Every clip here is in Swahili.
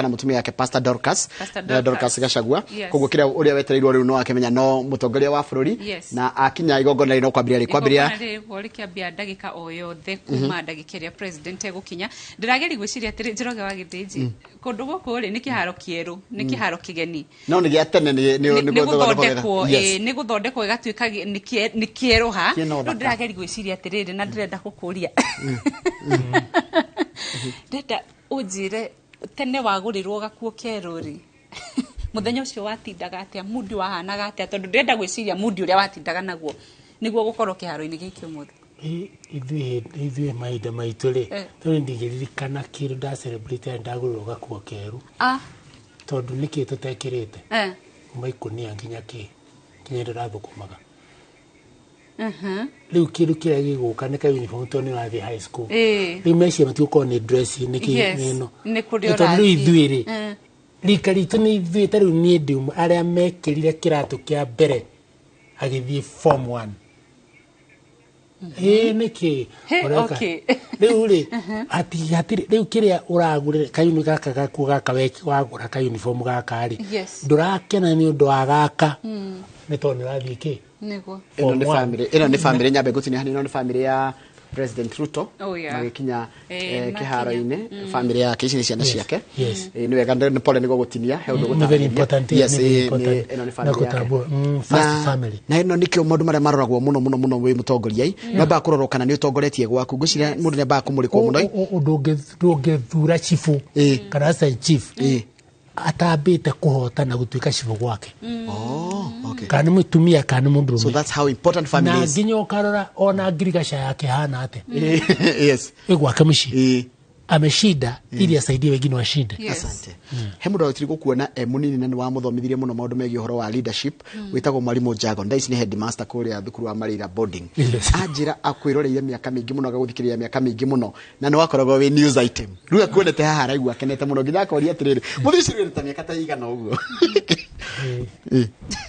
Kana mutumia yake, Pastor Dorcas. Pastor Dorcas. Dorcas. Gachagua. Yes. Koguo kiria uria wetereirwo riu no akimenya no mutongoria wa bururi. Yes. Na akinya igongona rĩ no kwambĩrĩria rĩ kwambĩrĩria. Igongona rĩrĩ rĩkĩambia ndagĩka o yothe kuma ndagĩka ĩrĩa president egũkinya. Ndĩrageria gwĩciria atĩrĩ, Njoroge wa Gĩthĩnji, kũndũ gũkũ rĩ, nĩ kĩharo kĩerũ, nĩ kĩharo kĩgeni. No nĩ gĩa tene, nĩ nĩ nĩ gũthondekwo. Yes. Ĩ, nĩ gũthondekwo ĩgatuĩka nĩ kĩerũha. Kĩna Rĩu ũthaka. ndĩrageria gwĩciria atĩrĩrĩ, na ndĩrenda gũkũria, ndĩrenda ũnjĩre, tene wagũrĩrwo gakuo kerũ rĩ, mũthenya ũcio watindaga atĩa? Mundi wahanaga atĩa? Tondũ ndĩrenda gwĩciria mundi ũrĩa watindaga naguo nĩguo gũkorwo kĩharo-inĩ gĩkĩ ũmũthĩ. Ithuĩ mahinda maitũ rĩ, tondũ ndingĩririkana kĩndũ nda celebrate ndagũrĩrwo gakuo keru, tondũ nĩkĩ tũtekĩrĩte kuma ikũnia nginya kĩ nginya indo ndathũkũmaga. Rĩu kĩndũ kĩrĩa gĩgũka nĩ ka uniform, tondũ nĩ ũrathiĩ high school. Rĩu meciria matigũkorwo nĩ dress nĩkĩ nĩ ĩno. Nĩ kũrĩa Tondũ rĩu ũrathiĩ. Ithuĩ rĩ, rika ritũ nĩ ithuĩ, ta rĩu niĩ ndĩ ũmwe arĩa mekĩrire kĩratũ kĩa mbere agĩthiĩ form one. Ĩ nĩkĩ He, ũreka? Rĩu rĩ, hatirĩ rĩu kĩrĩa ũragũrĩra kayuni gaka gakuo gaka wagũra ka uniform gaka rĩ, ndũrakena nĩ ũndũ wa gaka, nĩ tondũ nĩ ũrathiĩ kĩ Nĩguo. Ĩno nĩ form one. family, ĩno nĩ family, nyambe ngũtinia hanini, ĩno nĩ family ya President Ruto. Oh, yeah. Magĩkinya makinya. kĩharo-inĩ, family yake, ici nĩ ciana ciake. Nĩ wega, nĩ pole nĩ gũgũtinia he ũndũ Nĩ very gũtarĩria. important, Yes, nĩ very important. ĩno nĩ Na family yake. gũtambũra, first family. Na ĩno nĩkĩo maũndũ marĩa maroragwo mũno mũno mũno wĩ mũtongoria i no ambaga kũrorwo kana nĩ ũtongoretie gwaku. Ngwĩciria mũndũ nĩ ambaga kũmũrĩkwo mũno. Ũndũ ndũngĩthura chifu kana assistant chief atambĩte kũhotana gũtuĩka cibũ gwake, Oh, okay. kana nĩ mũtumia kana nĩ mũndũrũme. So that's how important family Na is. nginya ũkarora ona ngirigaca yake hana atĩa ĩ gwake mũciĩ, ameshinda ili asaidie wengine washinde. Asante. He mũndũ wotiri gũkuona e mũnini na nĩ wamũthomithirie mũno maũndũ megiĩ ũhoro wa leadership, wĩtagwo Mwarimũ Jagon. Thaa ici nĩ headmaster kũrĩa thukuru wa Marira boarding. Anjĩra akwĩroreire mĩaka mĩingĩ mũno, agagũthikĩrĩria mĩaka mĩingĩ mũno, na nĩ wakoragwo wĩ news item. Rĩu akuonete haha araigua akenete mũno, nginya akoria atĩrĩrĩ, mũthĩ ũcio wĩna ta mĩaka ta igana ũguo?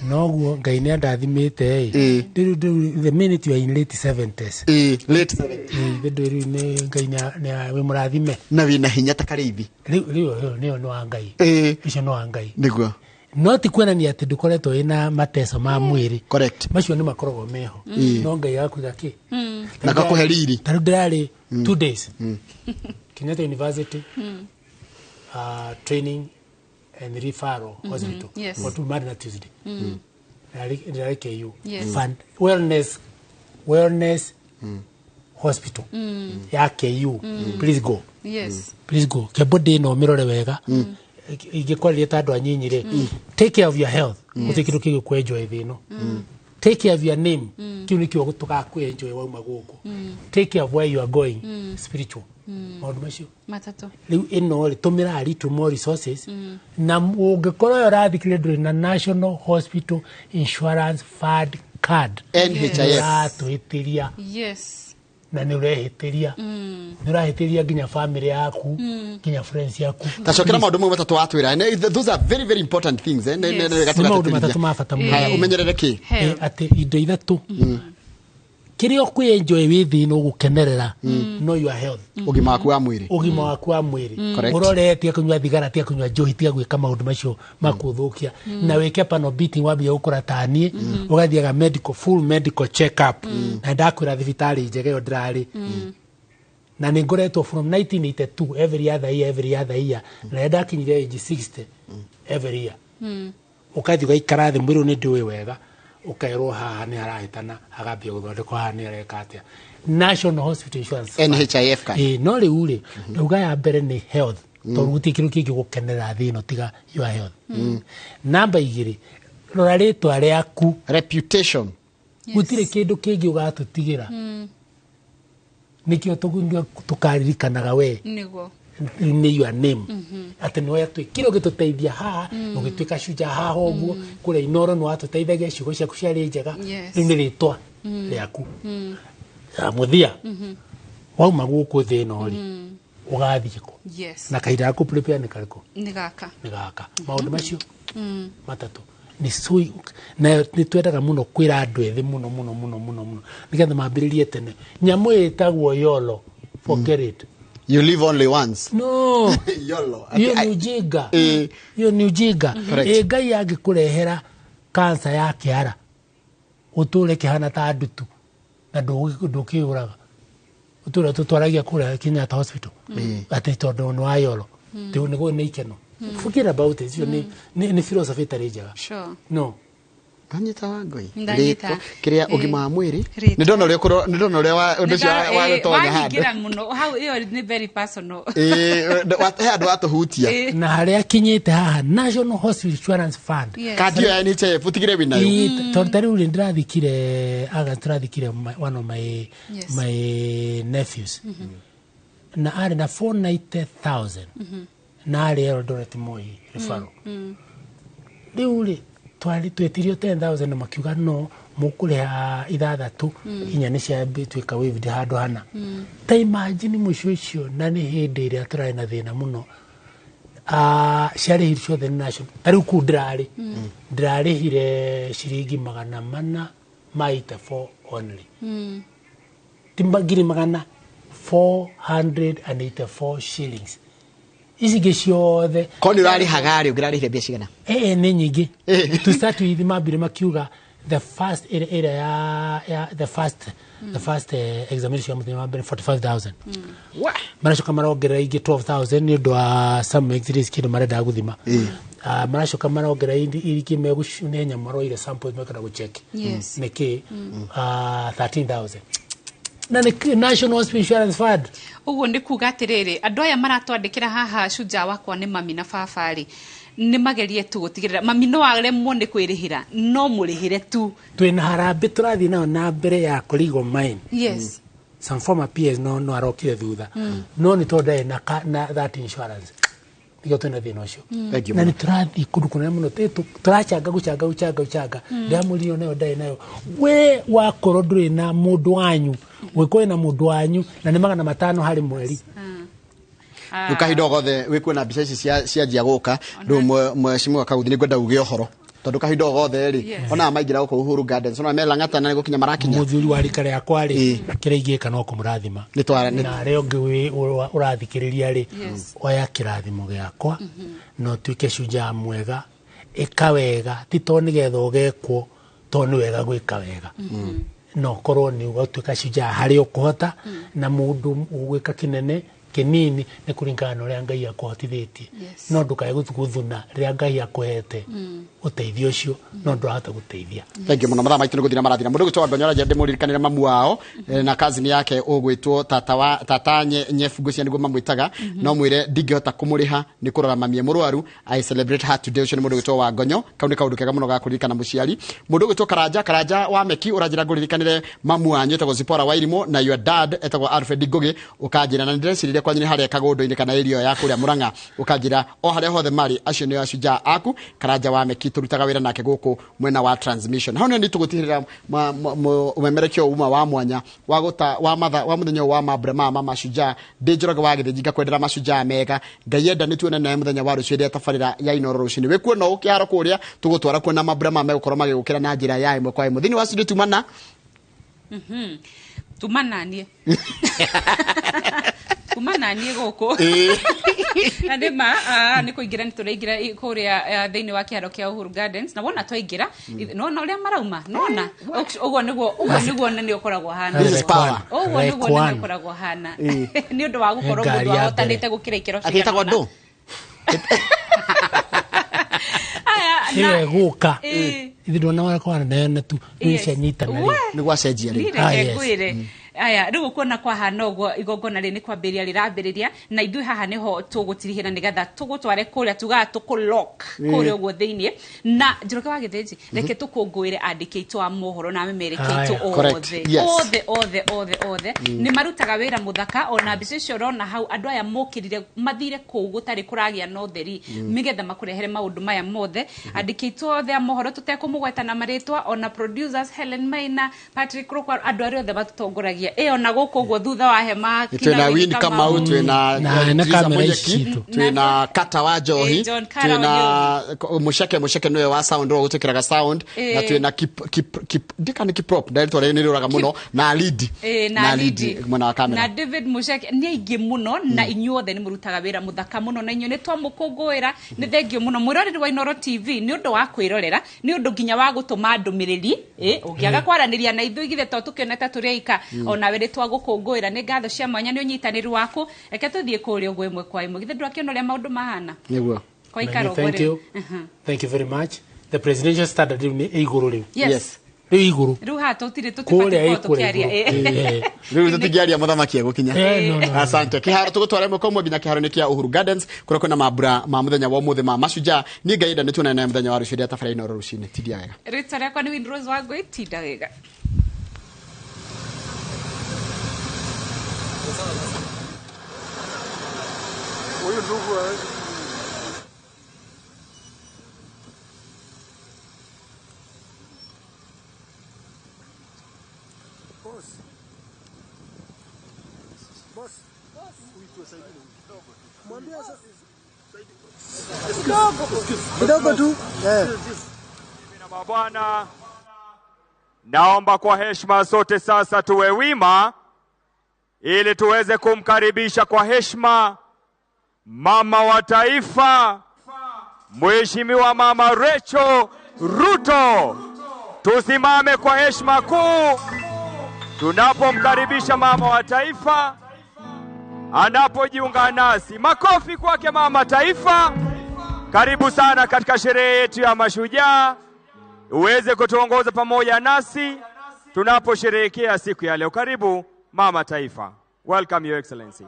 Noguo Ngai nĩ andathimĩte ĩ. Rĩu the minute you are in late 70s, Late 70s. Rĩu rĩu nĩ Ngai wĩ mũrathime. Na wĩna hinya ta karĩithi. Rĩu nĩyo nĩ wa Ngai, ũcio nĩ wa Ngai. No ti kuonania atĩ ndũkoretwo wĩna mateso ma mwĩrĩ. Macio nĩ makoragwo meho, no Ngai agakũiga kĩ Na gakũhe riri. Ta rĩu ndĩrarĩ 2 days Kenyatta University, training and referral hospital. Or to Monday na Tuesday ndĩrarĩ KU. Fund wellness hospital ya KU, please go. Please go kembo ndĩ ĩno mĩrore wega. Ingĩkwarĩria ta andũ anyinyi rĩ, take care of your health. Gũtirĩ kĩndũ kĩngĩ kwenjoy thĩ ĩno. Take care of your name, kĩu nĩkĩo tũgakwenjoy wauma gũkũ. Take care of where you are going, spiritual maũndũ macio. Matatũ. Rĩu ĩno rĩ, tũmĩra a little more resources, na ũngĩkorwo ũyũ ũrathikĩrĩria ndũrĩ na National Hospital Insurance Fund card, NHIF. ũratũhĩtĩria. Na nĩ ũrehĩtĩria, nĩ ũrahĩtĩria nginya family yaku, nginya friends yaku. Tacokera maũndũ mau matatũ watwĩra. Those are very very important things, eh? Nĩ wega Nĩ maũndũ tũgatĩtĩrithia. matatũ ma bata mũno. Haya, ũmenyerere kĩ? Health. Atĩ indo ithatũ kĩrĩa ũkwĩenjoy wĩ thĩ ĩno ũgũkenerera no your health. Ũgima waku wa mwĩrĩ. Ũgima waku wa mwĩrĩ. Ũrore, tiga kũnyua thigara, tiga kũnyua njohi, tiga gwĩka maũndũ macio makũthũkia, na wĩke panel beating, wambia gũkũra ta niĩ, ũgathiaga medical, full medical check up. Na ndakwĩra thibitarĩ njega ĩyo ndĩrarĩ na nĩ ngoretwo from 1982 every other year, every other year, na rĩrĩa ndakinyire age 60, every year ũkathiĩ ũgaikara thĩ, mwĩrĩ ũyũ nĩ ndĩũĩ wega, ũkerwo haha nĩ harahĩtana, agambia gũthondekwo, haha nĩ areka atĩa. National Hospital Insurance Fund. NHIF card. Ĩĩ, no rĩu rĩ, ndauga ya mbere nĩ health, tondũ gũtirĩ kĩndũ kĩngĩ gũkenerera thĩ ĩno tiga your health. Namba igĩrĩ, rora rĩtwa rĩaku. Reputation. Gũtirĩ kĩndũ kĩngĩ ũgatũtigĩra, nĩkĩo tũkaririkanaga we. Nĩ your name, atĩ nĩwe twĩkire ũgĩtũteithia haha, ũgĩtuĩka cunja haha ũguo kũrĩa Inoro, nĩ watũteithagia, ciugo ciaku ciarĩ njega. Rĩu nĩ rĩtwa rĩaku. Ya mũthia, wauma gũkũ thĩ ĩno rĩ, ũgathiĩ kũ? Na kahinda gaku prepare nĩ karĩkũ? Nĩ gaka. Nĩ gaka. Maũndũ macio matatũ nĩ so, na nĩ twendaga mũno kwĩra andũ ethĩ mũno mũno mũno mũno mũno, nĩgetha mambĩrĩrie tene. Nyamũ ĩtagwo YOLO, forget it. You live only once. No. Yolo. Hiyo ni ujinga. Eh. Hiyo ni ujinga. Correct. Ĩ Ngai angĩkũrehera kansa ya kĩara ũtũre kĩhana ta ndutu na ndũkĩũraga ũtũre tũtwaragia kũrĩa Kenyatta Hospital atĩ tondũ nĩ wa yoro nĩguo nĩ ikeno. Forget about it. Icio nĩ philosophy ĩtarĩ njega. Sure. No. Ndanyita wa ngoi. Ndanyita. Rĩtwa kĩrĩa Eh. ũgima wa mwĩrĩ. Rĩtwa. Nĩ ndona ũrĩa nĩ ndona ũrĩa ũndũ ũcio wa gũtonya handũ. Waingĩra mũno hau, ĩyo nĩ very personal. Ĩĩ, he andũ watũhutia. Eh. Na harĩa akinyĩte haha National Hospital Insurance Fund. Yes. Kandi ĩyo ya NHIF ũtigire wĩnayo. Ĩĩ, tondũ ta rĩu rĩ ndĩrathikire August, ndĩrathikire one of my Yes. my nephews na arĩ na 490,000 na arĩ Eldoret Moi referral. Rĩu rĩ twetirio 10,000 na makiuga no mũkũrĩha ithathatũ, inya nĩ ciatuĩka waived handũ hana. Ta imagine mũciĩ ũcio, na nĩ hĩndĩ ĩrĩa tũrarĩ na thĩna mũno. Ciarĩhire ciothe nĩ national. Ta rĩu kũu ndĩrarĩhire ciringi 484 only, ti ngiri magana 484 shillings, ici ingĩ ciothe. Korwo nĩ ũrarĩhaga rĩ, ũngĩrarĩhire mbia cigana? Nĩ nyingĩ. Eh. To start with, mambire makiuga the first ĩrĩa ya the first examination ya mũthenya wa mbere 45,000. Maracoka marongerera ingĩ 12,000 nĩ ũndũ wa some x-rays, kĩndũ marendaga gũthima. Maracoka marongerera ingĩ nĩ nyamũ maroire samples mekenda gũcheck nĩkĩ, 13,000 na nĩ National Hospital Insurance Fund. Ũguo nĩ kuga atĩrĩrĩ, andũ aya maratwandĩkĩra haha, cunja wakwa nĩ mami na baba rĩ, nĩ magerie tu gũtigĩrĩra mami no aremwo nĩ kwĩrĩhĩra, no mũrĩhĩre tu. Twĩna harambĩ tũrathiĩ nayo na mbere ya Korigo Mine. Some former PS no arokire thutha, no nĩ tondũ ndarĩ na that insurance, nĩkĩo twĩna thĩna ũcio. Thank you Na mũno. nĩ tũrathiĩ kũndũ kũnene mũno, tũracanga gũcanga gũcanga gũcanga ndĩramũrire nayo ndarĩ nayo. We wakorwo ndũrĩ na mũndũ wanyu, gwĩkorwo na mũndũ wanyu na nĩ 500 harĩ mweri. Rĩu kahinda o gothe wĩkuona mbica ici cianjia gũka rĩu, mheshimiwa Kaguthi, nĩ ngwenda uge ũhoro tondũ kahinda o gothe rĩ, ona maingĩra gũkũ Uhuru Gardens, ona me Lang'ata na nĩ gũkinya marakinya. Mũthuri wa rika rĩakwa rĩ, Ĩĩ. kĩrĩa ingĩka no kũmũrathima. Na arĩa ũngĩ ũrathikĩrĩria rĩ, oya kĩrathimo gĩakwa na ũtuĩke cujaa mwega, ĩka wega, ti to nĩgetha ũgekwo, to nĩ wega gwĩka wega, na ũkorwo nĩ ũgatuĩka cujaa harĩa ũkũhota, na mũndũ ũgwĩka kĩnene kĩnini nĩ kũringana na ũrĩa Ngai akũhotithĩtie. No ndũkae gũthuna rĩrĩa Ngai akũhete ũteithio ũcio, no ndũrahota gũteithia. Thank you mũno. Mathaa maitũ nĩ gũthira marathira. Mũndũ gwĩtwo Wangonyora ndĩmũririkanĩre mamu wao, na cousin yake ũgwĩtwo tata wa tata nyebu ngwĩciria nĩguo mamwĩtaga, no mwĩre ndingĩhota kũmũrĩha nĩ kũrora mami e mũrwaru. I celebrate her today. Ũcio nĩ mũndũ gwĩtwo Wangonyo. Kau nĩ kaũndũ kega mũno ga kũririkana mũciari. Mũndũ gwĩtwo Karanja, Karanja wa Meki, ũranjĩra ngũririkanĩre mamu wanyu etagwo Zipora Wairimũ na your dad etagwo Alfred Ngugi, ũkanjĩra na nĩndĩreciririe kwanyu nĩ harĩa kagũndũ-inĩ kana area ya kũrĩa Murang'a, ũkanjĩra o harĩa hothe marĩ, acio nĩo acujaa aku. Karanja wa Meki tũrutaga wĩra nake gũkũ mwena wa transmission. Hau nĩ tũgũtigĩrĩra ũmemerekio uma wa mwanya wa gũta wa matha wa mũthenya ũyũ wa mambura ma mashujaa. Ndĩ Njoroge wa Gĩthĩnji, ngakwendera mashujaa mega. Ngai enda nĩ tuone nawe mũthenya wa rũciũ ĩrĩa tabarĩra ya Inoro rũcinĩ wĩkuo no ũkĩharo kũrĩa tũgũtwara kuo na mambura maya megũkorwo magĩgũkĩra na njĩra ya ĩmwe kwa ĩmwe thĩinĩ wa studio tumana. Tuma naniĩ, kuma naniĩ gũkũ na nĩ ma nĩ kũingĩra nĩ tũraingĩra kũrĩa thĩinĩ wa kĩharo kĩa Uhuru Gardens, na wona twaingĩra nona ũrĩa marauma, nona ũguo nĩguo nĩ ũkoragwo hana. This is power. Ũguo Like nĩguo nĩ one. ũkoragwo hana nĩ ũndũ wa gũkorwo Ngari mũndũ ya ahotanĩte gũkĩra ikĩro Atĩ ĩtagwo cigana ũna. ndũ. Aya, Ĩyo ĩgũka Ĩĩ. ithe ndona wakwana nayo tu nĩ cianyitana rĩu. We. Nĩ gwacenjia rĩu. Ndireke Yes. ngwĩre, aya rĩu ũkuona kwahana ũguo, igongona rĩ nĩ kwambĩrĩria rĩrambĩrĩria, na ithuĩ haha nĩho tũgũtirihĩra nĩgetha tũgũtware kũrĩa tugaga tũkũlock kũrĩa ũguo thĩiniĩ. Na Njoroge wa Gĩthĩnji, reke tũkũngũĩre andĩki aitũ a mohoro na amemereki aitũ Aya. Correct. othe. Yes. Othe othe othe othe nĩ marutaga wĩra mũthaka. Ona mbica icio ũrona hau, andũ aya mokĩrire mathire kũu gũtarĩ kũragĩa na ũtheri nĩgetha makũrehere maũndũ maya mothe. Andĩki aitũ othe a mohoro tũtekũmũgweta na marĩtwa, ona producers Helen Maina, Patrick Rukwa, andũ arĩa othe matũtongoragia. Tũgũcokagia ĩyo na gũkũ ũguo thutha wa hema. Twina Win Kamau, twina Na Teresa kamera Munyeki, ici citũ. twina Kata wa Njohi, John Kara twina Musheke, Musheke niwe wa sound wa gutwikiraga sound, na twina Kip ndika ni Kiprop ndetwa rĩu nĩ rĩũraga mũno, na Lidi. Na Lidi mwena wa kamera. Na David Musheke nĩ aingĩ mũno, na inyuothe nĩ mũrutaga wĩra mũthaka mũno, na inyuĩ nĩ twamũkũngũĩra. Nĩ thengio mũno, mwĩroreri wa Inooro TV, nĩ ũndũ wa kwĩrorera, nĩ ũndũ nginya wa gũtũma ndũmĩrĩri. Ũngĩaga kwaranĩria na ithuĩ githĩ to tũkĩone ta tũrĩ aika, onawe nĩ twagũkũngũĩra. Nĩ ngatho cia mwanya nĩ ũnyitanĩri waku. Reke tũthiĩ kũrĩa ũguo ĩmwe kwa ĩmwe. Githĩ ndwakĩona ũrĩa maũndũ mahana? Nĩguo. Kwa ikara ũguo Thank rĩu. you. Thank you very much. The presidential standard rĩu nĩ igũrũ rĩu. Yes. Yes. Rĩu igũrũ. Rĩu haha tũtirĩ Kũrĩa tũtibatiĩ ĩ gũkorwo kũrĩa tũkĩaria. igũrũ. Rĩu tũtingĩaria mũthamaki egũkinya. No, no, no. Asante. Kĩharo tũgũtwara ĩmwe kwa ĩmwe nginya kĩharo-inĩ kĩa Uhuru Gardens, kũrĩa kwĩna mambura ma mũthenya wa ũmũthĩ ma mashujaa. Niĩ Ngai enda nĩ tuonane nawe mũthenya wa rũciũ rĩa tabarĩra Inooro rũcinĩ. Tindia wega. Rĩtwa rĩakwa nĩ Winrose Wangũi. Tinda wega. Huyu ndugu hawezi. Boss. Boss. Mwambie sasa. Kidogo tu. Na mabwana, naomba kwa heshima sote sasa tuwe wima ili tuweze kumkaribisha kwa heshima mama wa taifa, Mheshimiwa Mama Rachel Ruto. Tusimame kwa heshima kuu tunapomkaribisha mama wa taifa anapojiunga nasi. Makofi kwake mama taifa. Karibu sana katika sherehe yetu ya mashujaa, uweze kutuongoza pamoja nasi tunaposherehekea siku ya leo. Karibu mama taifa. Welcome, Your Excellency.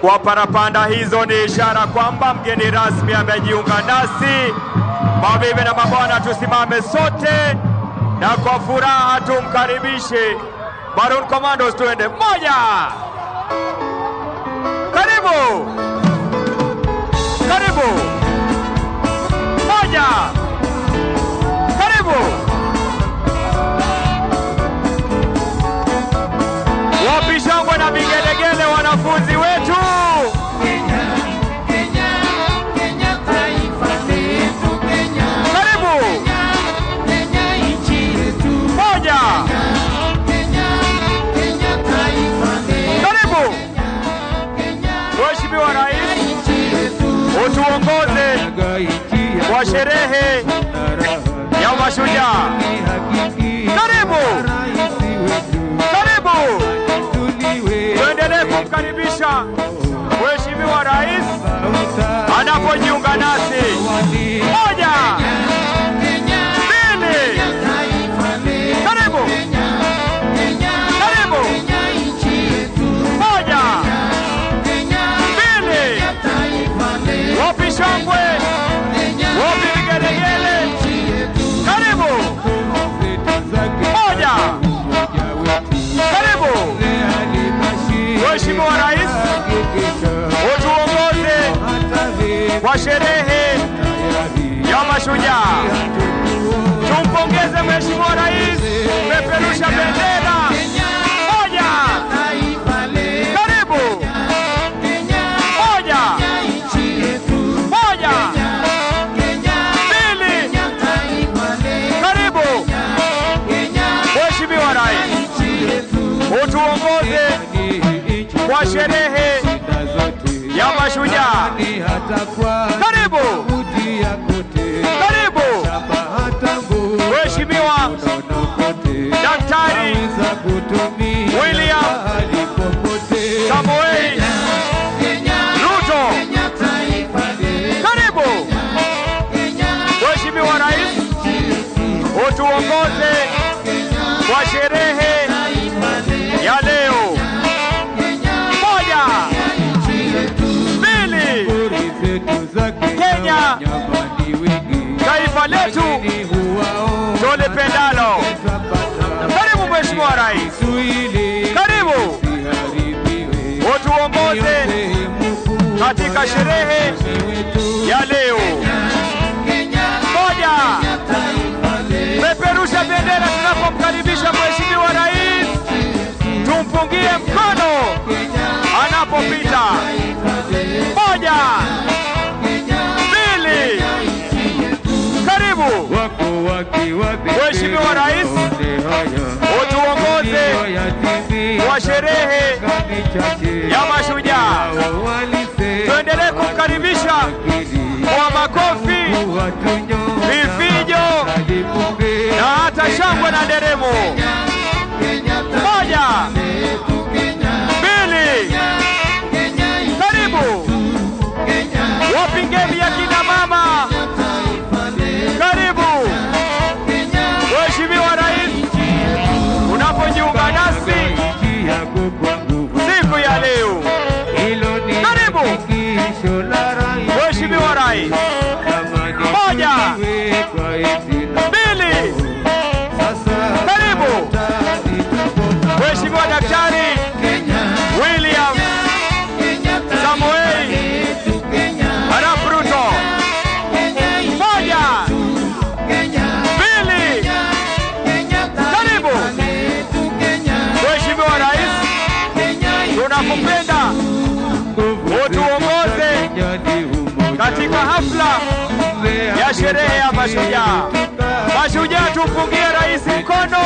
Kwa parapanda hizo ni ishara kwamba mgeni rasmi amejiunga nasi. Mabibi na mabwana, tusimame sote na kwa furaha tumkaribishe. Maroon Commandos, tuende. Moja. Karibu. Karibu. Moja. Karibu. Wapi shangwe na vigelegele wanafunzi wetu? Kenya, Kenya, Kenya taifa letu Kenya. Karibu. Kenya, Kenya nchi yetu. Moja. Kenya, Kenya taifa letu. Karibu. Kenya, Mheshimiwa Rais, nchi yetu. utuongoze kwa sherehe ya mashujaa. Karibu. Karibu. Tunapomkaribisha Mheshimiwa Rais anapojiunga nasi. 1, 2, karibu. Karibu. 1, 2, wapi shangwe, wapi vigelegele? Karibu. 1, karibu. Mheshimiwa Rais, utuongoze kwa sherehe ya mashujaa. Tumpongeze Mheshimiwa Rais, peperusha bendera. 1, karibu. 1, 1, 2, karibu. Mheshimiwa Rais, utuongoze kwa sherehe ya mashujaa. Karibu. Karibu. Mheshimiwa Daktari William Samoei Ruto. Karibu. Mheshimiwa Rais, utuongoze kwa sherehe ya leo. 1, 2, Kenya, taifa letu tulipendalo. Karibu Mheshimiwa Rais. Karibu. Utuongoze katika sherehe ya leo. 1, peperusha bendera tunapomkaribisha Mheshimiwa Rais. Tumpungie mkono anapopita. 1, 2, karibu. Mheshimiwa Rais, utuongoze kwa sherehe ya mashujaa. Tuendelee kumkaribisha kwa makofi, vifijo na hata shangwe na nderemo. 1, 2, karibu. Wapingeni ya kina mama, karibu. Mheshimiwa Rais, unapojiunga nasi siku ya leo, karibu. Mheshimiwa Rais. 1, 2, karibu. Mheshimiwa Daktari William Samoei Arap Ruto. 1, 2, karibu. Mheshimiwa Rais, tunakupenda, utuongoze katika hafla ya sherehe ya mashujaa. Mashujaa, tumpungie rais mkono.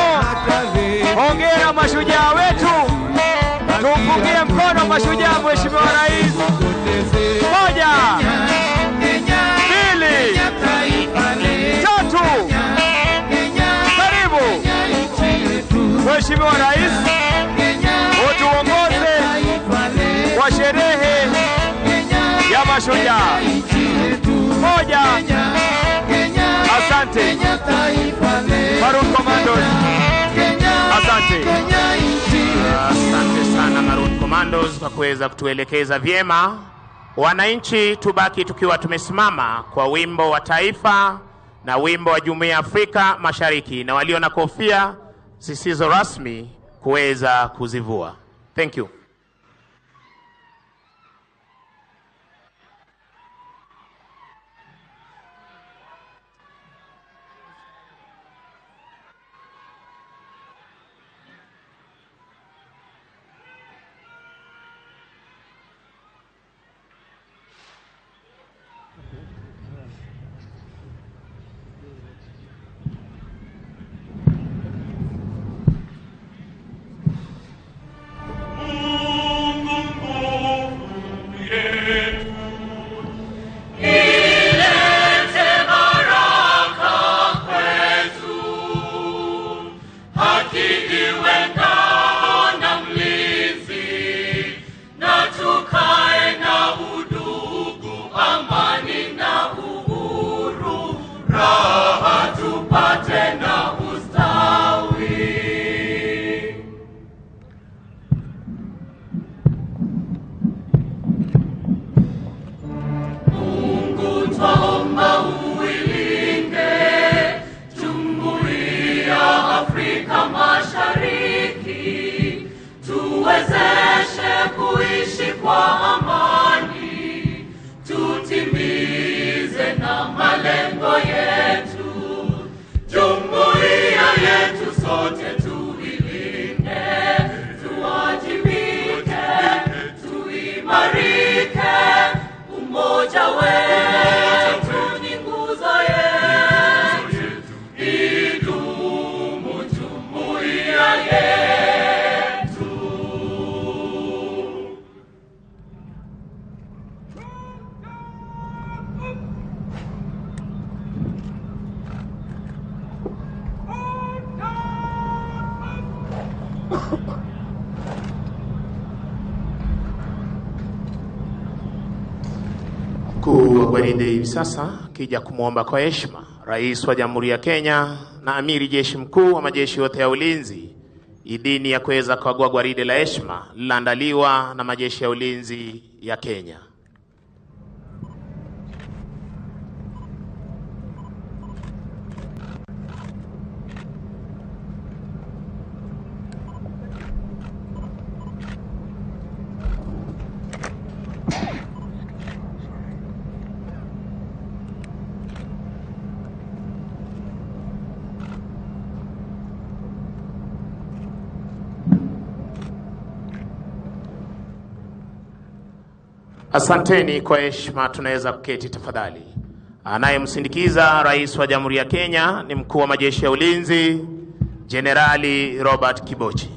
Hongera mashujaa wetu, tumpungie mkono mashujaa Mheshimiwa Rais. 1, 2, 3, karibu. Mheshimiwa Rais, utuongoze kwa sherehe ya mashujaa. 1, asante. Maroon Commandos, asante. Asante sana Maroon Commandos kwa kuweza kutuelekeza vyema. Wananchi, tubaki tukiwa tumesimama kwa wimbo wa taifa na wimbo wa Jumuiya ya Afrika Mashariki, na walio na kofia zisizo rasmi kuweza kuzivua. Thank you. Mungu Malengo yetu, jumuiya yetu sote tuilinde, tuwajibike, tuimarike, umoja wetu ni nguzo yetu, idumu jumuiya yetu. Mkuu wa gwaride hivi sasa akija kumwomba kwa heshima Rais wa Jamhuri ya Kenya na Amiri Jeshi Mkuu wa majeshi yote ya ulinzi idhini ya kuweza kukagua gwaride la heshima lililoandaliwa na majeshi ya ulinzi ya Kenya. Asanteni kwa heshima, tunaweza kuketi tafadhali. Anayemsindikiza Rais wa Jamhuri ya Kenya ni Mkuu wa Majeshi ya Ulinzi Jenerali Robert Kibochi.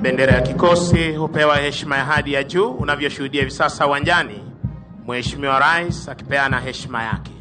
Bendera ya kikosi hupewa heshima ya hadhi ya juu unavyoshuhudia hivi sasa uwanjani, Mheshimiwa Rais akipeana heshima yake.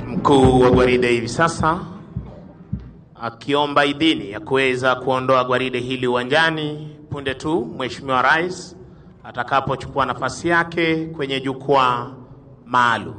Mkuu wa gwaride hivi sasa akiomba idhini ya kuweza kuondoa gwaride hili uwanjani punde tu Mheshimiwa Rais atakapochukua nafasi yake kwenye jukwaa maalum.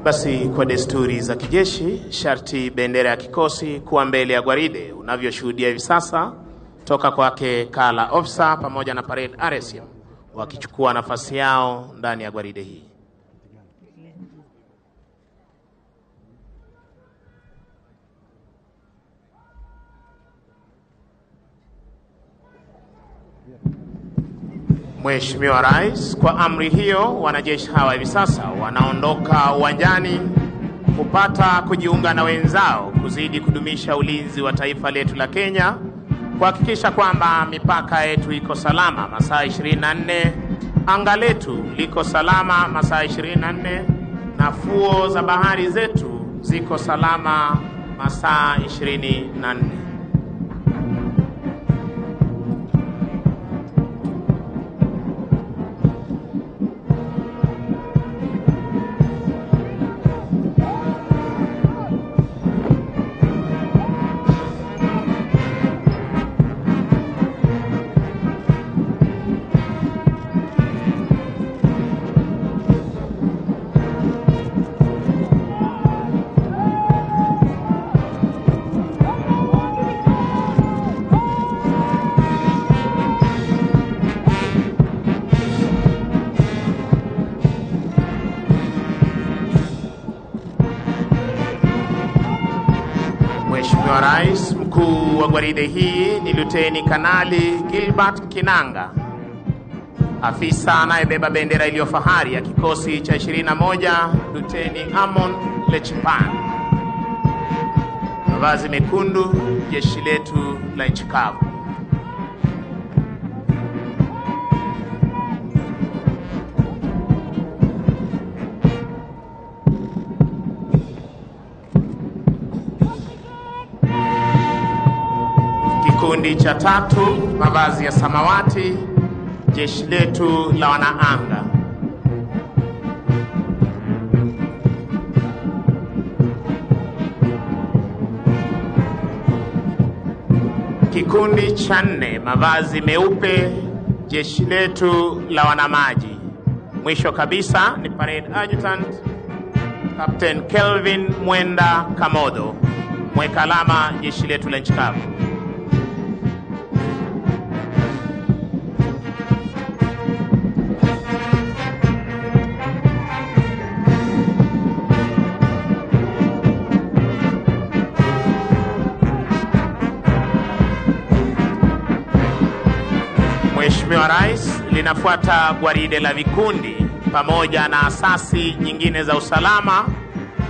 Basi kwa desturi za kijeshi, sharti bendera ya kikosi kuwa mbele ya gwaride unavyoshuhudia hivi sasa toka kwake Kala Officer pamoja na Parade RSM wakichukua nafasi yao ndani ya gwaride hii. Mheshimiwa Rais, kwa amri hiyo wanajeshi hawa hivi sasa wanaondoka uwanjani kupata kujiunga na wenzao kuzidi kudumisha ulinzi wa taifa letu la Kenya, kuhakikisha kwamba mipaka yetu iko salama masaa 24, anga letu liko salama masaa 24, na fuo za bahari zetu ziko salama masaa 24. Mheshimiwa Rais, mkuu wa gwaride hii ni Luteni Kanali Gilbert Kinanga, afisa anayebeba bendera iliyo fahari ya kikosi cha 21, Luteni Amon Lechipan. Mavazi mekundu, jeshi letu la nchi kavu. Kikundi cha tatu, mavazi ya samawati, jeshi letu la wanaanga. Kikundi cha nne, mavazi meupe, jeshi letu la wanamaji. Mwisho kabisa ni Parade Adjutant Captain Kelvin Mwenda Kamodo, mweka alama jeshi letu la nchi kavu. Mheshimiwa Rais, linafuata gwaride la vikundi pamoja na asasi nyingine za usalama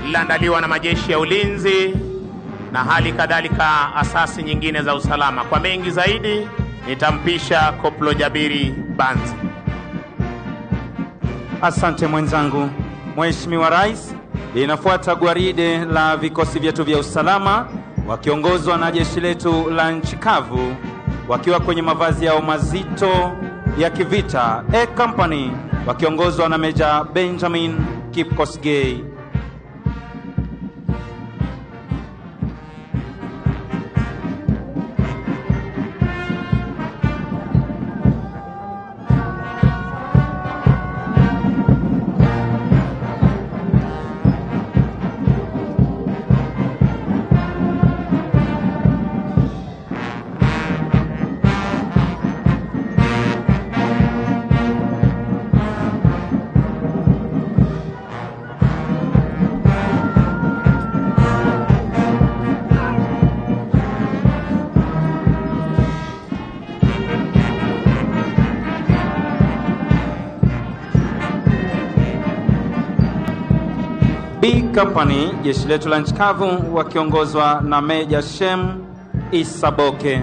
lililoandaliwa na majeshi ya ulinzi na hali kadhalika asasi nyingine za usalama. Kwa mengi zaidi nitampisha Koplo Jabiri Banzi. Asante mwenzangu. Mheshimiwa Rais, linafuata gwaride la vikosi vyetu vya usalama wakiongozwa na jeshi letu la nchi kavu wakiwa kwenye mavazi yao mazito ya kivita, A Company wakiongozwa na Meja Benjamin Kipkosgei. Company, jeshi letu la nchi kavu wakiongozwa na Meja Shem Isaboke.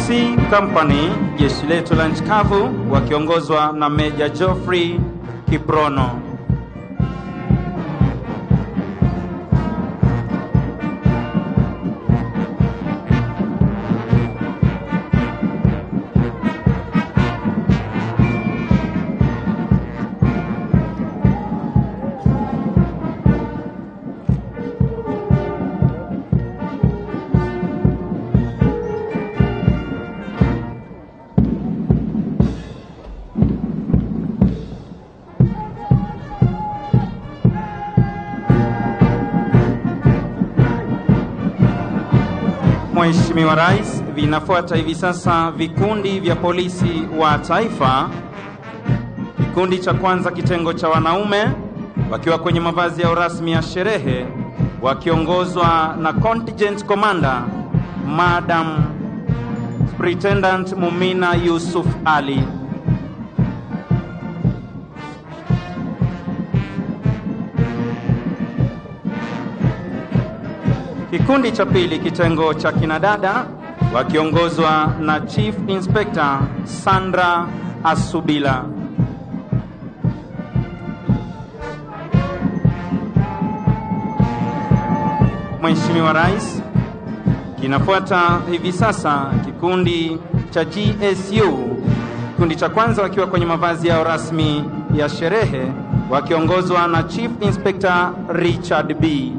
C Company, jeshi letu la nchi kavu wakiongozwa na Meja Geoffrey Kiprono. Mheshimiwa Rais, vinafuata hivi sasa vikundi vya polisi wa taifa. Kikundi cha kwanza kitengo cha wanaume wakiwa kwenye mavazi yao rasmi ya sherehe wakiongozwa na Contingent Commander Madam Superintendent Mumina Yusuf Ali. Kikundi cha pili kitengo cha kinadada wakiongozwa na Chief Inspector Sandra Asubila. Mheshimiwa Rais, kinafuata hivi sasa kikundi cha GSU. Kikundi cha kwanza wakiwa kwenye mavazi yao rasmi ya sherehe wakiongozwa na Chief Inspector Richard B.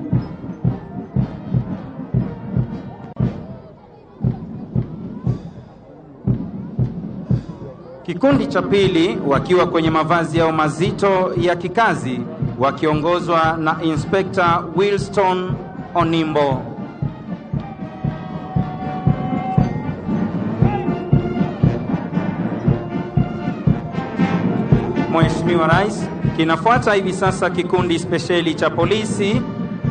Kikundi cha pili wakiwa kwenye mavazi yao mazito ya kikazi wakiongozwa na Inspector Wilston Onimbo. Mheshimiwa Rais, kinafuata hivi sasa kikundi spesheli cha polisi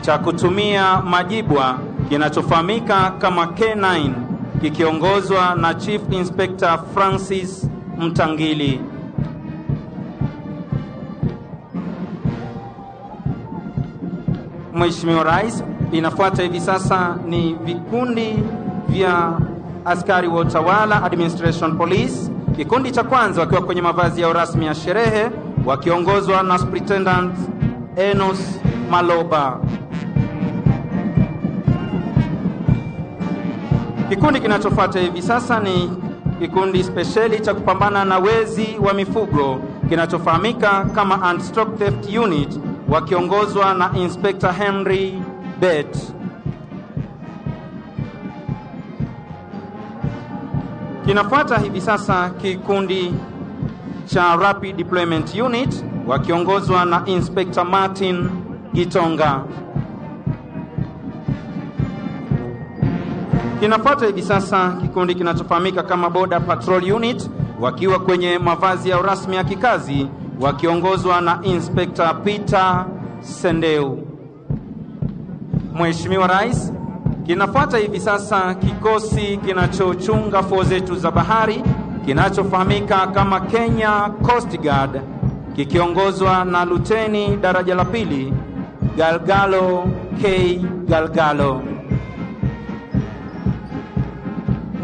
cha kutumia majibwa kinachofahamika kama K9 kikiongozwa na Chief Inspector Francis Mtangili. Mheshimiwa Rais, inafuata hivi sasa ni vikundi vya askari wa utawala Administration Police. Kikundi cha kwanza wakiwa kwenye mavazi yao rasmi ya sherehe wakiongozwa na Superintendent Enos Maloba. Kikundi kinachofuata hivi sasa ni kikundi spesheli cha kupambana na wezi wa mifugo kinachofahamika kama Anti-Stock Theft Unit wakiongozwa na Inspector Henry Bett. Kinafuata hivi sasa kikundi cha Rapid Deployment Unit wakiongozwa na Inspector Martin Gitonga. Kinafuata hivi sasa kikundi kinachofahamika kama Border Patrol Unit wakiwa kwenye mavazi ya rasmi ya kikazi wakiongozwa na Inspector Peter Sendeu. Mheshimiwa Rais, kinafuata hivi sasa kikosi kinachochunga fuo zetu za bahari kinachofahamika kama Kenya Coast Guard kikiongozwa na Luteni daraja la pili Galgalo K Galgalo.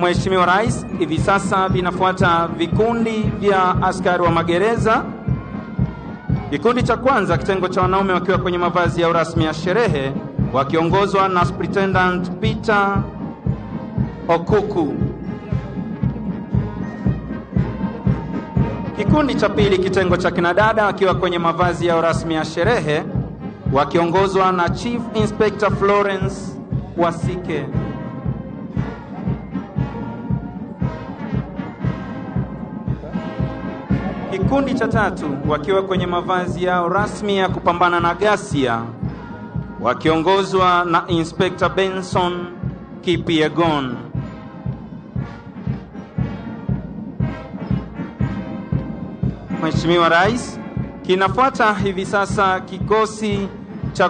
Mheshimiwa Rais, hivi sasa vinafuata vikundi vya askari wa magereza. Kikundi cha kwanza kitengo cha wanaume wakiwa kwenye mavazi ya rasmi ya sherehe wakiongozwa na Superintendent Peter Okuku. Kikundi cha pili kitengo cha kinadada wakiwa kwenye mavazi ya rasmi ya sherehe wakiongozwa na Chief Inspector Florence Wasike. Kikundi cha tatu wakiwa kwenye mavazi yao rasmi ya kupambana na ghasia wakiongozwa na Inspector Benson Kipyegon. Mheshimiwa Rais, kinafuata hivi sasa kikosi cha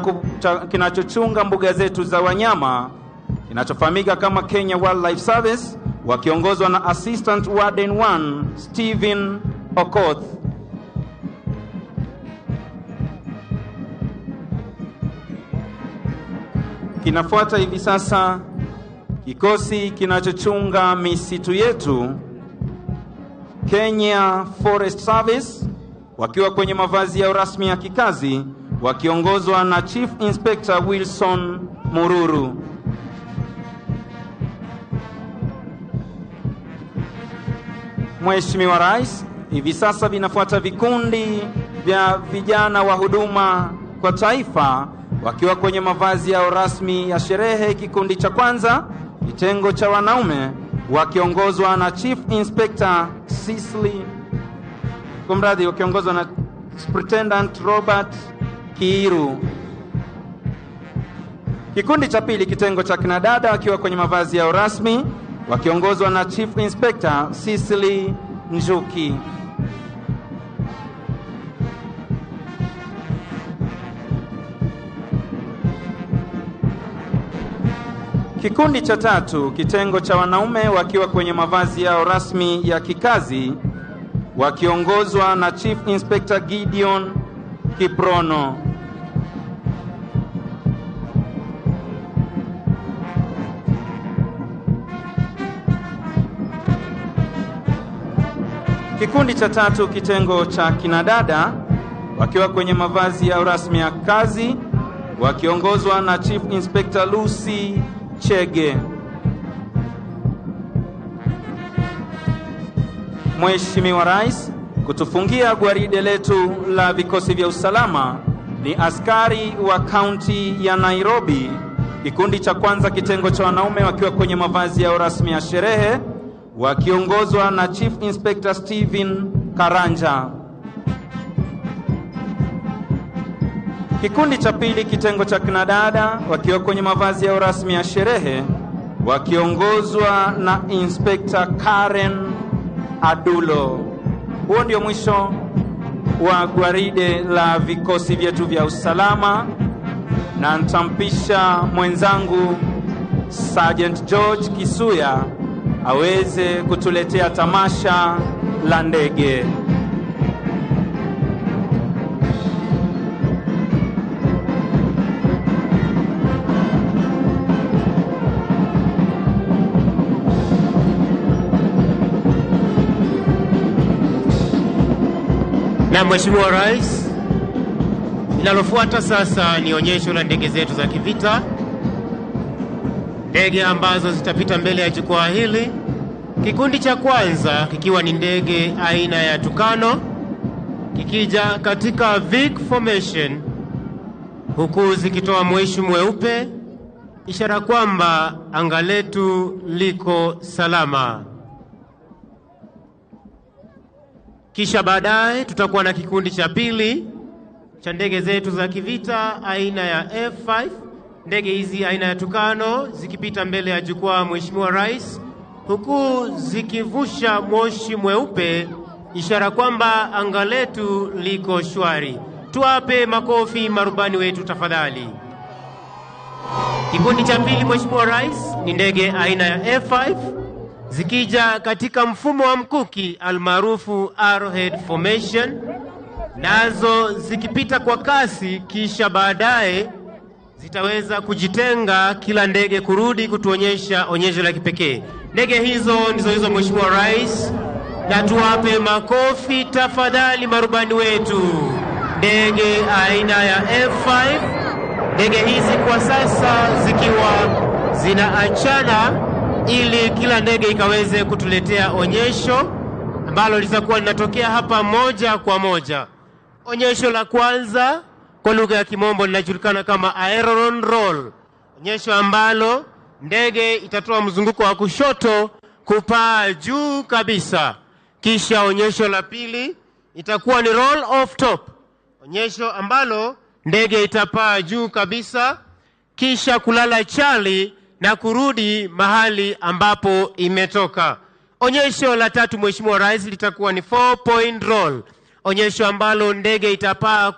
kinachochunga mbuga zetu za wanyama kinachofahamika kama Kenya Wildlife Service wakiongozwa na Assistant Warden 1 Stephen Okoth. Kinafuata hivi sasa kikosi kinachochunga misitu yetu Kenya Forest Service wakiwa kwenye mavazi yao rasmi ya kikazi wakiongozwa na Chief Inspector Wilson Mururu. Mheshimiwa Rais, hivi sasa vinafuata vikundi vya vijana wa huduma kwa taifa wakiwa kwenye mavazi yao rasmi ya sherehe. Kikundi cha kwanza, kitengo cha wanaume, wakiongozwa na Chief Inspector Cicely, kumradhi, wakiongozwa na Superintendent Robert Kiiru. Kikundi cha pili, kitengo cha kinadada, wakiwa kwenye mavazi yao rasmi wakiongozwa na Chief Inspector Cicely Njuki. Kikundi cha tatu, kitengo cha wanaume, wakiwa kwenye mavazi yao rasmi ya kikazi wakiongozwa na Chief Inspector Gideon Kiprono. Kikundi cha tatu, kitengo cha kinadada, wakiwa kwenye mavazi yao rasmi ya kazi wakiongozwa na Chief Inspector Lucy Chege. Mheshimiwa Rais, kutufungia gwaride letu la vikosi vya usalama ni askari wa kaunti ya Nairobi, kikundi cha kwanza, kitengo cha wanaume, wakiwa kwenye mavazi yao rasmi ya sherehe wakiongozwa na Chief Inspector Stephen Karanja. Kikundi cha pili, kitengo cha kinadada, wakiwa kwenye mavazi yao rasmi ya sherehe wakiongozwa na Inspector Karen Adulo. Huo ndio mwisho wa gwaride la vikosi vyetu vya usalama, na nitampisha mwenzangu Sergeant George Kisuya aweze kutuletea tamasha la ndege. Na Mheshimiwa Rais, linalofuata sasa ni onyesho la ndege zetu za kivita, ndege ambazo zitapita mbele ya jukwaa hili. Kikundi cha kwanza kikiwa ni ndege aina ya Tucano kikija katika Vic formation, huku zikitoa moshi mweupe, ishara kwamba anga letu liko salama. Kisha baadaye tutakuwa na kikundi cha pili cha ndege zetu za kivita aina ya F5. Ndege hizi aina ya Tucano zikipita mbele ya jukwaa, Mheshimiwa Rais, huku zikivusha moshi mweupe, ishara kwamba anga letu liko shwari. Tuwape makofi marubani wetu tafadhali. Kikundi cha pili, Mheshimiwa Rais, ni ndege aina ya F5 zikija katika mfumo wa mkuki almaarufu arrowhead formation, nazo zikipita kwa kasi, kisha baadaye zitaweza kujitenga, kila ndege kurudi kutuonyesha onyesho la kipekee. Ndege hizo ndizo hizo, Mheshimiwa Rais, na tuwape makofi tafadhali marubani wetu. Ndege aina ya F5, ndege hizi kwa sasa zikiwa zinaachana ili kila ndege ikaweze kutuletea onyesho ambalo litakuwa linatokea hapa moja kwa moja. Onyesho la kwanza kwa lugha ya kimombo linajulikana kama aileron roll, onyesho ambalo ndege itatoa mzunguko wa kushoto kupaa juu kabisa. Kisha onyesho la pili itakuwa ni roll off top, onyesho ambalo ndege itapaa juu kabisa kisha kulala chali na kurudi mahali ambapo imetoka. Onyesho la tatu, Mheshimiwa Rais, litakuwa ni 4 point roll, onyesho ambalo ndege itapaa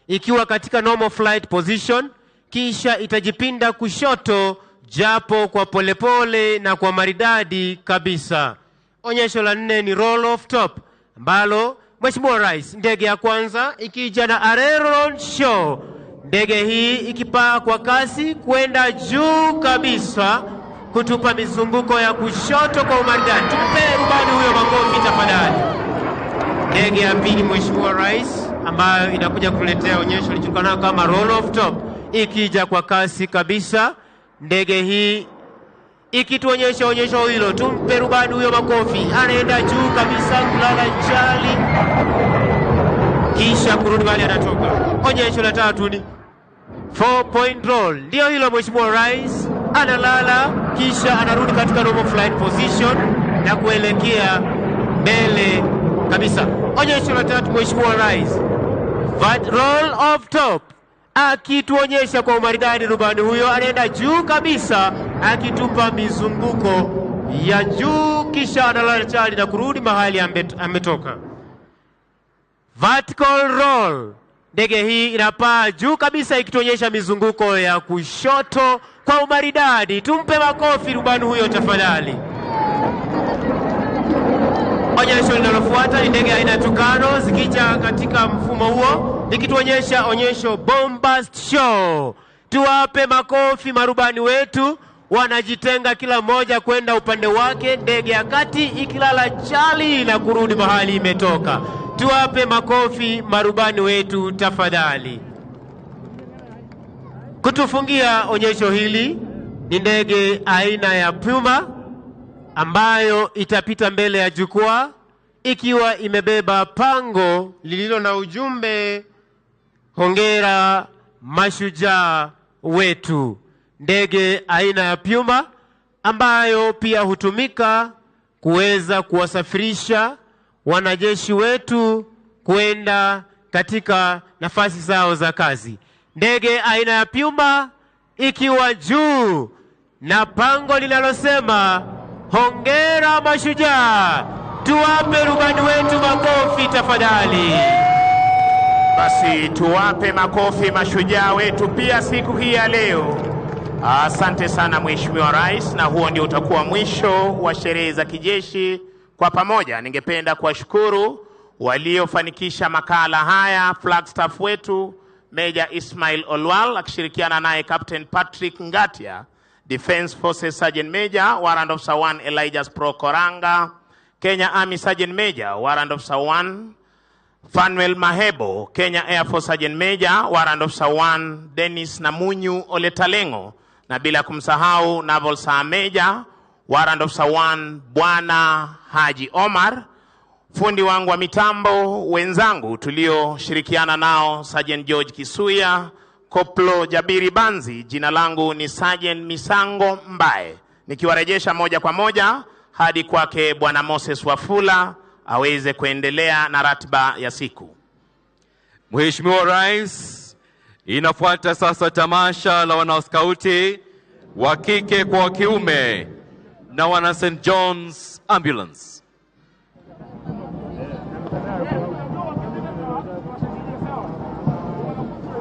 ikiwa katika normal flight position, kisha itajipinda kushoto japo kwa polepole na kwa maridadi kabisa. Onyesho la nne ni roll off top, ambalo Mheshimiwa Rais, ndege ya kwanza ikija na aileron show, ndege hii ikipaa kwa kasi kwenda juu kabisa kutupa mizunguko ya kushoto kwa umaridadi. Tumpe rubani huyo makofi tafadhali. Ndege ya pili, Mheshimiwa Rais, ambayo inakuja kuletea onyesho lijulikanalo kama roll off top, ikija kwa kasi kabisa, ndege hii ikituonyesha onyesho hilo, tumpe rubani huyo makofi. Anaenda juu kabisa kulala chali kisha kurudi mahali anatoka. Onyesho la tatu ni 4 point roll, ndio hilo Mheshimiwa Rais, analala kisha anarudi katika normal flight position na kuelekea mbele kabisa. Onyesho la tatu Mheshimiwa Rais, roll off top, akituonyesha kwa umaridadi rubani huyo anaenda juu kabisa akitupa mizunguko ya juu kisha analala chali na kurudi mahali ametoka. Vertical roll, ndege hii inapaa juu kabisa ikituonyesha mizunguko ya kushoto kwa umaridadi. Tumpe makofi rubani huyo tafadhali. Onyesho linalofuata ni ndege aina ya Tucano zikija katika mfumo huo likituonyesha onyesho bombast show. Tuwape makofi marubani wetu, wanajitenga kila mmoja kwenda upande wake, ndege ya kati ikilala chali na kurudi mahali imetoka. Tuwape makofi marubani wetu tafadhali. Kutufungia onyesho hili ni ndege aina ya Puma ambayo itapita mbele ya jukwaa ikiwa imebeba pango lililo na ujumbe hongera mashujaa wetu. Ndege aina ya Puma ambayo pia hutumika kuweza kuwasafirisha wanajeshi wetu kwenda katika nafasi zao za kazi. Ndege aina ya Puma ikiwa juu na pango linalosema hongera mashujaa. Tuwape rubani wetu makofi tafadhali. Basi tuwape makofi mashujaa wetu pia siku hii ya leo. Asante sana Mheshimiwa Rais, na huo ndio utakuwa mwisho wa sherehe za kijeshi. Kwa pamoja ningependa kuwashukuru waliofanikisha makala haya, flagstaff wetu Major Ismail Olwal akishirikiana naye Captain Patrick Ngatia, Defense Forces Sergeant Major Warrant Officer 1 Elijah Prokoranga, Kenya Army Sergeant Major Warrant Officer 1 Fanuel Mahebo, Kenya Air Force Sergeant Major Warrant Officer 1 Dennis Namunyu Oletalengo, na bila kumsahau Naval Sergeant Major Warrant Officer 1 Bwana Haji Omar, fundi wangu wa mitambo wenzangu tulioshirikiana nao Sergeant George Kisuya, Koplo Jabiri Banzi. Jina langu ni Sergeant Misango Mbae, nikiwarejesha moja kwa moja hadi kwake Bwana Moses Wafula aweze kuendelea na ratiba ya siku. Mheshimiwa Rais, inafuata sasa tamasha la wanaskauti wa kike kwa wa kiume na wana St. John's Ambulance.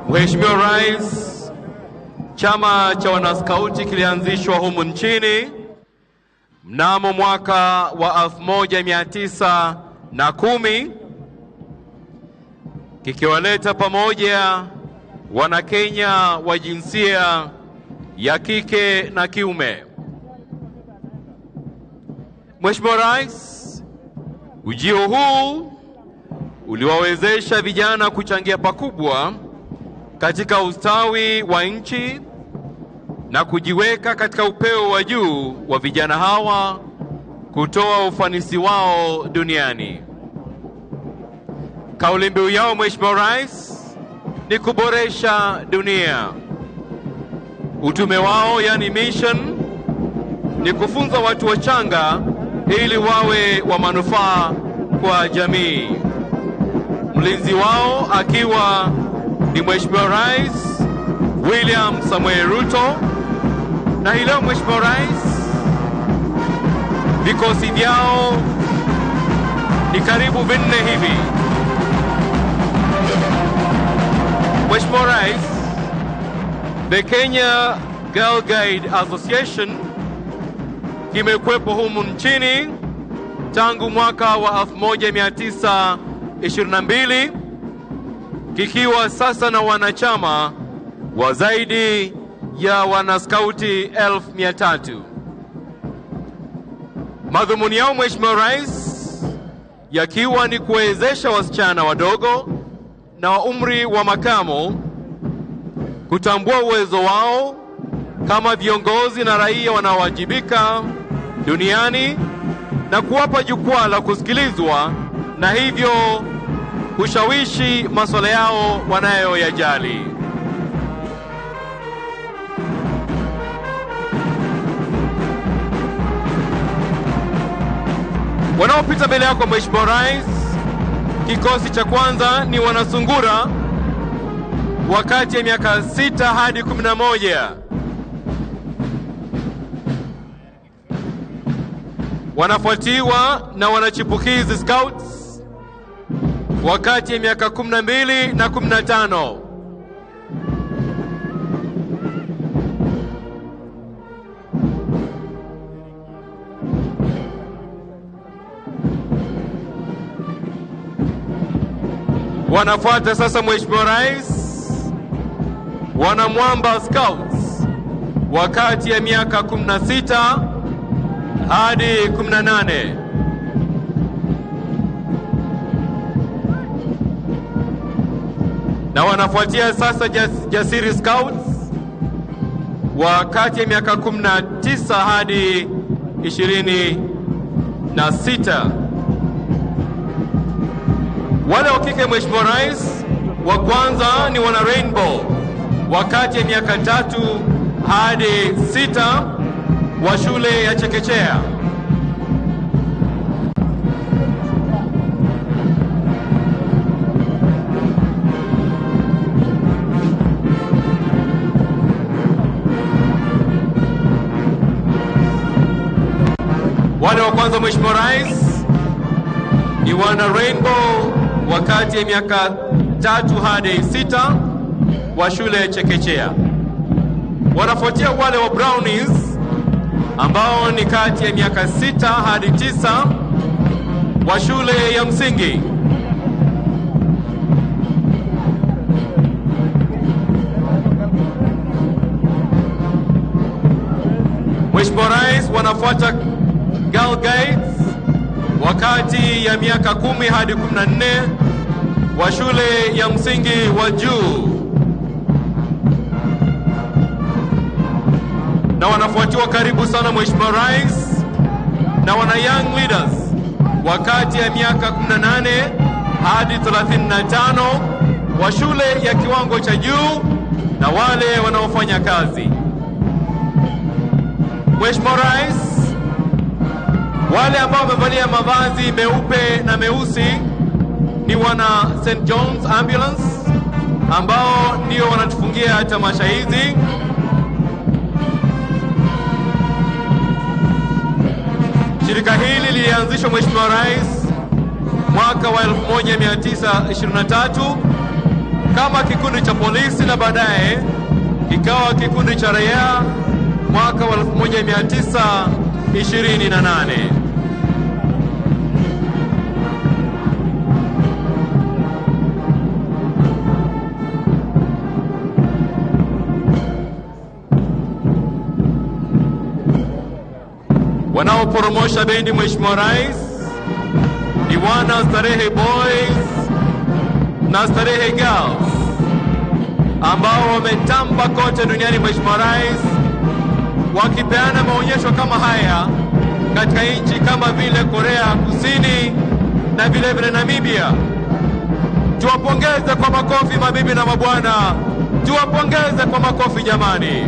Mheshimiwa Rais, chama cha wanaskauti kilianzishwa humu nchini mnamo mwaka wa 1910 kikiwaleta pamoja Wanakenya wa jinsia ya kike na kiume. Mheshimiwa Rais, ujio huu uliwawezesha vijana kuchangia pakubwa katika ustawi wa nchi na kujiweka katika upeo wa juu wa vijana hawa kutoa ufanisi wao duniani. Kauli mbiu yao, Mheshimiwa Rais, ni kuboresha dunia. Utume wao, yani mission, ni kufunza watu wachanga ili wawe wa manufaa kwa jamii. Mlinzi wao akiwa ni Mheshimiwa Rais William Samoei Ruto. Na hii leo Mheshimiwa Rais, vikosi vyao ni karibu 4 hivi. Mheshimiwa Rais, the Kenya Girl Guide Association kimekuwepo humu nchini tangu mwaka wa 1922 kikiwa sasa na wanachama wa zaidi ya wanaskauti 300,000. Madhumuni yao Mheshimiwa Rais yakiwa ni kuwezesha wasichana wadogo na wa umri wa makamo kutambua uwezo wao kama viongozi na raia wanaowajibika duniani na kuwapa jukwaa la kusikilizwa na hivyo kushawishi masuala yao wanayoyajali. Wanaopita mbele yako Mheshimiwa Rais, kikosi cha kwanza ni wanasungura wa kati ya miaka 6 hadi 11. Wanafuatiwa na wanachipukizi scouts wa kati ya miaka 12 na 15. Wanafuata sasa Mheshimiwa Rais wanamwamba scouts wa kati ya miaka 16 hadi 18. Na wanafuatia sasa Jasiri Scouts wa kati ya miaka 19 hadi 26. Wale wa kike Mheshimiwa Rais, wa kwanza ni wana Rainbow wa kati ya miaka 3 hadi 6 wa shule ya chekechea. Wale wa kwanza Mheshimiwa Rais ni wana Rainbow wa kati ya miaka 3 hadi 6 wa shule ya chekechea. Wanafuatia wale wa Brownies ambao ni kati ya miaka 6 hadi 9 wa shule ya msingi. Mheshimiwa Rais, wanafuata Girl Guides wa kati ya miaka 10 hadi 14 wa shule ya msingi wa juu. Na wanafuatiwa karibu sana Mheshimiwa Rais na wana Young Leaders wa kati ya miaka 18 hadi 35 wa shule ya kiwango cha juu na wale wanaofanya kazi. Mheshimiwa Rais, wale ambao wamevalia mavazi meupe na meusi ni wana St. John's Ambulance ambao ndio wanatufungia tamasha hizi. Shirika hili lilianzishwa Mheshimiwa Rais mwaka wa 1923 kama kikundi cha polisi na baadaye kikawa kikundi cha raia mwaka wa 1928. Wanaoporomosha bendi Mheshimiwa Rais ni wana Starehe Boys na Starehe Girls ambao wametamba kote duniani Mheshimiwa Rais, wakipeana maonyesho kama haya katika nchi kama vile Korea Kusini na vile vile Namibia. Tuwapongeze kwa makofi mabibi na mabwana, tuwapongeze kwa makofi jamani.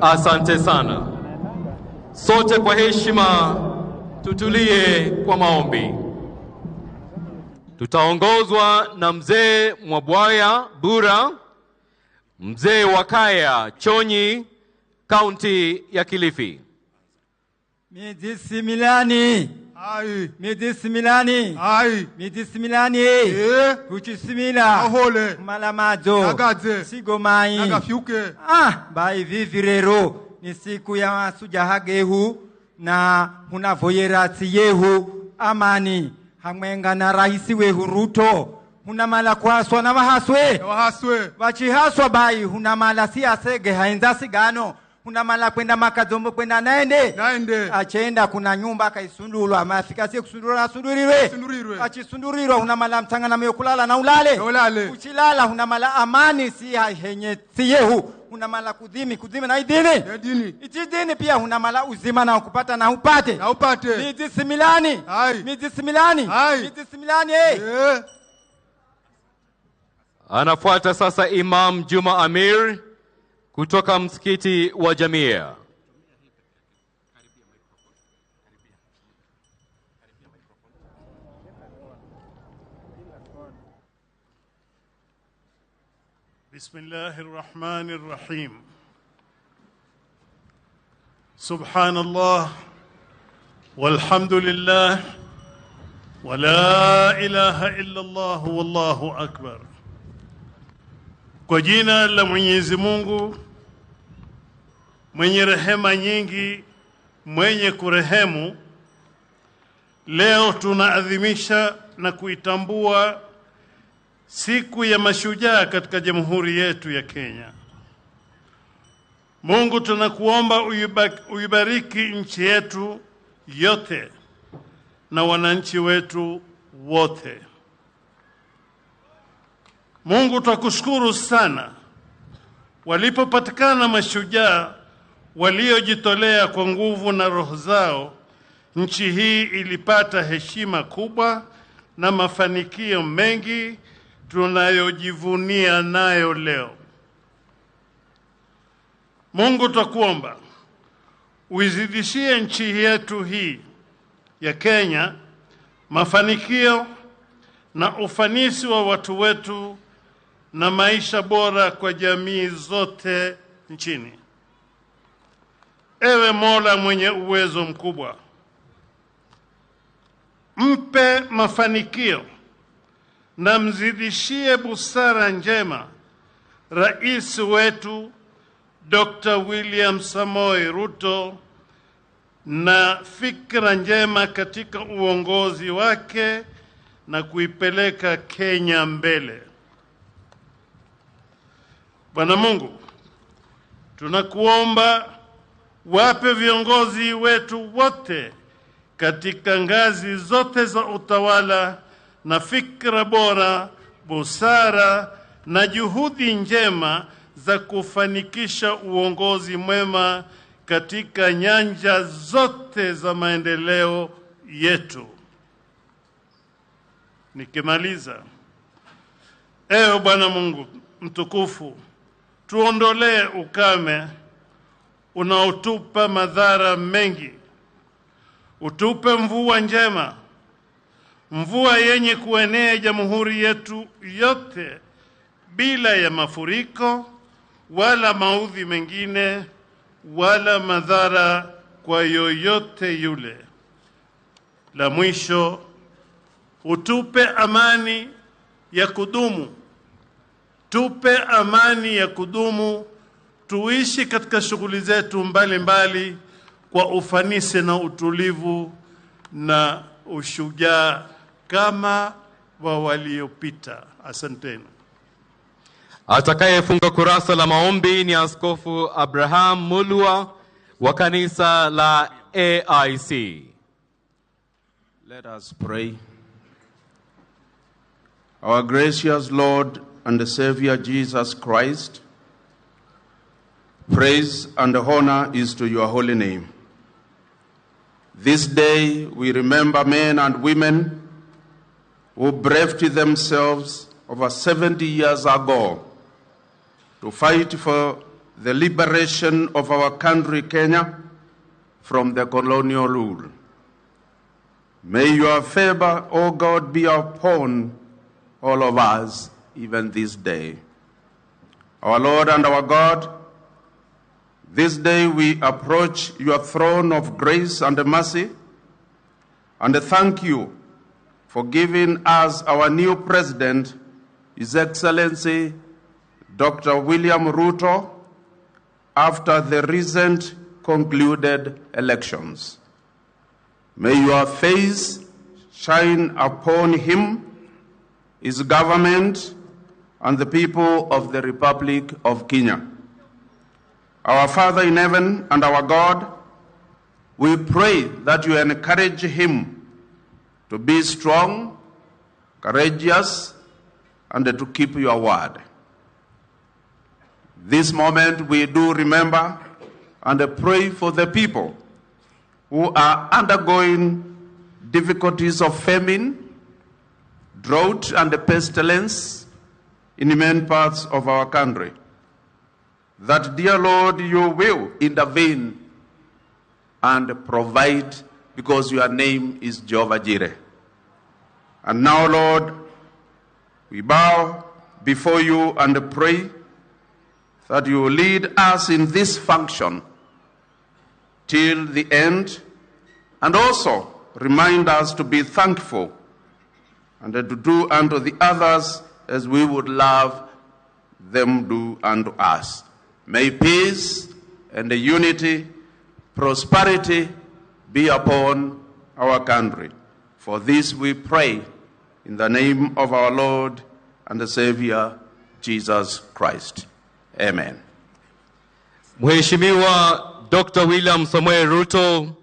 Asante sana. Sote kwa heshima tutulie kwa maombi. Tutaongozwa na mzee Mwabwaya Bura, mzee wa kaya Chonyi, kaunti ya Kilifi. Midisimilani. Ai. Midisimilani. Ai. Midisimilani. Eh. Kuchisimila. Ahole. Malamadzo. Nagadze. Sigomai. Nagafyuke. Ah, bai vivirero ni siku ya masujahagehu na hunavoyera tsiyehu amani hamwenga na raisi wehu Ruto hunamala kwaswa na wahaswe. Wahaswe. Wachihaswa bai hunamala siasege haenza sigano. Hunamala kwenda makazombo kwenda naende. Naende. Achenda kuna nyumba akaisundulwa amafika sie kusundulwa asundurirwe. Asundurirwe. Achisundurirwa hunamala mtanga na kulala na ulale. Ulale. Uchilala hunamala amani si henye siyehu. Hunamala kudhimi kudhimi na idini. Idini. Itidini pia hunamala uzima na ukupata na upate. Na upate. Midisimilani. Ai. Midisimilani. Ai. Midisimilani. Eh. Anafuata sasa Imam Juma Amir kutoka msikiti wa Jamia. Bismillahirrahmanirrahim. Subhanallah walhamdulillah wa la ilaha illa Allah wallahu akbar. Kwa jina la Mwenyezi Mungu mwenye rehema nyingi, mwenye kurehemu, leo tunaadhimisha na kuitambua siku ya mashujaa katika jamhuri yetu ya Kenya. Mungu tunakuomba uibariki nchi yetu yote na wananchi wetu wote. Mungu tunakushukuru sana walipopatikana mashujaa waliojitolea kwa nguvu na roho zao, nchi hii ilipata heshima kubwa na mafanikio mengi tunayojivunia nayo leo. Mungu tunakuomba uizidishie nchi yetu hii ya Kenya mafanikio na ufanisi wa watu wetu na maisha bora kwa jamii zote nchini. Ewe Mola mwenye uwezo mkubwa, mpe mafanikio na mzidishie busara njema rais wetu Dr. William Samoei Ruto na fikra njema katika uongozi wake na kuipeleka Kenya mbele. Bwana Mungu, tunakuomba wape viongozi wetu wote katika ngazi zote za utawala na fikra bora, busara na juhudi njema za kufanikisha uongozi mwema katika nyanja zote za maendeleo yetu. Nikimaliza, ewe Bwana Mungu mtukufu, tuondolee ukame unaotupa madhara mengi. Utupe mvua njema, mvua yenye kuenea jamhuri yetu yote bila ya mafuriko wala maudhi mengine wala madhara kwa yoyote yule. La mwisho, utupe amani ya kudumu, tupe amani ya kudumu, tuishi katika shughuli zetu mbalimbali kwa ufanisi na utulivu na ushujaa kama wa waliopita. Asanteni. Atakayefunga kurasa la maombi ni Askofu Abraham Mulwa wa kanisa la AIC. Let us pray. Our gracious Lord and Savior Jesus Christ, praise and honor is to your holy name. This day we remember men and women who braved themselves over 70 years ago to fight for the liberation of our country, Kenya, from the colonial rule. May your favor, O God, be upon all of us, even this day. Our Lord and our God, this day we approach your throne of grace and mercy and thank you for giving us our new president, His Excellency Dr. William Ruto, after the recent concluded elections. May your face shine upon him, his government, and the people of the Republic of Kenya. Our Father in heaven and our God, we pray that you encourage him to be strong, courageous, and to keep your word. This moment we do remember and pray for the people who are undergoing difficulties of famine, drought, and pestilence in many parts of our country. That, dear Lord, you will intervene and provide, because your name is Jehovah Jireh. And now, Lord, we bow before you and pray that you will lead us in this function till the end, and also remind us to be thankful and to do unto the others as we would love them do unto us. May peace and unity, prosperity be upon our country. For this we pray in the name of our Lord and the Savior, Jesus Christ. Amen. Mheshimiwa Dr. William Samoei Ruto,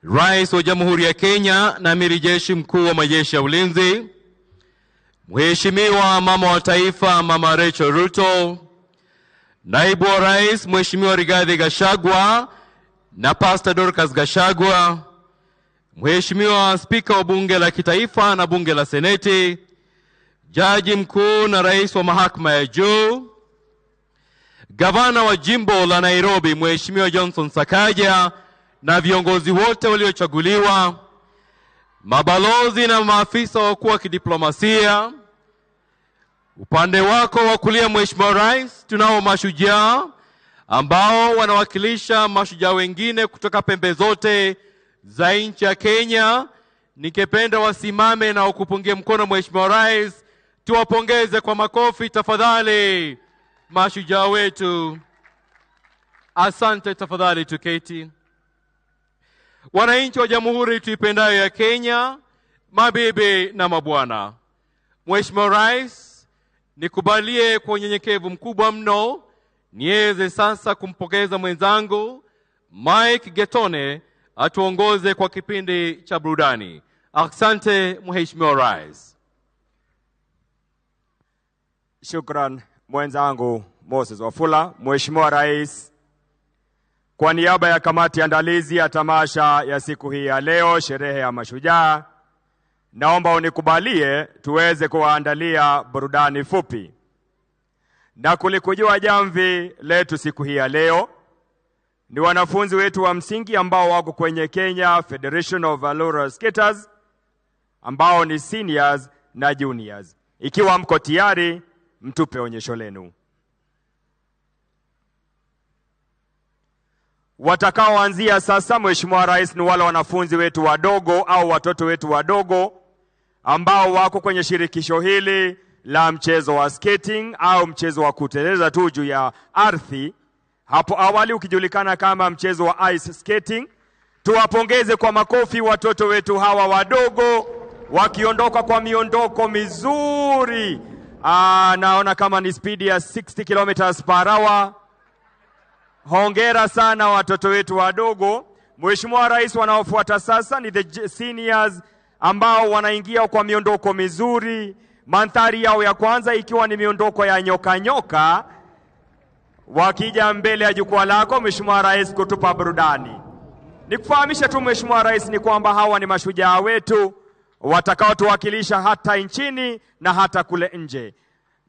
Rais wa Jamhuri ya Kenya na Amiri Jeshi Mkuu wa Majeshi ya Ulinzi, Mheshimiwa Mama wa Taifa Mama Rachel Ruto, Naibu wa Rais Mheshimiwa Rigathi Gachagua na Pastor Dorcas Gachagua, Mheshimiwa Spika wa Bunge la Kitaifa na Bunge la Seneti, Jaji Mkuu na Rais wa Mahakama ya Juu, Gavana wa Jimbo la Nairobi Mheshimiwa Johnson Sakaja na viongozi wote waliochaguliwa, mabalozi na maafisa wakuu wa kidiplomasia. Upande wako wa kulia Mheshimiwa Rais, tunao mashujaa ambao wanawakilisha mashujaa wengine kutoka pembe zote za nchi ya Kenya. Ningependa wasimame na ukupungie mkono Mheshimiwa Rais. Tuwapongeze kwa makofi tafadhali mashujaa wetu. Asante, tafadhali tuketi. Wananchi wa Jamhuri tuipendayo ya Kenya, mabibi na mabwana, Mheshimiwa Rais, nikubalie kwa unyenyekevu mkubwa mno niweze sasa kumpokeza mwenzangu Mike Getone atuongoze kwa kipindi cha burudani. Asante Mheshimiwa Rais. Shukran mwenzangu Moses Wafula. Mheshimiwa Rais, kwa niaba ya kamati andalizi ya tamasha ya siku hii ya leo, sherehe ya mashujaa, naomba unikubalie tuweze kuwaandalia burudani fupi. Na kulikujua jamvi letu siku hii ya leo ni wanafunzi wetu wa msingi ambao wako kwenye Kenya Federation of Roller Skaters, ambao ni seniors na juniors. Ikiwa mko tayari, mtupe onyesho lenu. Watakaoanzia sasa, Mheshimiwa Rais, ni wale wanafunzi wetu wadogo au watoto wetu wadogo ambao wako kwenye shirikisho hili la mchezo wa skating au mchezo wa kuteleza tu juu ya ardhi, hapo awali ukijulikana kama mchezo wa ice skating. Tuwapongeze kwa makofi watoto wetu hawa wadogo wakiondoka kwa miondoko mizuri. Naona kama ni speed ya 60 kilometers per hour. Hongera sana watoto wetu wadogo. Mheshimiwa Rais, wanaofuata sasa ni the seniors ambao wanaingia kwa miondoko mizuri. Mandhari yao ya kwanza ikiwa ni miondoko ya nyoka nyoka, wakija mbele ya jukwaa lako Mheshimiwa Rais kutupa burudani. Nikufahamisha tu Mheshimiwa Rais ni kwamba hawa ni mashujaa wetu watakaotuwakilisha hata nchini na hata kule nje.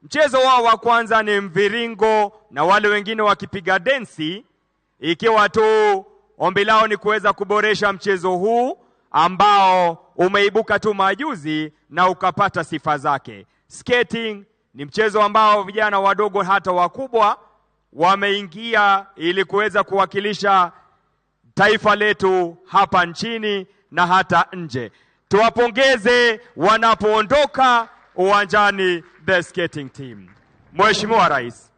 Mchezo wao wa kwanza ni mviringo na wale wengine wakipiga densi, ikiwa tu ombi lao ni kuweza kuboresha mchezo huu ambao umeibuka tu majuzi na ukapata sifa zake. Skating ni mchezo ambao vijana wadogo hata wakubwa wameingia ili kuweza kuwakilisha taifa letu hapa nchini na hata nje. Tuwapongeze wanapoondoka uwanjani the skating team. Mheshimiwa Rais,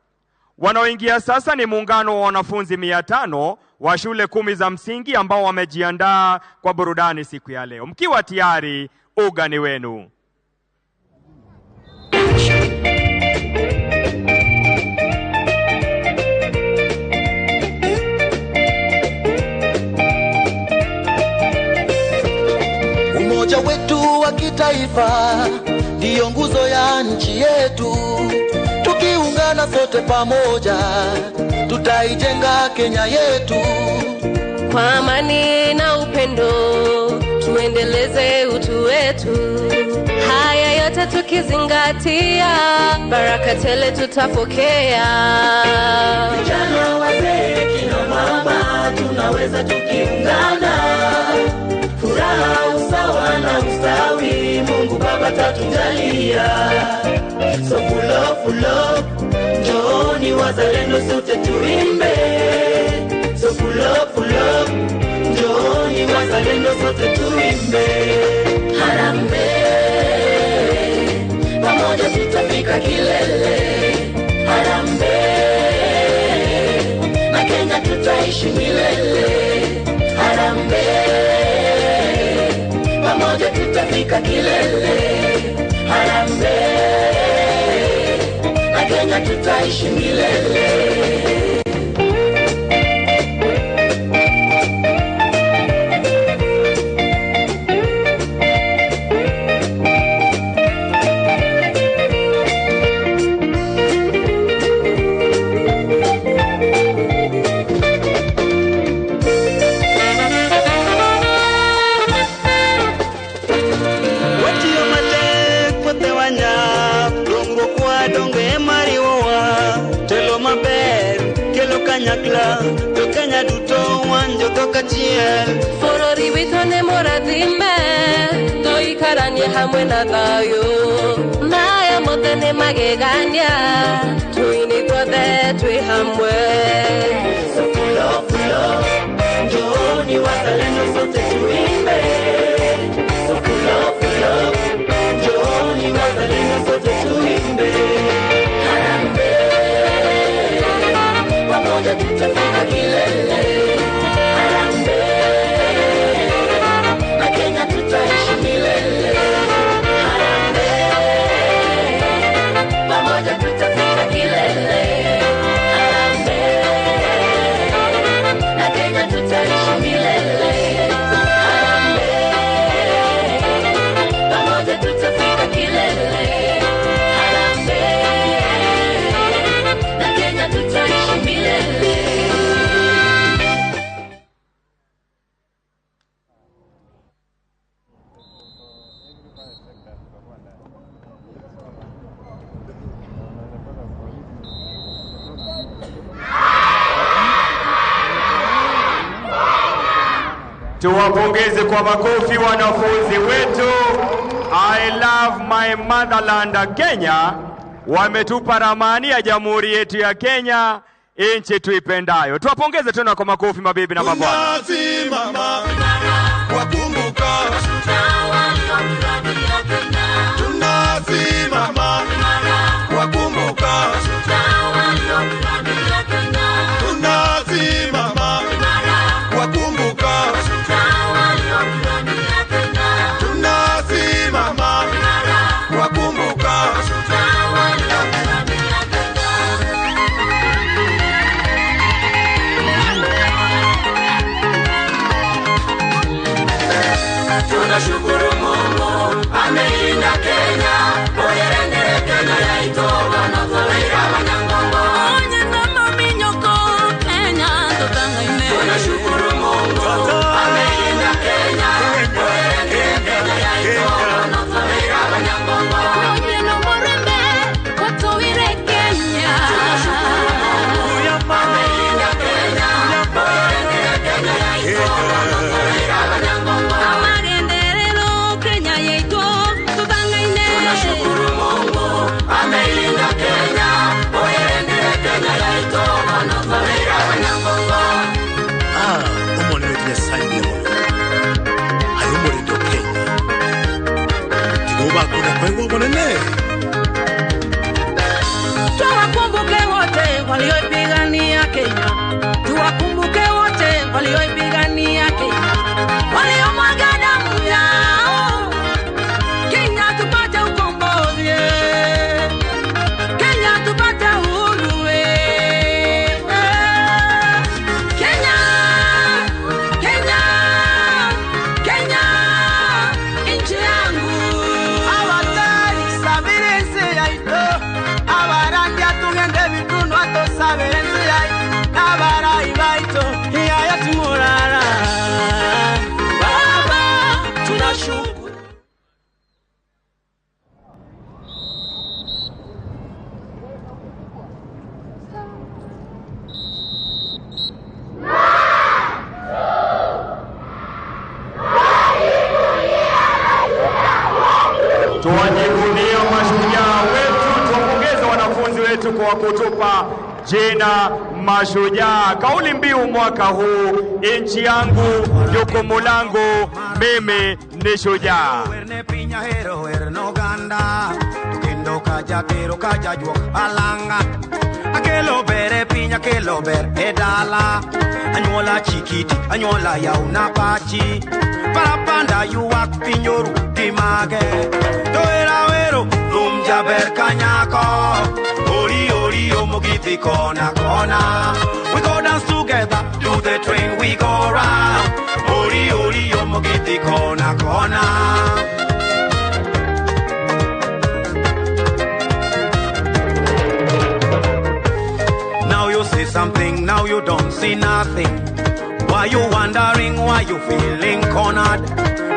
wanaoingia sasa ni muungano wa wanafunzi 500 wa shule 10 za msingi ambao wamejiandaa kwa burudani siku ya leo. Mkiwa tayari, uga ni wenu. Umoja wetu wa kitaifa ndiyo nguzo ya nchi yetu. Tukiungana sote pamoja tutaijenga Kenya yetu. Kwa amani na upendo tuendeleze utu wetu. Haya yote tukizingatia, baraka tele tutapokea. Vijana, wazee, kina mama, tunaweza tukiungana. Furaha, usawa na ustawi, Mungu Baba tatujalia. So full up, njooni wazalendo sote tuimbe. So full up, njooni wazalendo sote tuimbe. Harambee, pamoja tutafika kilele. Harambee, na Kenya tutaishi milele. Harambee, pamoja tutafika kilele. Harambee, na Kenya tutaishi milele. Forori witone morathime toikaranie hamwe na thayo maya mothe nĩ magegania tuini twothe twi hamwe. So full up, njooni wazalendo sote tuimbe. So full up, njooni wazalendo sote tuimbe. Harambee, pamoja tutafika kilele. Harambee, na Kenya tutaishi milele. Harambee, pamoja tutafika kilele. Harambee, na Kenya tutaishi milele. Harambee, pamoja tutafika kilele. Harambee, na Kenya tutaishi milele. Tuwapongeze kwa makofi wanafunzi wetu. I love my motherland Kenya. Wametupa ramani ya jamhuri yetu ya Kenya nchi tuipendayo. Tuwapongeze tena kwa makofi mabibi na mabwana. Tunasimama wakumbuka, tunasimama wakumbuka, tunasimama wakumbuka, tunasimama wakumbuka. Tunashukuru Mungu ameilinda Kenya, oyerendere Kenya yaitoba na tolaira banyangongo. Onye nama minyoko Kenya tutangaine. Tunashukuru Mungu ameilinda Kenya, oyerendere Kenya yaitoba na tolaira banyangongo. Onye no morembe kwatowire Kenya. Tunashukuru Mungu ameilinda Kenya, oyerendere Kenya yaitoba na tolaira banyangongo. Tunashukuru Mungu ameilinda Kenya, oyerendere Kenya yaitoba na tolaira banyangongo. Omwana wetu Nyasaye muno ayo omurindi o Kenya tigobakuna kwaigwa obonene. Tuwakumbuke wote walioipigania Kenya, tuwakumbuke wote walioipigania Kenya, waliomwaga damu yao Kenya tupate ukombozi, Kenya tupate uhuru. Kenya, Kenya, Kenya nchi yangu. Abatari sabire ensi yaito, abarambya tugende bitundu atosabire ensi yaito, n'abarayi baito iyayo tumurara. Baba tunashukuru. Tuwajivunie mashujaa wetu, tuwapongeze wanafunzi wetu kwa kutupa jina mashujaa. Kauli mbiu mwaka huu, nchi yangu, jukumu langu, mimi ni shujaa. Werne pinya hero werno ganda kendo kaja tero kaja juok alanga akelo bere pinya kelo ber e dala anyuola chikiti anyuola yauna pachi parapanda yuak pinyoru timage to era wero thum jaber kanyako ori ori omogiti kona kona we go dance together do the train we go round ori ori omogiti kona kona. Now you see something, now you don't see nothing. Why you wondering, why you feeling cornered?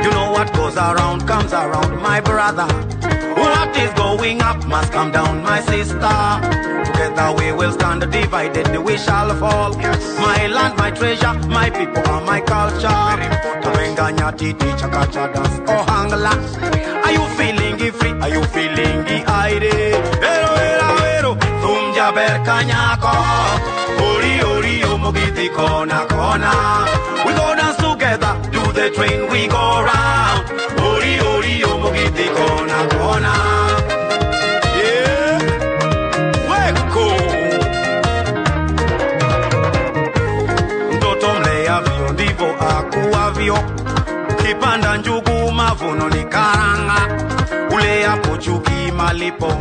You know what goes around comes around, my brother. What is going up must come down, my sister. Together we will stand, divided we shall fall. Yes. My land, my treasure, my people are my culture. Tumenganya titi chakacha dance ohangla. Are you feeling free? Are you feeling aire? Ero era ero thum jaber kanyako. Ori ori omogiti kona kona. We go dance together, do the train we go round. Ori ori omogiti kona kona. Yeah. Weko. Mtoto mleavyo ndivyo akuavyo. Ukipanda njugu mavuno ni karanga. Ule hapo chuki malipo.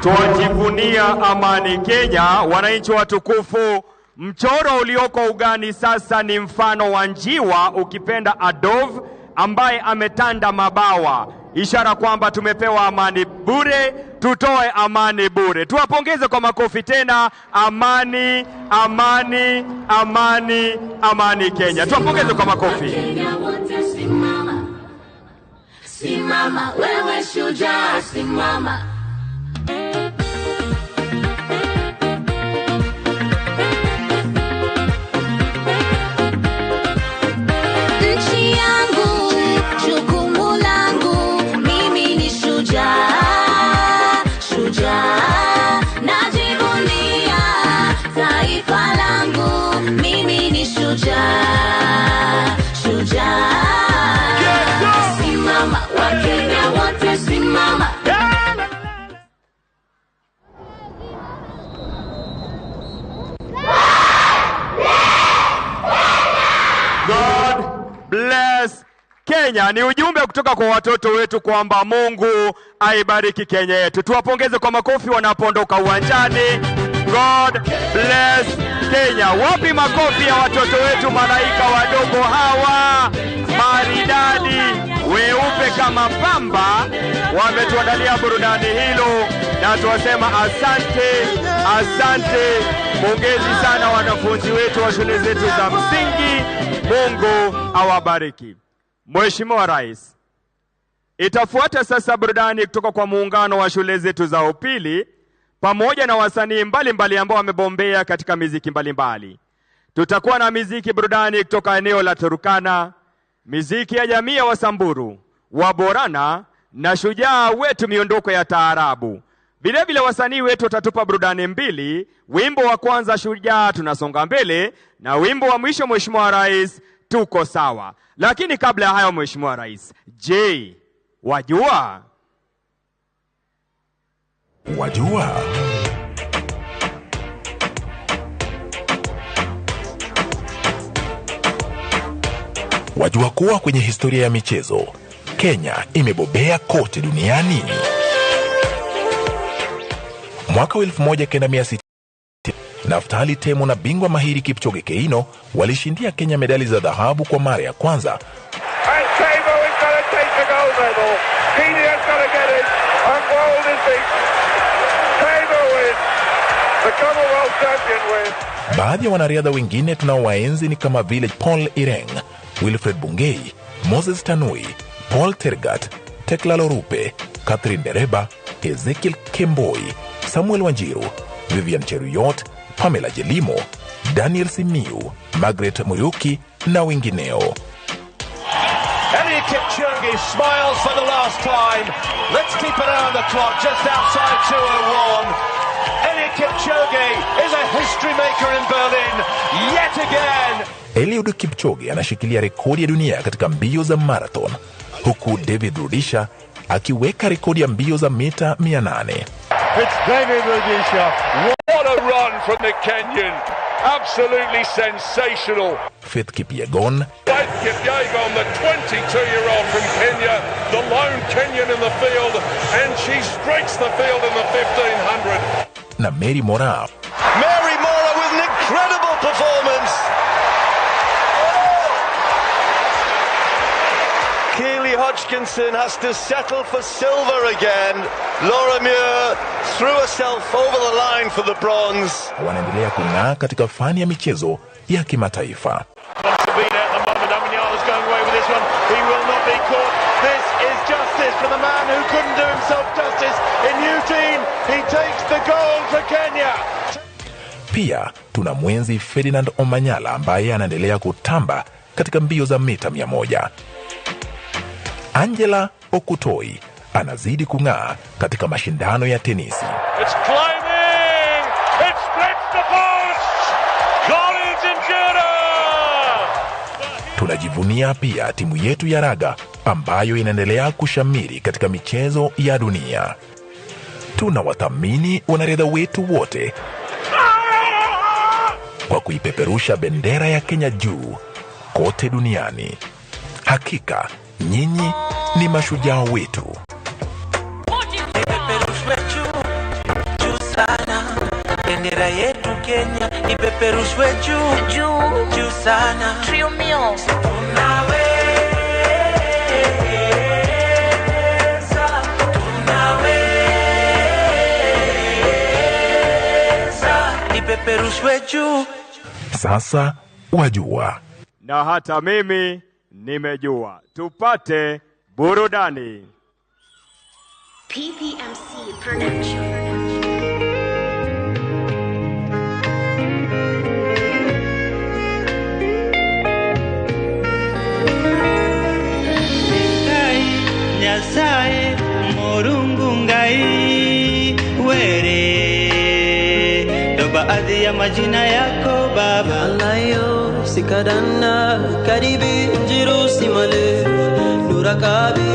Twajivunia amani Kenya. Wananchi watukufu, mchoro ulioko ugani sasa ni mfano wa njiwa, ukipenda a dove, ambaye ametanda mabawa, ishara kwamba tumepewa amani bure, tutoe amani bure. Tuwapongeze kwa makofi tena. Amani, amani, amani, amani Kenya. Tuwapongeze kwa makofi. Kenya wote simama, simama wewe shujaa, simama. Kenya ni ujumbe kutoka kwa watoto wetu kwamba Mungu aibariki Kenya yetu. Tuwapongeze kwa makofi wanapoondoka uwanjani. God bless Kenya. Wapi makofi ya watoto wetu, malaika wadogo hawa maridadi, weupe kama pamba, wametuandalia burudani hilo, na tuwasema asante, asante. Pongezi sana wanafunzi wetu wa shule zetu za msingi. Mungu awabariki. Mheshimiwa Rais, itafuata sasa burudani kutoka kwa muungano wa shule zetu za upili pamoja na wasanii mbalimbali ambao wamebombea katika miziki mbalimbali. Tutakuwa na miziki burudani kutoka eneo la Turkana, miziki ya jamii ya Wasamburu, Waborana na shujaa wetu miondoko ya taarabu. Vile vile wasanii wetu watatupa burudani mbili, wimbo wa kwanza shujaa tunasonga mbele na wimbo wa mwisho Mheshimiwa Rais tuko sawa. Lakini kabla ya hayo Mheshimiwa Rais, je, wajua? Wajua? Wajua kuwa kwenye historia ya michezo, Kenya imebobea kote duniani. Mwaka 1960, Naftali Temu na bingwa mahiri Kipchoge Keino walishindia Kenya medali za dhahabu kwa mara ya kwanza. And Temu is going to take the gold medal. Kenya's going to get it, and world is beaten. Temu wins. The Commonwealth champion wins. Baadhi ya wanariadha wengine tunaowaenzi ni kama vile Paul Ireng, Wilfred Bungei, Moses Tanui, Paul Tergat, Tekla Lorupe, Catherine Dereba, Ezekiel Kemboi, Samuel Wanjiru, Vivian Cheruiyot, Pamela Jelimo, Daniel Simiu, Margaret Muriuki na wengineo. Eliud Kipchoge smiles for the last time. Let's keep an eye on the clock, just outside 2:01. Eliud Kipchoge is a history maker in Berlin yet again. Eliud Kipchoge anashikilia rekodi ya dunia katika mbio za marathon, huku David Rudisha akiweka rekodi ya mbio za mita 800. It's David Rudisha. What a run from the Kenyan. Absolutely sensational. Faith Kipyegon, Faith Kipyegon, the 22-year-old from Kenya, the lone Kenyan in the field, and she streaks the field in the 1500. na Mary Moraa Mary Moraa with an incredible performance. Keely Hodgkinson has to settle for silver again. Laura Muir threw herself over the line for the bronze. wanaendelea kung'aa katika fani ya michezo ya kimataifa. Sabina at the moment, Omanyala's going away with this one. He will not be caught. This is justice for the man who couldn't do himself justice in Eugene. He takes the gold for Kenya. Pia tuna mwenzi Ferdinand Omanyala ambaye anaendelea kutamba katika mbio za mita 100. Angela Okutoi anazidi kung'aa katika mashindano ya tenisi. It's climbing! It splits the post! Collins Injera! Tunajivunia pia timu yetu ya raga ambayo inaendelea kushamiri katika michezo ya dunia. Tunawathamini wanariadha wetu wote kwa kuipeperusha bendera ya Kenya juu kote duniani. Hakika nyinyi ni mashujaa wetu. Ipeperushwe juu juu sana, bendera yetu Kenya ipeperushwe juu juu juu sana. Trio mio tunaweza, tunaweza, ipeperushwe juu. Sasa wajua. Na hata mimi nimejua. Tupate burudani. PPMC Production. Ngai, Nyasaye, Murungu Ngai, were ndo baadhi ya majina yako Baba. Alayo sikadana karibi njiru simale nurakabi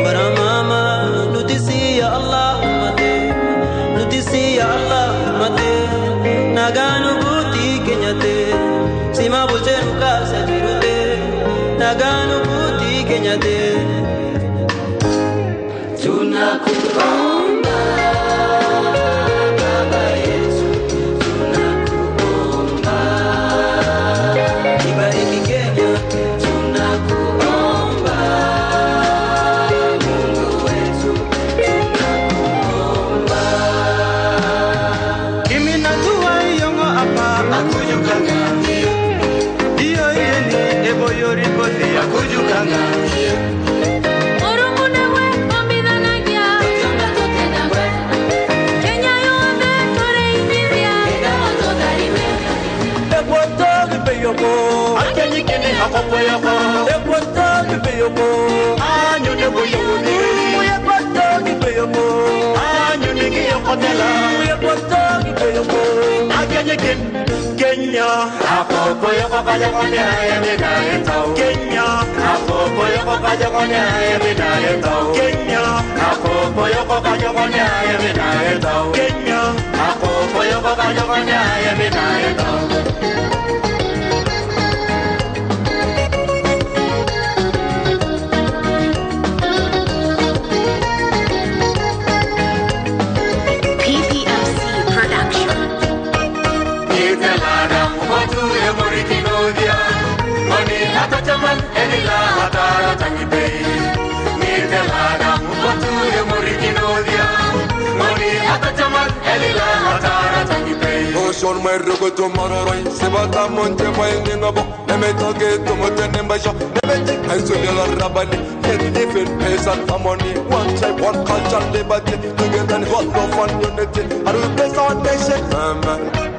baramama nutisi ya Allah mate nutisi ya Allah mate naganu buti kenyate sima bulche nuka sajirute naganu buti kenyate. yoko Akenyikini hakopo yoko Epoto kipe yoko Anyu nebo yoko nigeri Epoto kipe yoko Anyu nigi yoko tela Epoto kipe yoko Akenyikin Kenya Hakopo yoko kajoko ni ayemina etau Kenya Hakopo yoko kajoko ni ayemina etau Kenya Hakopo yoko kajoko ni ayemina etau Kenya Hakopo yoko kajoko ni ayemina etau. PPMC Production. Oshon mai rugo tomorrow sebata monte mai ninabo nemetoke tomote nembajo nemete aisulela rabani get different peace and harmony, one tribe, one culture, liberty, together and one love and unity, and we bless our nation. Amen.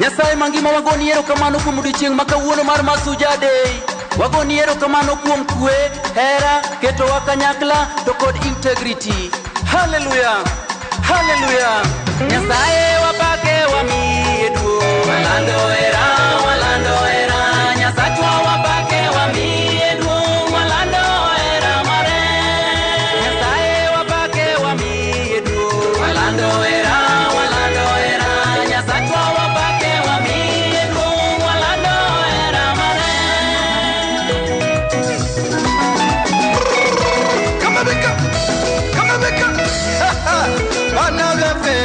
Nyasaye mangima wagoni erokamano kuom odiechieng' ma kawuono mar Mashujaa Day. Wagoni erokamano kuom kwe, hera, ketowa kanyakla to kod integrity. Hallelujah. Hallelujah. Nyasaye wapake wamiye duong'. Walando hera, walando hera. Nyasachwa wapake wamiye duong'. Walando hera mare. Nyasaye wapake wamiye duong'. Walando hera, walando hera. Nyasachwa wapake wamiye duong'. Walando hera mare. Kama beka, kama beka. Bana byafe.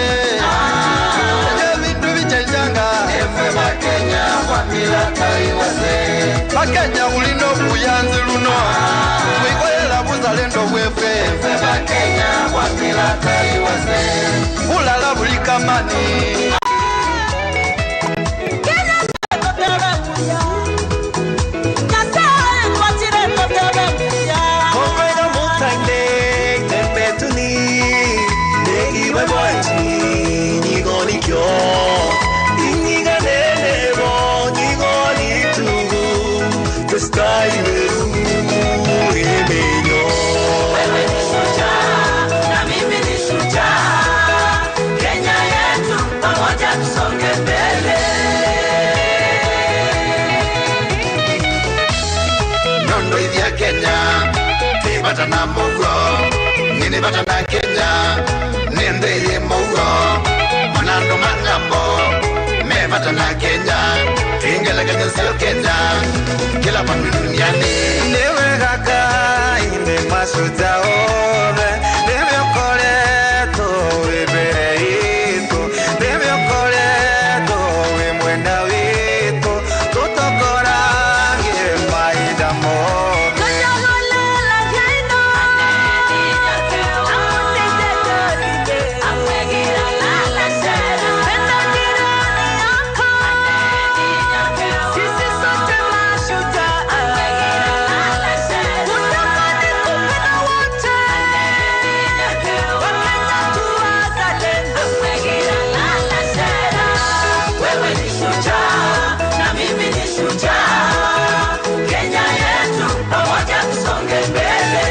Ebintu bichenjanga. Efe Bakenya kwatila taiwase. Bakenya ulino buyanzi luno. Wikoyela buzalendo bwefe. Efe Bakenya kwatila taiwase. Bulala buli kamani. Wewe ni shujaa, na mimi ni shujaa. Kenya yetu, pamoja tusonge mbele. Nondo ithia Kenya, tibata na mugo, nini bata na Kenya, nende ye mugo, manando mangambo, me bata na Kenya, tingela Kenya sio Kenya, kila pandu duniani. Newe kaka ine mashujaa ove, newe okoleto we mbere itu, newe okoleto we mwena witu, tutokorangie mahinda mothe. Wewe ni shujaa, na mimi ni shujaa. Kenya yetu, pamoja tusonge mbele.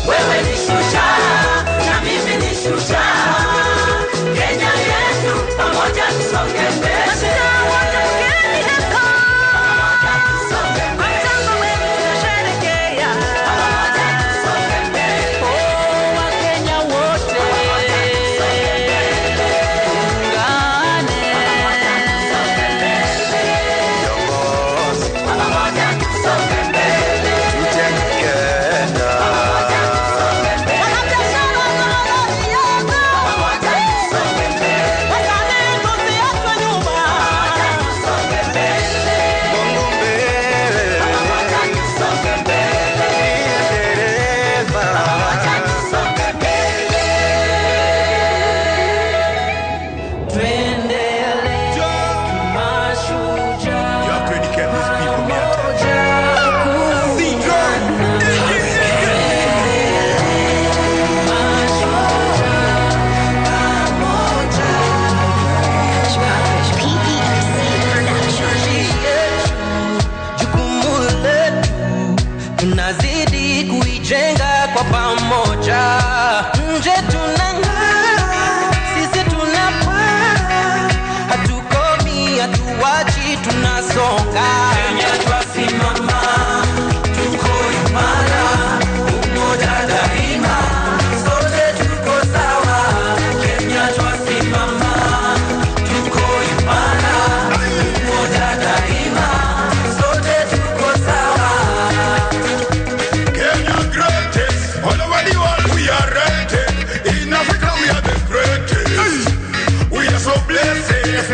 Wewe ni shujaa, na mimi ni shujaa. Kenya yetu, pamoja tusonge mbele. Pamoja tusonge mbele. Pamoja tusonge mbele. Oh, Wakenya wote tuungane. Pamoja tusonge mbele. Tujenge Kenya. Pamoja tusonge mbele. Pamoja tusonge mbele. Mungu mbele, Pamoja tusonge mbele. dereva. Pamoja tusonge mbele. You have to educate these people, me I tell you. Jukumu letu tunazidi kuijenga kwa pamoja. Nje tunang'aa, sisi tunapaa, hatukomi, hatuwachi, tunasonga. Kenya twasimama, tuko imara, umoja daima, sote tuko sawa. Kenya twasimama, tuko imara, umoja daima, sote tuko sawa. Kenya greatest, all over the world we are rated. In Africa we are the greatest. We are so blessed.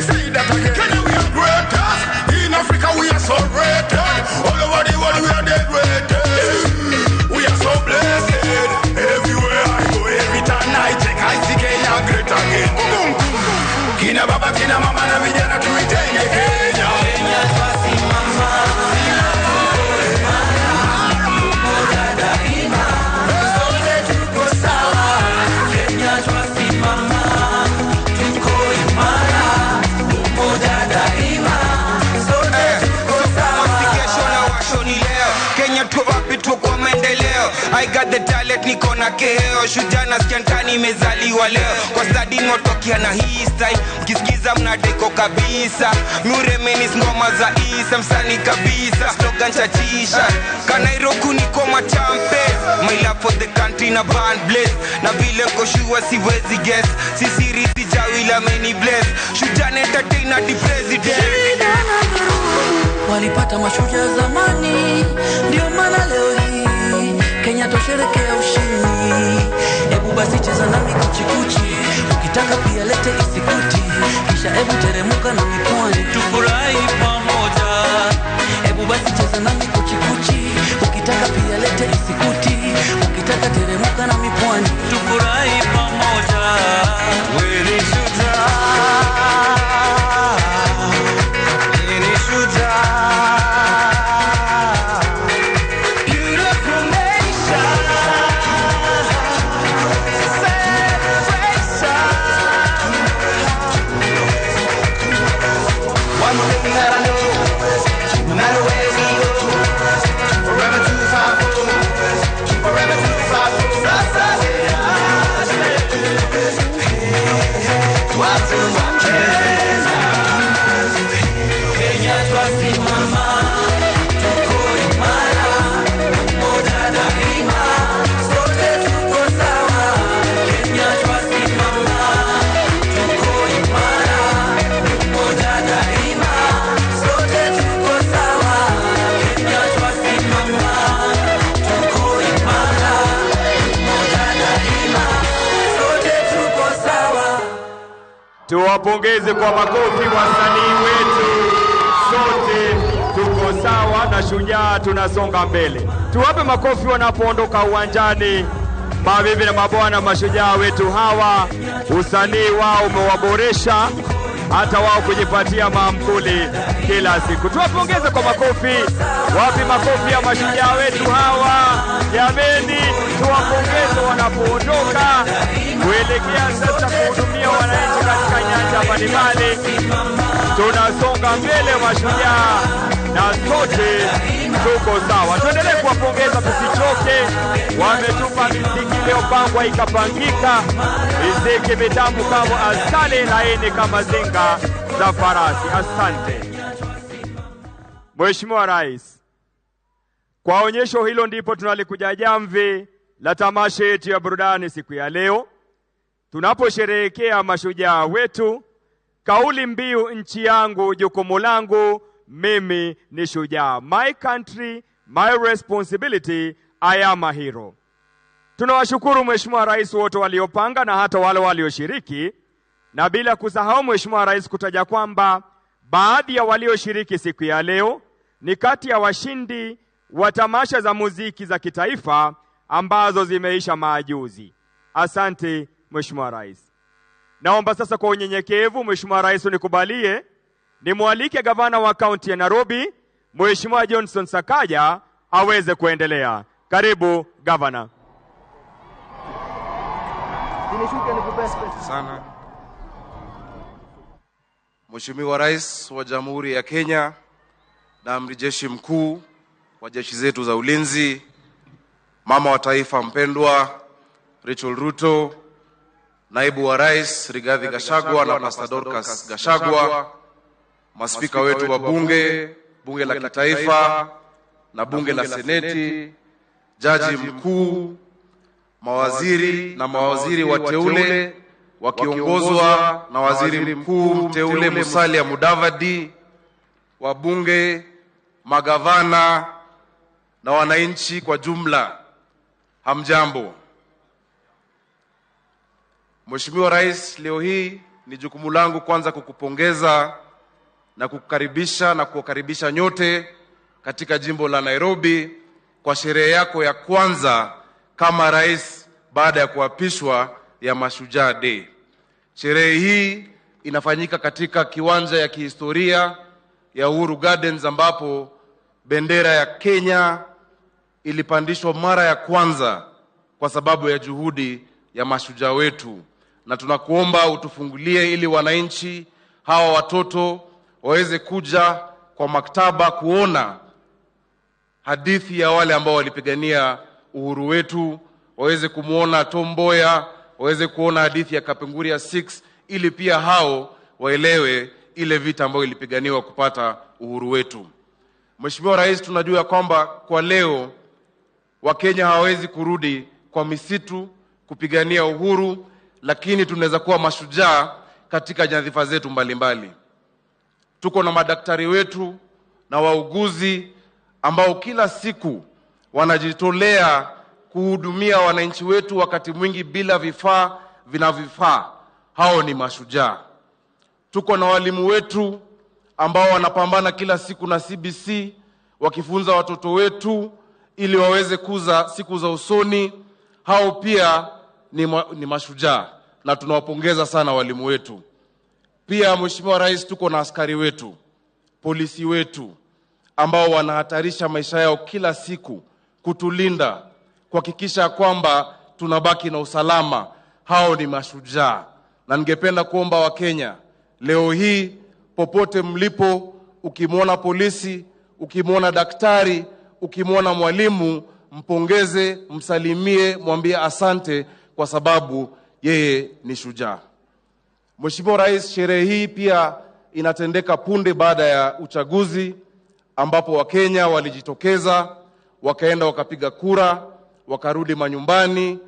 Say that again. Kenya we are greatest. In Africa we are so rated. All over the world we are the greatest. We are so blessed. Everywhere I go, every time I check, I see Kenya great again. Kina baba, kina mama na vijana tuitenge Kenya. Kenya twasimama, umoja daima, sote tuko sawa. Kenya twasimama, niko na keo. Shujaa nasikia ndani imezaliwa leo. Kwa stadi notokea na hii style. Mkisikiza mnadeko kabisa. Miuremenis ngoma za Isa. Msanii kabisa. Slogan chachisha. Kanairoku niko machampe. My love for the country na band bless. Na vile nko sure siwezi guess. Sisiri sijawila many bless. Shujaa entertainer the president. Walipata mashujaa zamani, ndio maana leo hii Kenya tosherekea ushindi. Ebu basi cheza nami kuchikuchi, ukitaka pia lete isikuti, kisha ebu teremuka na mipwani tufurahi pamoja. Ebu basi cheza nami kuchikuchi, ukitaka pia lete isikuti, ukitaka teremuka na mipwani tufurahi pamoja. Wewe ni shujaa, ni shujaa. Beautiful nation, celebration. One thing that I know, no matter where we go, forever 254, forever 254. Sasa watu wa Kenya, Kenya twasimama, tuko imara, moja daima, sote tuko sawa. Kenya twasimama, tuko imara, moja daima, sote tuko sawa. Kenya twasimama, tuko imara, moja daima, sote tuko sawa. Tuwapongeze kwa makofi wasanii wetu. Sote tuko sawa na shujaa, tunasonga mbele. Tuwape makofi wanapoondoka uwanjani. Mabibi na mabwana, mashujaa wetu hawa, usanii wao umewaboresha hata wao kujipatia maamkuli kila siku. Tuwapongeze kwa makofi. Wapi makofi ya mashujaa wetu hawa? Jameni, tuwapongeze wanapoondoka kuelekea sasa kuhudumia wananchi katika nyanja mbalimbali. Tunasonga mbele mashujaa, na sote tuko sawa. Tuendelee kuwapongeza, tusichoke. Wametupa miziki iliyopangwa ikapangika, miziki mitamu kama asali, laini kama zinga za farasi. Asante Mheshimiwa Rais. Kwa onyesho hilo ndipo tunalikuja jamvi la tamasha yetu ya burudani siku ya leo, tunaposherehekea mashujaa wetu. Kauli mbiu nchi yangu jukumu langu, mimi ni shujaa. My country, my responsibility, I am a hero. Tunawashukuru Mheshimiwa Rais wote waliopanga na hata wale walioshiriki, na bila kusahau Mheshimiwa Rais kutaja kwamba baadhi ya walioshiriki siku ya leo ni kati ya washindi wa tamasha za muziki za kitaifa ambazo zimeisha majuzi. Asante Mheshimiwa Rais. Naomba sasa kwa unyenyekevu Mheshimiwa Rais unikubalie nimwalike gavana wa kaunti ya Nairobi Mheshimiwa Johnson Sakaja aweze kuendelea. Karibu gavana. Sana Mheshimiwa Rais wa Jamhuri ya Kenya na Amiri Jeshi Mkuu wa jeshi zetu za ulinzi, Mama wa Taifa mpendwa Rachel Ruto, Naibu wa Rais Rigathi Gachagua na Pastor Dorcas Gachagua, maspika wetu wa bunge, bunge la kitaifa na bunge la seneti, jaji mkuu, mawaziri na mawaziri wateule wakiongozwa na waziri mkuu mteule Musalia Mudavadi, wabunge, magavana na wananchi kwa jumla, hamjambo. Mheshimiwa Rais, leo hii ni jukumu langu kwanza kukupongeza na kukukaribisha na kuwakaribisha nyote katika jimbo la Nairobi kwa sherehe yako ya kwanza kama rais baada ya kuapishwa ya Mashujaa Day. Sherehe hii inafanyika katika kiwanja ya kihistoria ya Uhuru Gardens ambapo bendera ya Kenya ilipandishwa mara ya kwanza kwa sababu ya juhudi ya mashujaa wetu. Na tunakuomba utufungulie ili wananchi hawa watoto waweze kuja kwa maktaba kuona hadithi ya wale ambao walipigania uhuru wetu waweze kumwona Tom Mboya, waweze kuona hadithi ya Kapenguria 6 ili pia hao waelewe ile vita ambayo ilipiganiwa kupata uhuru wetu. Mheshimiwa Rais, tunajua kwamba kwa leo Wakenya hawawezi kurudi kwa misitu kupigania uhuru, lakini tunaweza kuwa mashujaa katika nyadhifa zetu mbalimbali. Tuko na madaktari wetu na wauguzi ambao kila siku wanajitolea kuhudumia wananchi wetu, wakati mwingi bila vifaa vinavyofaa. Hao ni mashujaa. Tuko na walimu wetu ambao wanapambana kila siku na CBC wakifunza watoto wetu ili waweze kuza siku za usoni. Hao pia ni mashujaa na tunawapongeza sana walimu wetu. Pia Mheshimiwa Rais, tuko na askari wetu, polisi wetu ambao wanahatarisha maisha yao kila siku kutulinda, kuhakikisha kwamba tunabaki na usalama. Hao ni mashujaa. Na ningependa kuomba Wakenya leo hii, popote mlipo, ukimwona polisi, ukimwona daktari, ukimwona mwalimu, mpongeze, msalimie, mwambie asante kwa sababu yeye ni shujaa. Mheshimiwa Rais, sherehe hii pia inatendeka punde baada ya uchaguzi ambapo Wakenya walijitokeza, wakaenda wakapiga kura, wakarudi manyumbani,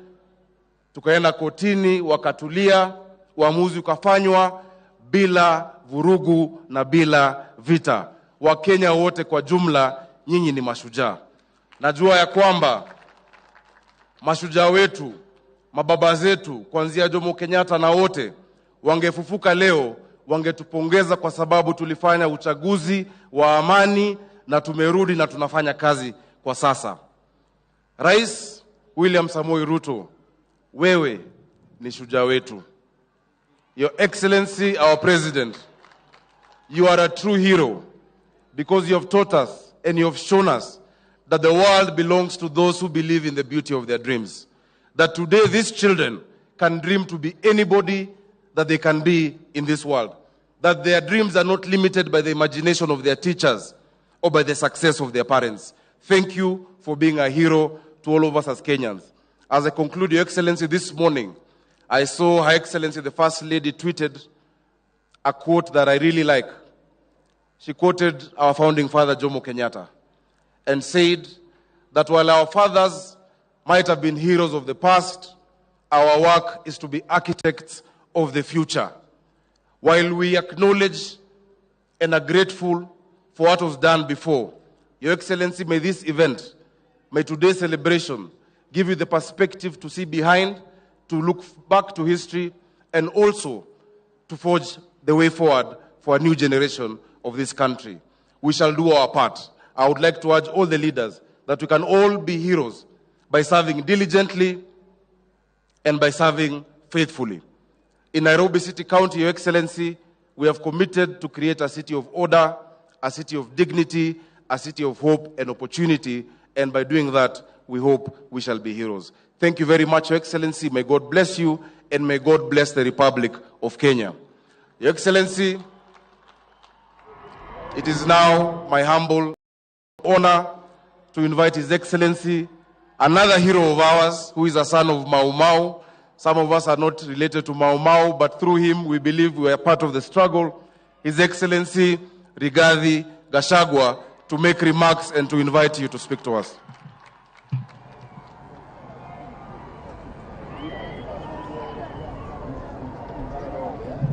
tukaenda kotini, wakatulia, uamuzi ukafanywa bila vurugu na bila vita. Wakenya wote kwa jumla, nyinyi ni mashujaa. Najua ya kwamba mashujaa wetu, mababa zetu, kuanzia Jomo Kenyatta na wote, wangefufuka leo, wangetupongeza kwa sababu tulifanya uchaguzi wa amani na tumerudi na tunafanya kazi kwa sasa. Rais William Samoei Ruto, wewe ni shujaa wetu. Your Excellency, our President, you are a true hero because you have taught us and you have shown us that the world belongs to those who believe in the beauty of their dreams. That today these children can dream to be anybody that they can be in this world. That their dreams are not limited by the imagination of their teachers or by the success of their parents. Thank you for being a hero to all of us as Kenyans. As I conclude, Your Excellency, this morning, I saw Her Excellency the First Lady tweeted a quote that I really like. She quoted our founding father, Jomo Kenyatta, and said that while our fathers might have been heroes of the past, our work is to be architects of the future. While we acknowledge and are grateful for what was done before, Your Excellency, may this event, may today's celebration give you the perspective to see behind, to look back to history, and also to forge the way forward for a new generation of this country. We shall do our part. I would like to urge all the leaders that we can all be heroes by serving diligently and by serving faithfully. In Nairobi City County, Your Excellency, we have committed to create a city of order, a city of dignity, a city of hope and opportunity, and by doing that, we hope we shall be heroes. Thank you very much, Your Excellency. May God bless you, and may God bless the Republic of Kenya. Your Excellency, it is now my humble honor to invite His Excellency, another hero of ours, who is a son of Mau Mau. Some of us are not related to Mau Mau, but through him, we believe we are part of the struggle. His Excellency Rigathi Gachagua, to make remarks and to invite you to speak to us.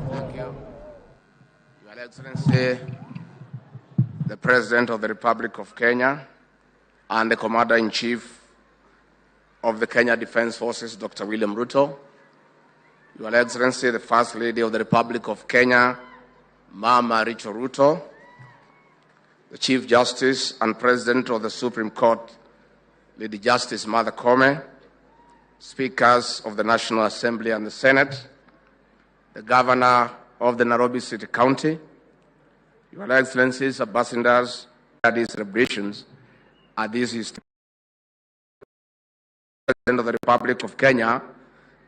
Thank you. Your Excellency, the President of the Republic of Kenya and the Commander-in-Chief of the Kenya Defense Forces, Dr. William Ruto, Your Excellency, the First Lady of the Republic of Kenya, Mama Rachel Ruto, the Chief Justice and President of the Supreme Court, Lady Justice Martha Koome, Speakers of the National Assembly and the Senate, the Governor of the Nairobi City County, Your Excellencies, Ambassadors, at these celebrations at this historic President of the Republic of Kenya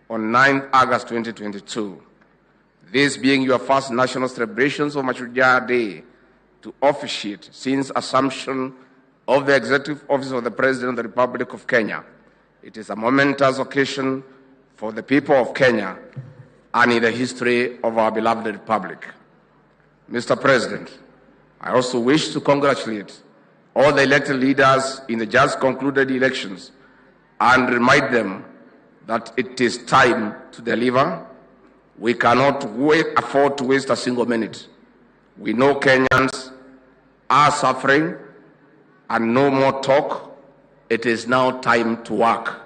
on 9th August 2022. This being your first national celebrations of Mashujaa Day to officiate since assumption of the Executive Office of the President of the Republic of Kenya. It is a momentous occasion for the people of Kenya and in the history of our beloved republic. Mr. President, I also wish to congratulate all the elected leaders in the just concluded elections and remind them that it is time to deliver. We cannot afford to waste a single minute. We know Kenyans are suffering and no more talk. It is now time to work.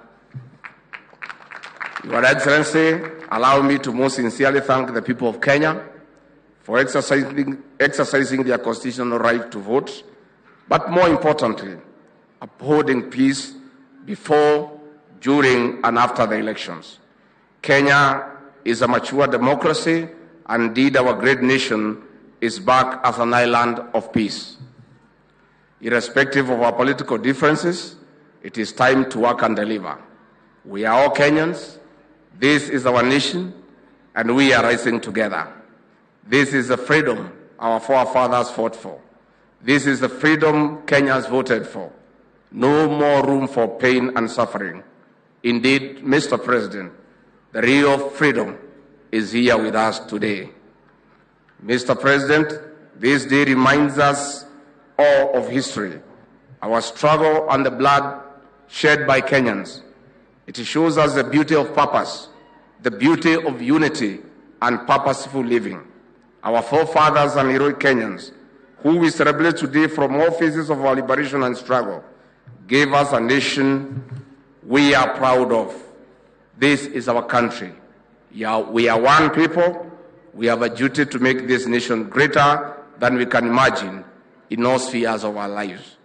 Your Excellency, allow me to most sincerely thank the people of Kenya for exercising their constitutional right to vote, but more importantly, upholding peace before, during, and after the elections. Kenya is a mature democracy, and indeed our great nation is back as an island of peace. Irrespective of our political differences, it is time to work and deliver. We are all Kenyans. This is our nation, and we are rising together. This is the freedom our forefathers fought for. This is the freedom Kenyans voted for. No more room for pain and suffering. Indeed, Mr. President, the real freedom is here with us today. Mr. President, this day reminds us all of history, our struggle and the blood shed by Kenyans. It shows us the beauty of purpose, the beauty of unity and purposeful living. Our forefathers and heroic Kenyans, who we celebrate today from all phases of our liberation and struggle, gave us a nation we are proud of. This is our country. We are one people. We have a duty to make this nation greater than we can imagine in all spheres of our lives.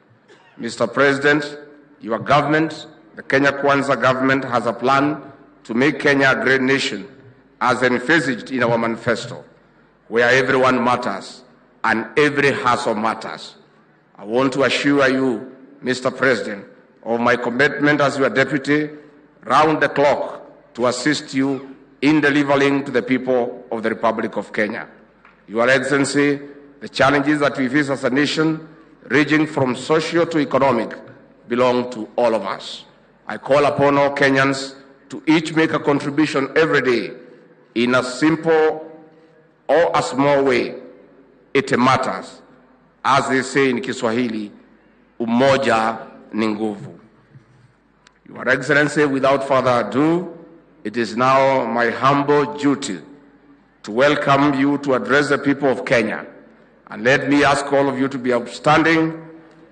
Mr. President, your government, the Kenya Kwanza government, has a plan to make Kenya a great nation, as envisaged in our manifesto, where everyone matters and every hustle matters. I want to assure you, Mr. President, of my commitment as your deputy round the clock to assist you in delivering to the people of the Republic of Kenya. Your Excellency, the challenges that we face as a nation, ranging from social to economic, belong to all of us. I call upon all Kenyans to each make a contribution every day in a simple or a small way. It matters. As they say in Kiswahili, umoja ni nguvu. Your Excellency, without further ado, it is now my humble duty to welcome you to address the people of Kenya. And let me ask all of you to be upstanding.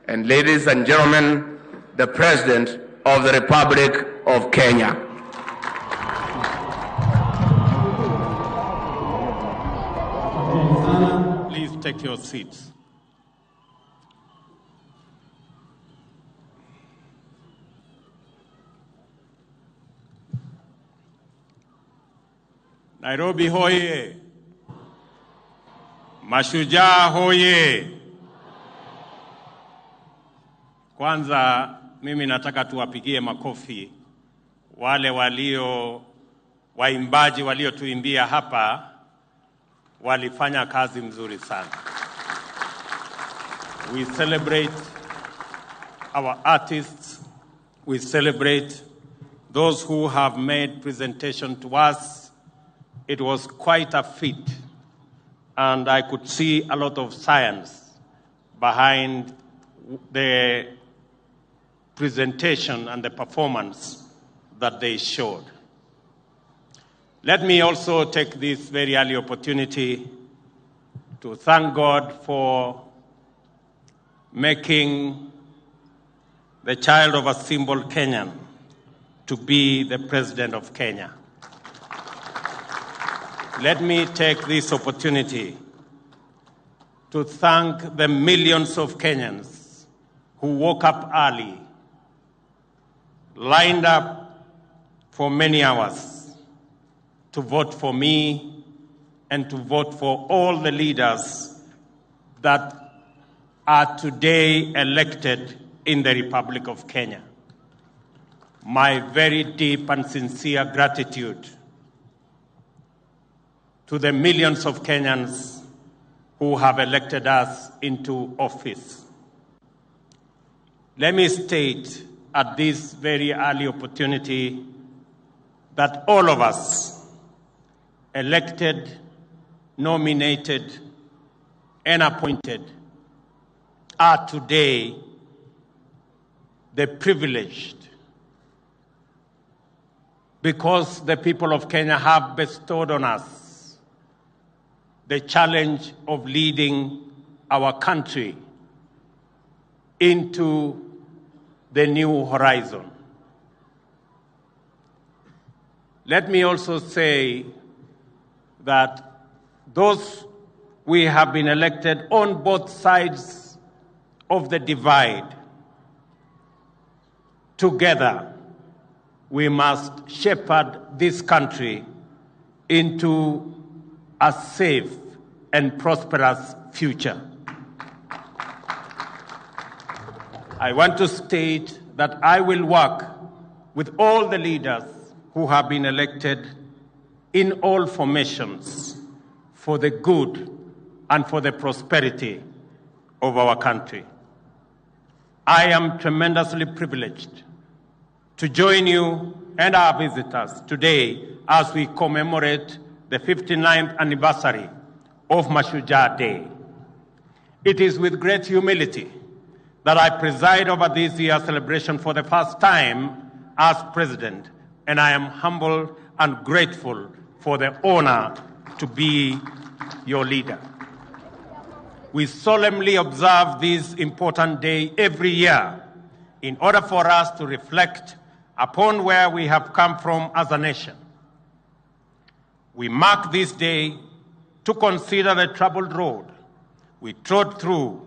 And ladies and gentlemen, the President of the Republic of Kenya. Please take your seats. Nairobi hoye! Mashujaa hoye! Kwanza mimi nataka tuwapigie makofi wale walio waimbaji waliotuimbia hapa, walifanya kazi mzuri sana. We celebrate our artists, we celebrate those who have made presentation to us. It was quite a feat, and I could see a lot of science behind the presentation and the performance that they showed. Let me also take this very early opportunity to thank God for making the child of a simple Kenyan to be the president of Kenya. Let me take this opportunity to thank the millions of Kenyans who woke up early, lined up for many hours to vote for me and to vote for all the leaders that are today elected in the Republic of Kenya. My very deep and sincere gratitude to the millions of Kenyans who have elected us into office. Let me state at this very early opportunity that all of us, elected, nominated, and appointed, are today the privileged, because the people of Kenya have bestowed on us the challenge of leading our country into the new horizon. Let me also say that those we have been elected on both sides of the divide, together we must shepherd this country into a safe and prosperous future. I want to state that I will work with all the leaders who have been elected in all formations for the good and for the prosperity of our country. I am tremendously privileged to join you and our visitors today as we commemorate the 59th anniversary of Mashujaa Day. It is with great humility that I preside over this year's celebration for the first time as president, and I am humbled and grateful for the honor to be your leader. We solemnly observe this important day every year in order for us to reflect upon where we have come from as a nation. We mark this day to consider the troubled road we trod through,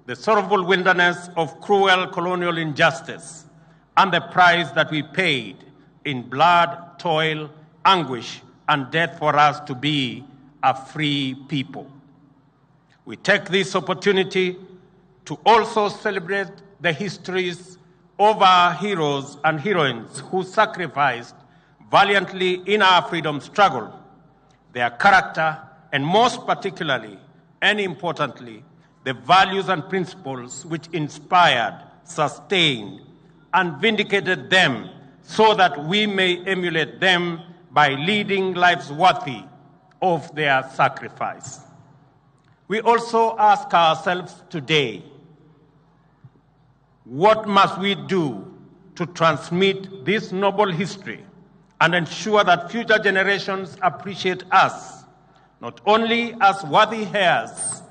the sorrowful wilderness of cruel colonial injustice, and the price that we paid in blood, toil, anguish, and death for us to be a free people. We take this opportunity to also celebrate the histories of our heroes and heroines who sacrificed valiantly in our freedom struggle, their character, and most particularly and importantly, the values and principles which inspired, sustained, and vindicated them so that we may emulate them by leading lives worthy of their sacrifice. We also ask ourselves today, what must we do to transmit this noble history and ensure that future generations appreciate us, not only as worthy heirs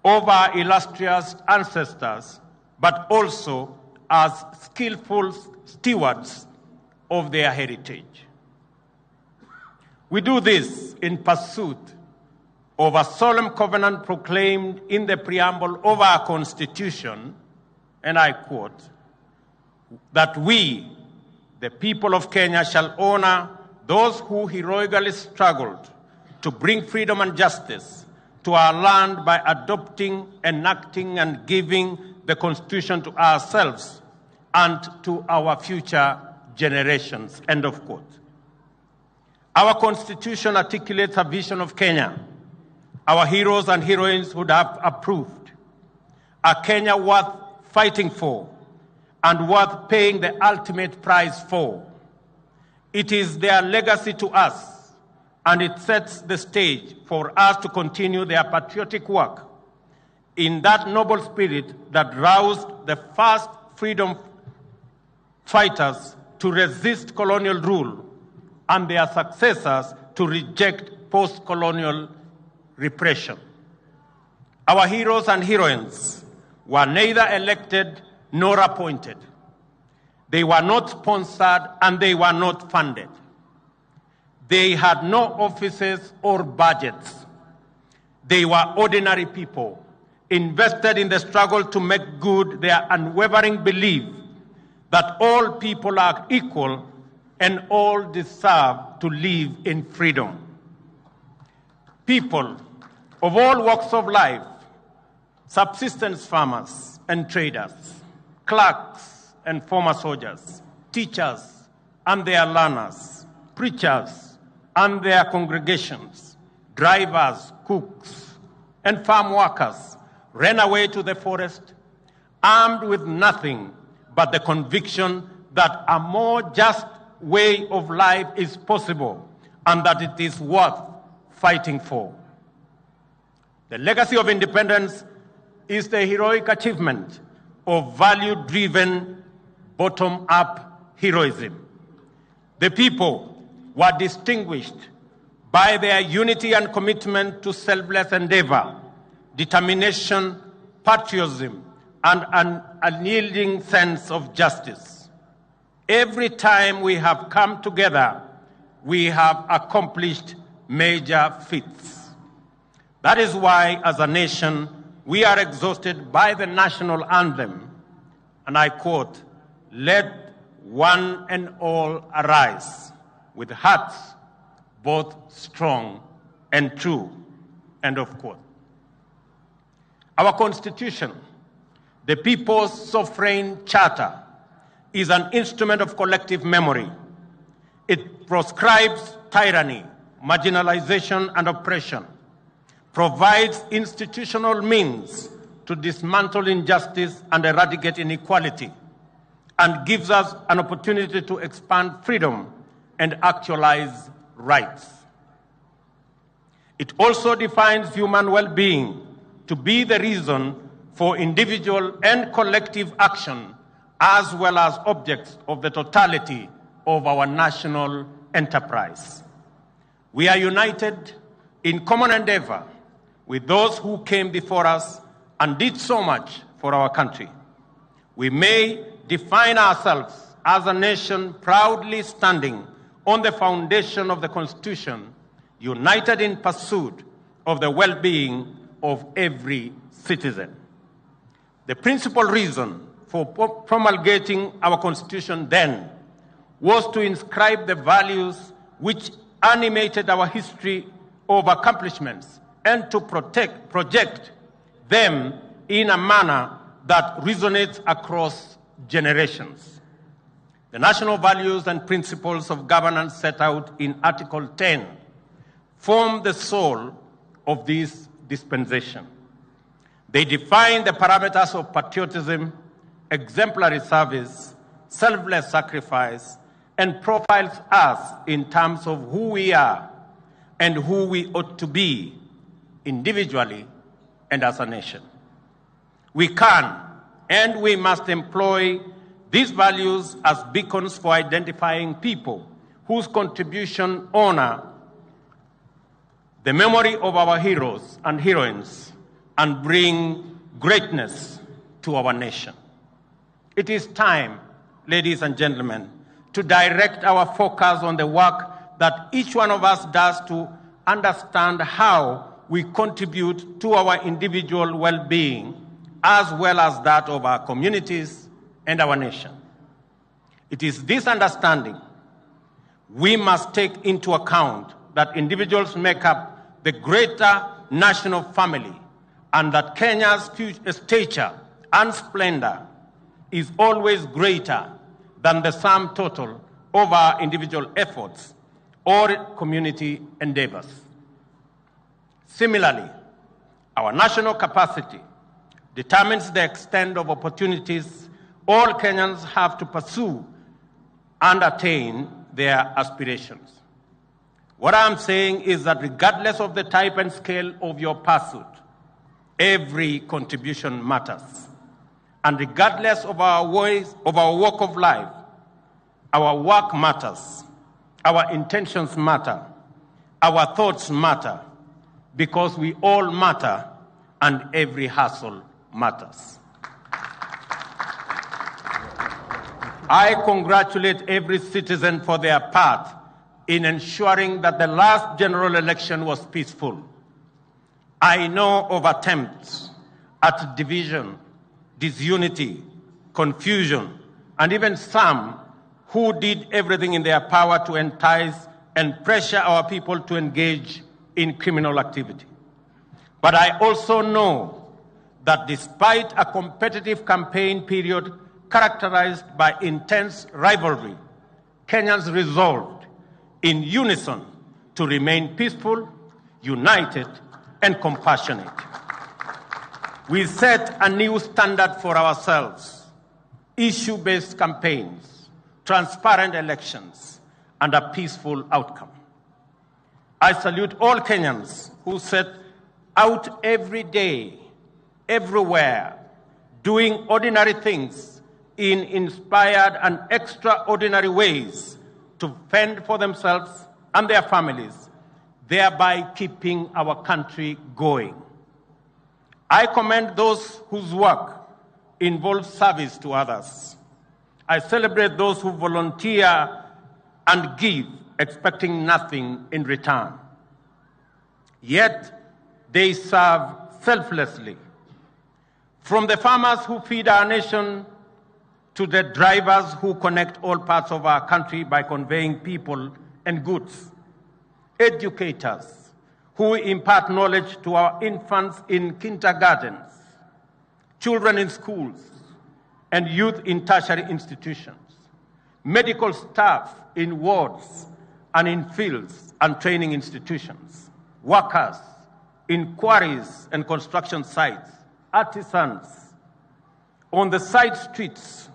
of our illustrious ancestors, but also as skillful stewards of their heritage? We do this in pursuit of a solemn covenant proclaimed in the preamble of our Constitution, and I quote, that we, the people of Kenya, shall honor those who heroically struggled to bring freedom and justice to our land by adopting, enacting, and giving the Constitution to ourselves and to our future generations. End of quote. Our Constitution articulates a vision of Kenya our heroes and heroines would have approved, a Kenya worth fighting for and worth paying the ultimate price for. It is their legacy to us, and it sets the stage for us to continue their patriotic work in that noble spirit that roused the first freedom fighters to resist colonial rule and their successors to reject post-colonial repression. Our heroes and heroines were neither elected nor appointed. They were not sponsored and they were not funded. They had no offices or budgets. They were ordinary people invested in the struggle to make good their unwavering belief that all people are equal and all deserve to live in freedom. People of all walks of life, subsistence farmers and traders, clerks and former soldiers, teachers and their learners, preachers and their congregations, drivers, cooks, and farm workers ran away to the forest, armed with nothing but the conviction that a more just way of life is possible and that it is worth fighting for. The legacy of independence is the heroic achievement of value-driven, bottom-up heroism. The people were distinguished by their unity and commitment to selfless endeavor, determination, patriotism, and an unyielding sense of justice. Every time we have come together, we have accomplished major feats. That is why, as a nation, we are exhausted by the national anthem, and I quote, "Let one and all arise with hearts both strong and true," end of quote. Our Constitution, the People's Sovereign Charter, is an instrument of collective memory. It proscribes tyranny, marginalization, and oppression, provides institutional means to dismantle injustice and eradicate inequality, and gives us an opportunity to expand freedom and actualize rights. It also defines human well-being to be the reason for individual and collective action, as well as objects of the totality of our national enterprise. We are united in common endeavor with those who came before us and did so much for our country. We may define ourselves as a nation proudly standing on the foundation of the Constitution, united in pursuit of the well-being of every citizen. The principal reason for promulgating our Constitution then was to inscribe the values which animated our history of accomplishments and to project them in a manner that resonates across generations. The national values and principles of governance set out in Article 10 form the soul of this dispensation. They define the parameters of patriotism, exemplary service, selfless sacrifice, and profiles us in terms of who we are and who we ought to be individually and as a nation. We can and we must employ these values as beacons for identifying people whose contribution honor the memory of our heroes and heroines and bring greatness to our nation. It is time, ladies and gentlemen, to direct our focus on the work that each one of us does to understand how we contribute to our individual well-being as well as that of our communities and our nation. It is this understanding we must take into account that individuals make up the greater national family and that Kenya's stature and splendor is always greater than the sum total of our individual efforts or community endeavors. Similarly, our national capacity determines the extent of opportunities all Kenyans have to pursue and attain their aspirations. What I'm saying is that regardless of the type and scale of your pursuit, every contribution matters. And regardless of our ways, of our walk of life, our work matters, our intentions matter, our thoughts matter, because we all matter and every hustle matters. I congratulate every citizen for their part in ensuring that the last general election was peaceful. I know of attempts at division, disunity, confusion, and even some who did everything in their power to entice and pressure our people to engage in criminal activity. But I also know that despite a competitive campaign period characterized by intense rivalry, Kenyans resolved in unison to remain peaceful, united, and compassionate. We set a new standard for ourselves, issue-based campaigns, transparent elections and a peaceful outcome. I salute all Kenyans who set out every day, everywhere, doing ordinary things in inspired and extraordinary ways to fend for themselves and their families, thereby keeping our country going. I commend those whose work involves service to others. I celebrate those who volunteer and give, expecting nothing in return. Yet, they serve selflessly. From the farmers who feed our nation to the drivers who connect all parts of our country by conveying people and goods, educators who impart knowledge to our infants in kindergartens, children in schools, and youth in tertiary institutions, medical staff in wards and in fields and training institutions, workers in quarries and construction sites, artisans on the side streets,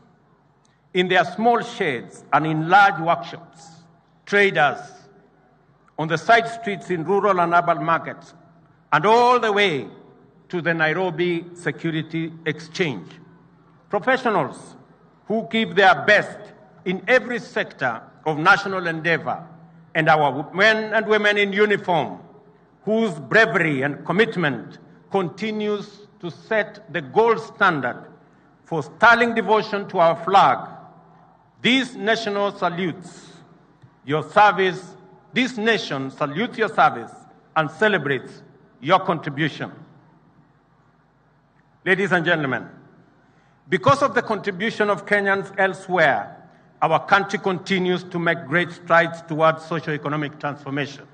in their small sheds and in large workshops, traders on the side streets in rural and urban markets, and all the way to the Nairobi Security Exchange. Professionals who give their best in every sector of national endeavor, and our men and women in uniform whose bravery and commitment continues to set the gold standard for sterling devotion to our flag. This nation salutes your service. This nation salutes your service and celebrates your contribution. Ladies and gentlemen, because of the contribution of Kenyans elsewhere, our country continues to make great strides towards socio-economic transformation,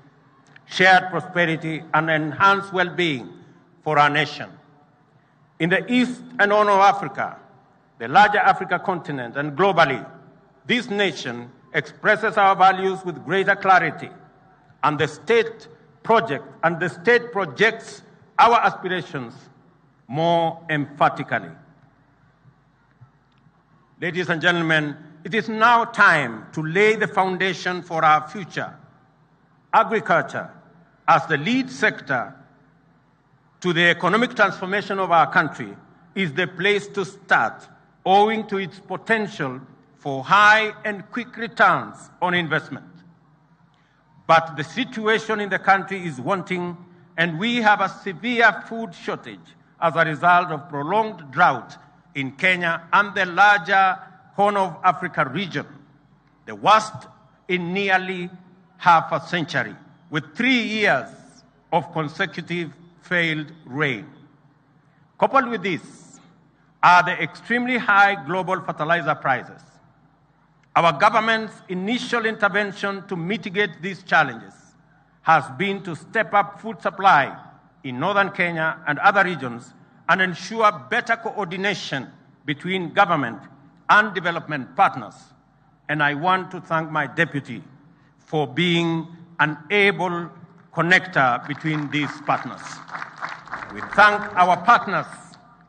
shared prosperity, and enhanced well-being for our nation. In the East and Horn of Africa, the larger Africa continent, and globally, this nation expresses our values with greater clarity, and the state projects our aspirations more emphatically. Ladies and gentlemen, it is now time to lay the foundation for our future. Agriculture, as the lead sector to the economic transformation of our country, is the place to start, owing to its potential for high and quick returns on investment. But the situation in the country is wanting, and we have a severe food shortage as a result of prolonged drought in Kenya and the larger Horn of Africa region, the worst in nearly half a century, with 3 years of consecutive failed rain. Coupled with this are the extremely high global fertilizer prices. Our government's initial intervention to mitigate these challenges has been to step up food supply in northern Kenya and other regions and ensure better coordination between government and development partners. And I want to thank my deputy for being an able connector between these partners. We thank our partners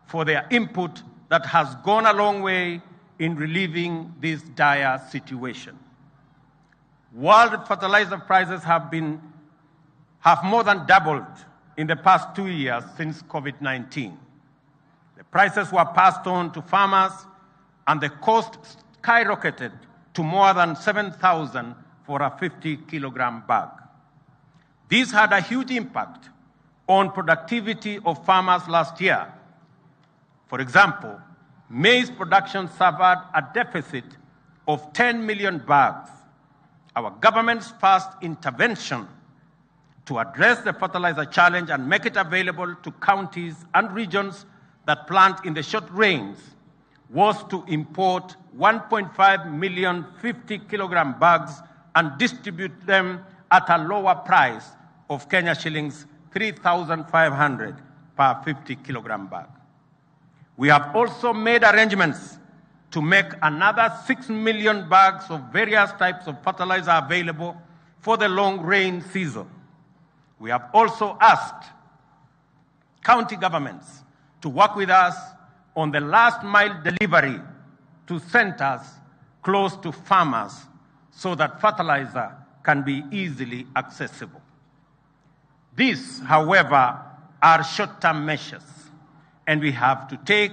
for their input that has gone a long way in relieving this dire situation. World fertilizer prices have more than doubled in the past 2 years since COVID-19. The prices were passed on to farmers, and the cost skyrocketed to more than 7,000 for a 50-kilogram bag. This had a huge impact on productivity of farmers last year. For example, maize production suffered a deficit of 10 million bags. Our government's first intervention to address the fertilizer challenge and make it available to counties and regions that plant in the short rains was to import 1.5 million 50-kilogram bags and distribute them at a lower price of Kenya shillings 3,500 per 50-kilogram bag. We have also made arrangements to make another 6 million bags of various types of fertilizer available for the long rain season. We have also asked county governments to work with us on the last mile delivery to centers close to farmers so that fertilizer can be easily accessible. These, however, are short-term measures, and we have to take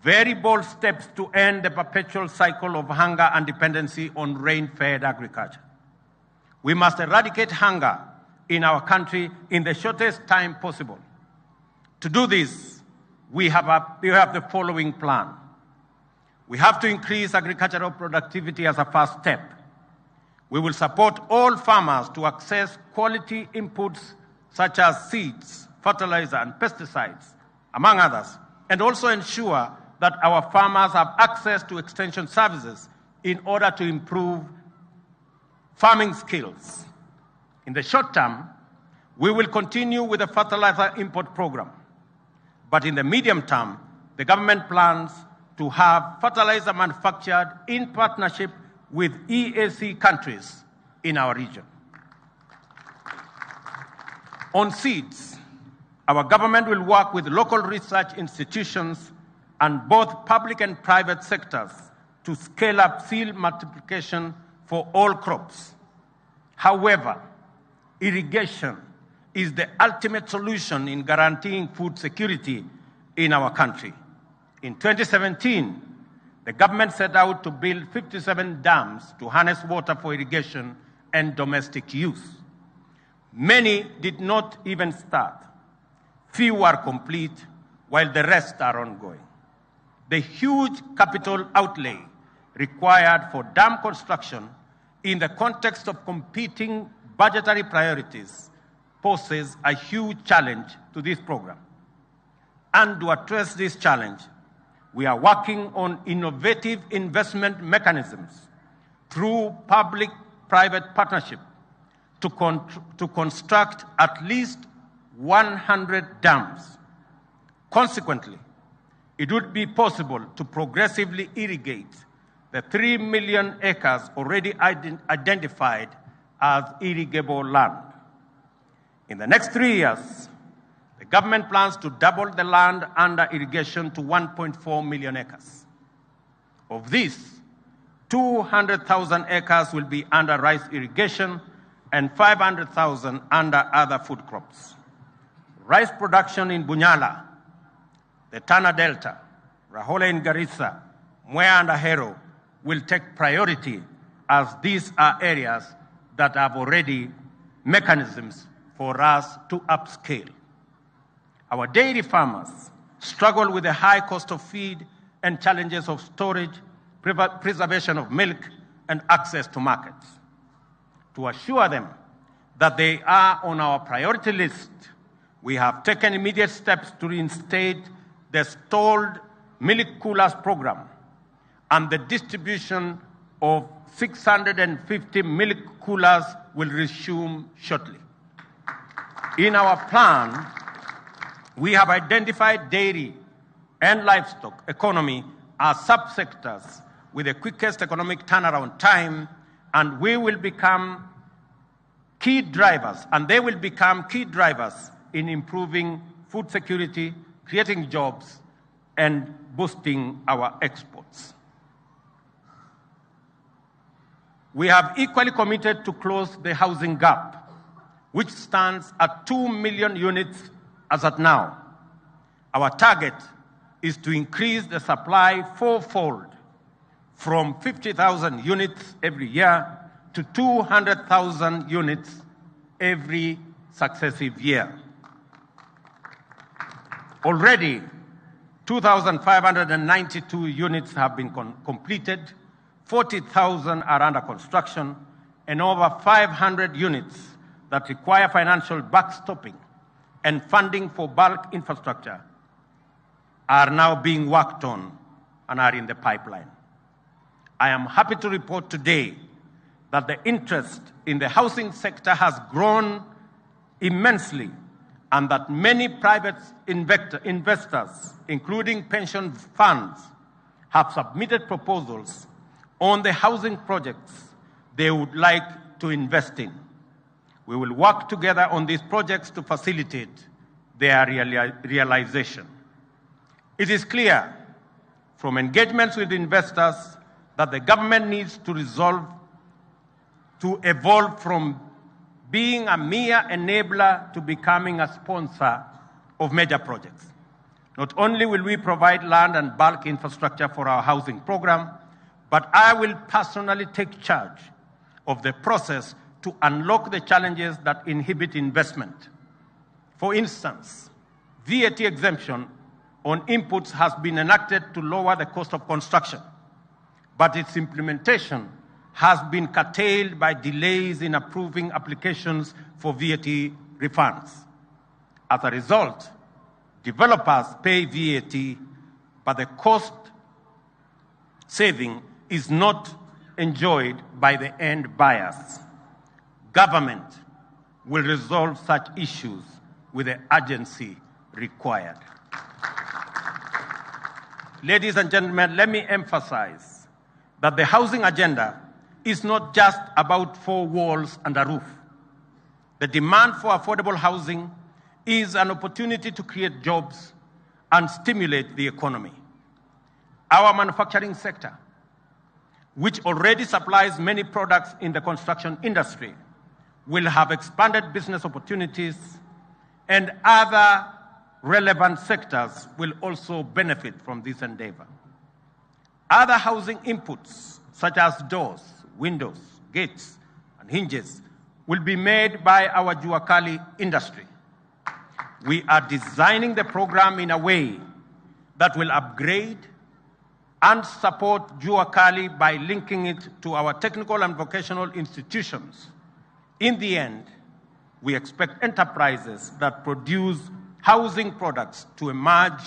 very bold steps to end the perpetual cycle of hunger and dependency on rain-fed agriculture. We must eradicate hunger in our country in the shortest time possible. To do this, we have the following plan. We have to increase agricultural productivity as a first step. We will support all farmers to access quality inputs such as seeds, fertilizer, and pesticides, among others, and also ensure that our farmers have access to extension services in order to improve farming skills. In the short term, we will continue with the fertilizer import program. But in the medium term, the government plans to have fertilizer manufactured in partnership with EAC countries in our region. On seeds, our government will work with local research institutions and both public and private sectors to scale up seed multiplication for all crops. However, irrigation is the ultimate solution in guaranteeing food security in our country. In 2017, the government set out to build 57 dams to harness water for irrigation and domestic use. Many did not even start. Few are complete, while the rest are ongoing. The huge capital outlay required for dam construction in the context of competing budgetary priorities poses a huge challenge to this program. And to address this challenge, we are working on innovative investment mechanisms through public-private partnership to construct at least 100 dams. Consequently, it would be possible to progressively irrigate the 3 million acres already identified as irrigable land. In the next 3 years, the government plans to double the land under irrigation to 1.4 million acres. Of this, 200,000 acres will be under rice irrigation and 500,000 under other food crops. Rice production in Bunyala, the Tana Delta, Rahole in Garissa, Mwea and Ahero will take priority, as these are areas that have already mechanisms for us to upscale. Our dairy farmers struggle with the high cost of feed and challenges of storage, preservation of milk, and access to markets. To assure them that they are on our priority list, we have taken immediate steps to reinstate the stalled milk coolers program and the distribution of 650 milk coolers will resume shortly. In our plan, we have identified dairy and livestock economy as subsectors with the quickest economic turnaround time, and we will become key drivers, and they will become key drivers in improving food security, creating jobs, and boosting our exports. We have equally committed to close the housing gap, which stands at 2 million units as at now. Our target is to increase the supply fourfold from 50,000 units every year to 200,000 units every successive year. Already, 2,592 units have been completed, 40,000 are under construction, and over 500 units that require financial backstopping and funding for bulk infrastructure are now being worked on and are in the pipeline. I am happy to report today that the interest in the housing sector has grown immensely and that many private investors, including pension funds, have submitted proposals on the housing projects they would like to invest in. We will work together on these projects to facilitate their realization. It is clear from engagements with investors that the government needs to resolve to evolve from being a mere enabler to becoming a sponsor of major projects. Not only will we provide land and bulk infrastructure for our housing program, but I will personally take charge of the process to unlock the challenges that inhibit investment. For instance, VAT exemption on inputs has been enacted to lower the cost of construction, but its implementation has been curtailed by delays in approving applications for VAT refunds. As a result, developers pay VAT, but the cost saving is not enjoyed by the end buyers. Government will resolve such issues with the urgency required. Ladies and gentlemen, let me emphasize that the housing agenda is not just about four walls and a roof. The demand for affordable housing is an opportunity to create jobs and stimulate the economy. Our manufacturing sector, which already supplies many products in the construction industry, will have expanded business opportunities, and other relevant sectors will also benefit from this endeavor. Other housing inputs, such as doors, windows, gates, and hinges, will be made by our Juakali industry. We are designing the program in a way that will upgrade and support Juakali by linking it to our technical and vocational institutions. In the end, we expect enterprises that produce housing products to emerge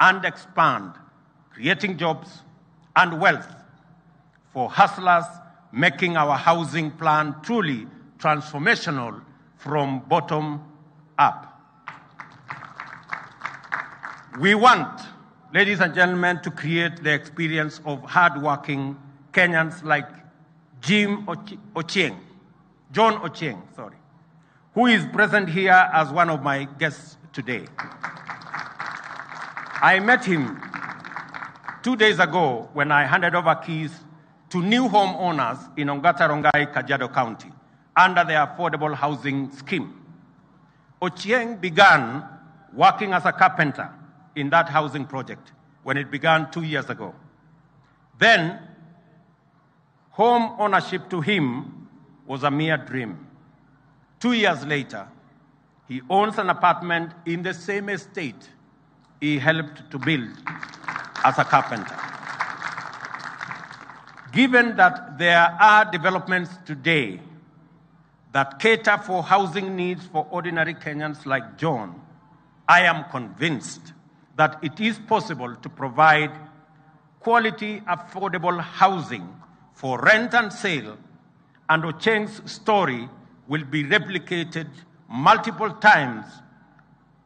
and expand, creating jobs and wealth for hustlers, making our housing plan truly transformational from bottom up. We want, ladies and gentlemen, to create the experience of hardworking Kenyans like John Ochieng, who is present here as one of my guests today. I met him 2 days ago when I handed over keys to new homeowners in Ongata Rongai, Kajiado County, under the Affordable Housing Scheme. Ochieng began working as a carpenter in that housing project when it began 2 years ago. Then, home ownership to him was a mere dream. 2 years later, he owns an apartment in the same estate he helped to build as a carpenter. Given that there are developments today that cater for housing needs for ordinary Kenyans like John, I am convinced that it is possible to provide quality, affordable housing for rent and sale, and Ochieng's story will be replicated multiple times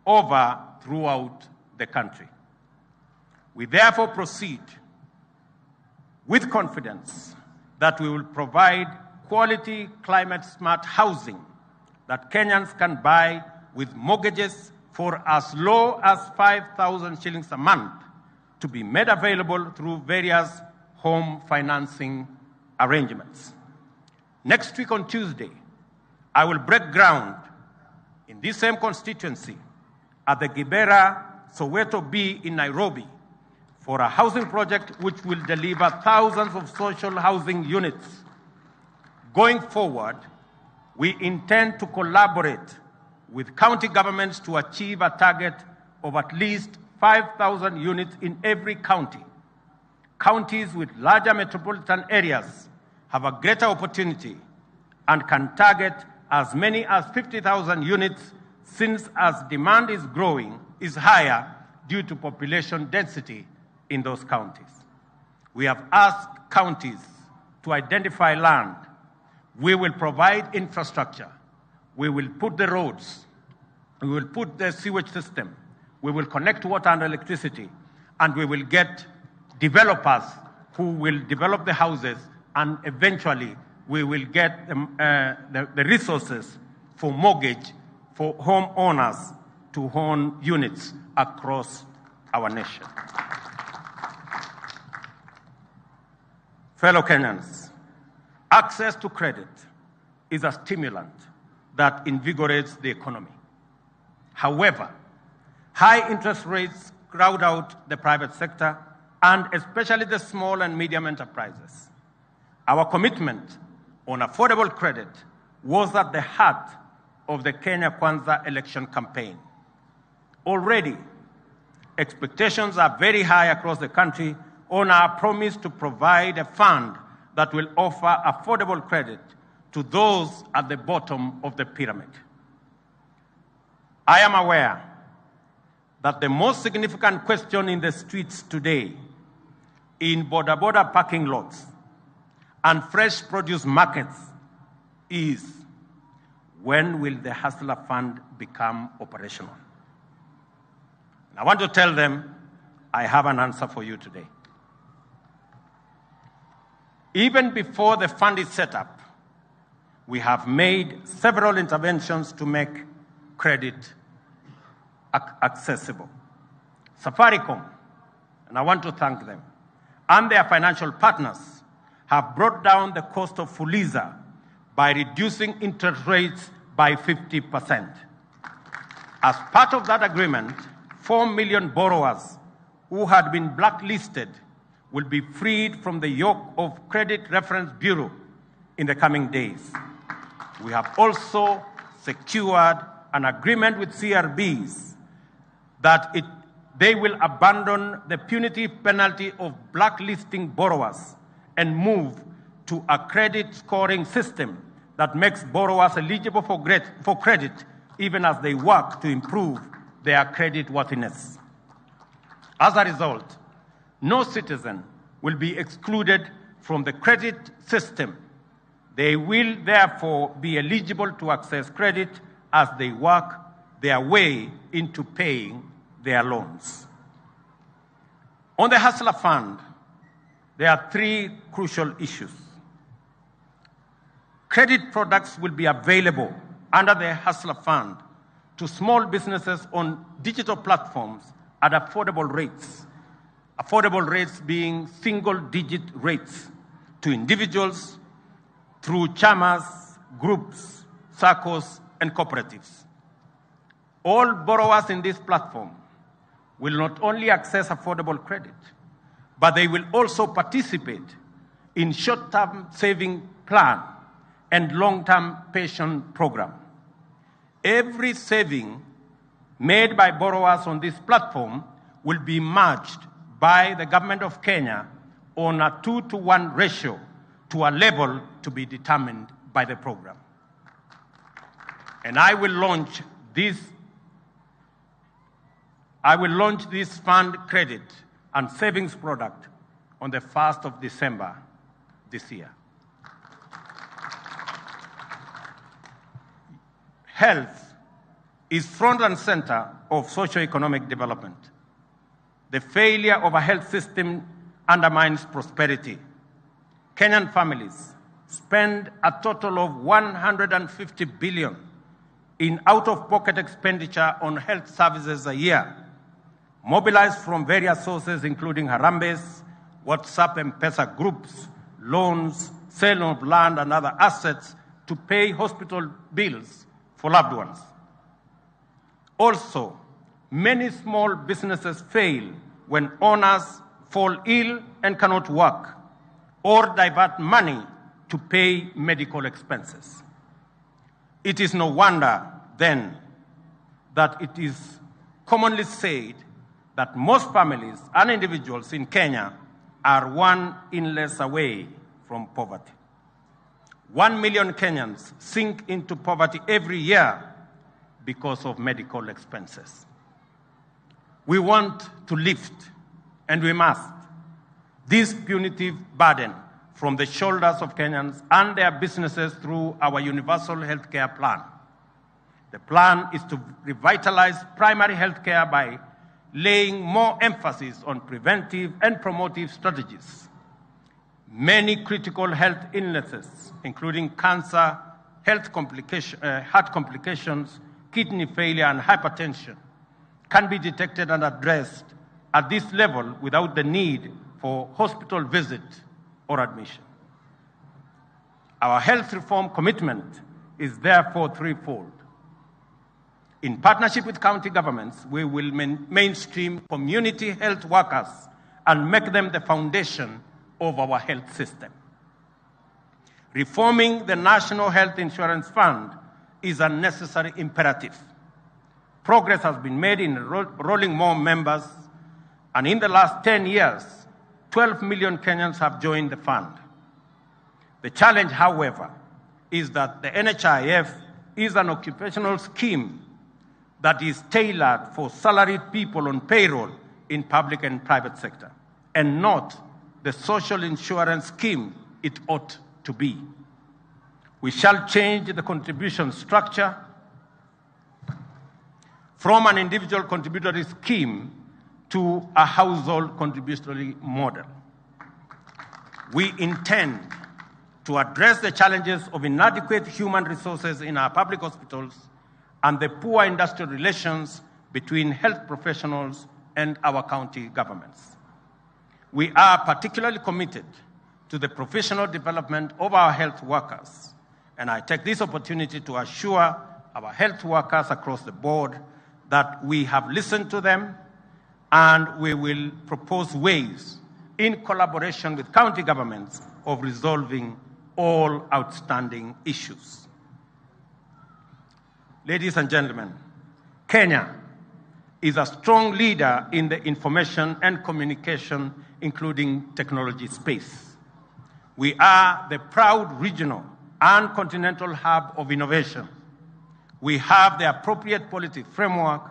over throughout the country. We therefore proceed with confidence that we will provide quality, climate-smart housing that Kenyans can buy with mortgages for as low as 5,000 shillings a month, to be made available through various home financing arrangements. Next week on Tuesday, I will break ground in this same constituency at the Kibera Soweto B in Nairobi for a housing project which will deliver thousands of social housing units. Going forward, we intend to collaborate with county governments to achieve a target of at least 5,000 units in every county. Counties with larger metropolitan areas have a greater opportunity and can target as many as 50,000 units, since as demand is growing, is higher due to population density in those counties. We have asked counties to identify land. We will provide infrastructure. We will put the roads. We will put the sewage system. We will connect water and electricity. And we will get developers who will develop the houses, and eventually we will get the resources for mortgage for homeowners to own units across our nation. Fellow Kenyans, access to credit is a stimulant that invigorates the economy. However, high interest rates crowd out the private sector and especially the small and medium enterprises. Our commitment on affordable credit was at the heart of the Kenya Kwanza election campaign. Already, expectations are very high across the country on our promise to provide a fund that will offer affordable credit to those at the bottom of the pyramid. I am aware that the most significant question in the streets today, in border parking lots and fresh produce markets, is when will the Hustler Fund become operational? And I want to tell them I have an answer for you today. Even before the fund is set up, we have made several interventions to make credit accessible. Safaricom, and I want to thank them, and their financial partners have brought down the cost of Fuliza by reducing interest rates by 50%. As part of that agreement, 4 million borrowers who had been blacklisted will be freed from the yoke of Credit Reference Bureau in the coming days. We have also secured an agreement with CRBs that they will abandon the punitive penalty of blacklisting borrowers and move to a credit scoring system that makes borrowers eligible for credit even as they work to improve their credit worthiness. As a result, no citizen will be excluded from the credit system. They will therefore be eligible to access credit as they work their way into paying their loans. On the Hustler Fund, there are three crucial issues. Credit products will be available under the Hustler Fund to small businesses on digital platforms at affordable rates, affordable rates being single-digit rates to individuals through chamas, groups, SACCOs, and cooperatives. All borrowers in this platform will not only access affordable credit, but they will also participate in short-term saving plan and long-term pension program. Every saving made by borrowers on this platform will be matched by the government of Kenya on a 2-to-1 ratio to a level to be determined by the program. And I will launch this fund credit and savings product on the 1st of December this year. Health is front and center of socio-economic development. The failure of a health system undermines prosperity. Kenyan families spend a total of 150 billion in out-of-pocket expenditure on health services a year, mobilized from various sources including Harambees, WhatsApp and M-Pesa groups, loans, sale of land and other assets to pay hospital bills for loved ones. Also, many small businesses fail when owners fall ill and cannot work or divert money to pay medical expenses. It is no wonder, then, that it is commonly said that most families and individuals in Kenya are one illness away from poverty. 1 million Kenyans sink into poverty every year because of medical expenses. We want to lift, and we must, this punitive burden from the shoulders of Kenyans and their businesses through our universal healthcare plan. The plan is to revitalize primary healthcare by laying more emphasis on preventive and promotive strategies. Many critical health illnesses, including cancer, heart complications, kidney failure, and hypertension, can be detected and addressed at this level without the need for hospital visit or admission. Our health reform commitment is therefore threefold. In partnership with county governments, we will mainstream community health workers and make them the foundation of our health system. Reforming the National Health Insurance Fund is a necessary imperative. Progress has been made in enrolling more members, and in the last 10 years, 12 million Kenyans have joined the fund. The challenge, however, is that the NHIF is an occupational scheme that is tailored for salaried people on payroll in public and private sector, and not the social insurance scheme it ought to be. We shall change the contribution structure from an individual contributory scheme to a household contributory model. We intend to address the challenges of inadequate human resources in our public hospitals and the poor industrial relations between health professionals and our county governments. We are particularly committed to the professional development of our health workers, and I take this opportunity to assure our health workers across the board that we have listened to them and we will propose ways in collaboration with county governments of resolving all outstanding issues. Ladies and gentlemen, Kenya is a strong leader in the information and communication, including technology space. We are the proud regional and continental hub of innovation. We have the appropriate policy framework,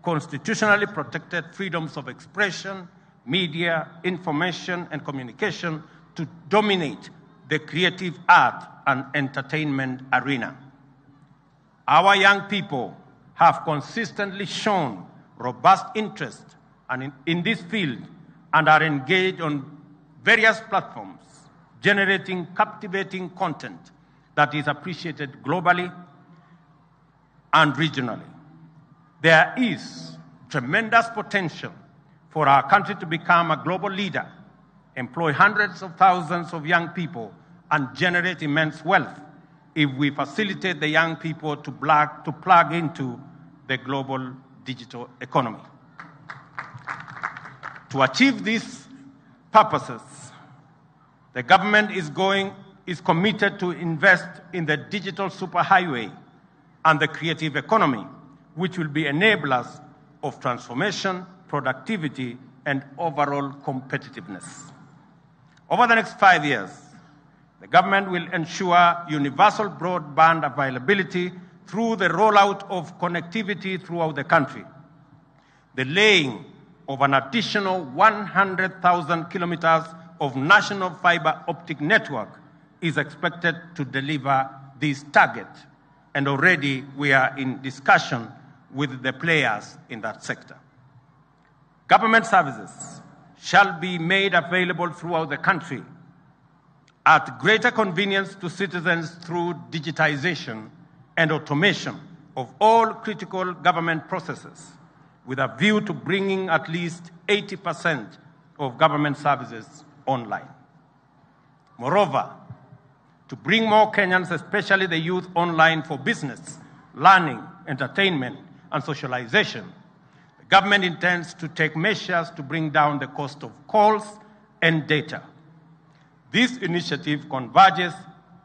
constitutionally protected freedoms of expression, media, information, and communication to dominate the creative art and entertainment arena. Our young people have consistently shown robust interest and in this field and are engaged on various platforms, generating captivating content that is appreciated globally and regionally. There is tremendous potential for our country to become a global leader, employ hundreds of thousands of young people, and generate immense wealth if we facilitate the young people to plug into the global digital economy. To achieve these purposes, the government is committed to invest in the digital superhighway and the creative economy, which will be enablers of transformation, productivity, and overall competitiveness. Over the next 5 years, the government will ensure universal broadband availability through the rollout of connectivity throughout the country, the laying of an additional 100,000 kilometers of national fiber optic network is expected to deliver this target, and already we are in discussion with the players in that sector. Government services shall be made available throughout the country at greater convenience to citizens through digitization and automation of all critical government processes, with a view to bringing at least 80% of government services online. Moreover, to bring more Kenyans, especially the youth, online for business, learning, entertainment, and socialization, the government intends to take measures to bring down the cost of calls and data. This initiative converges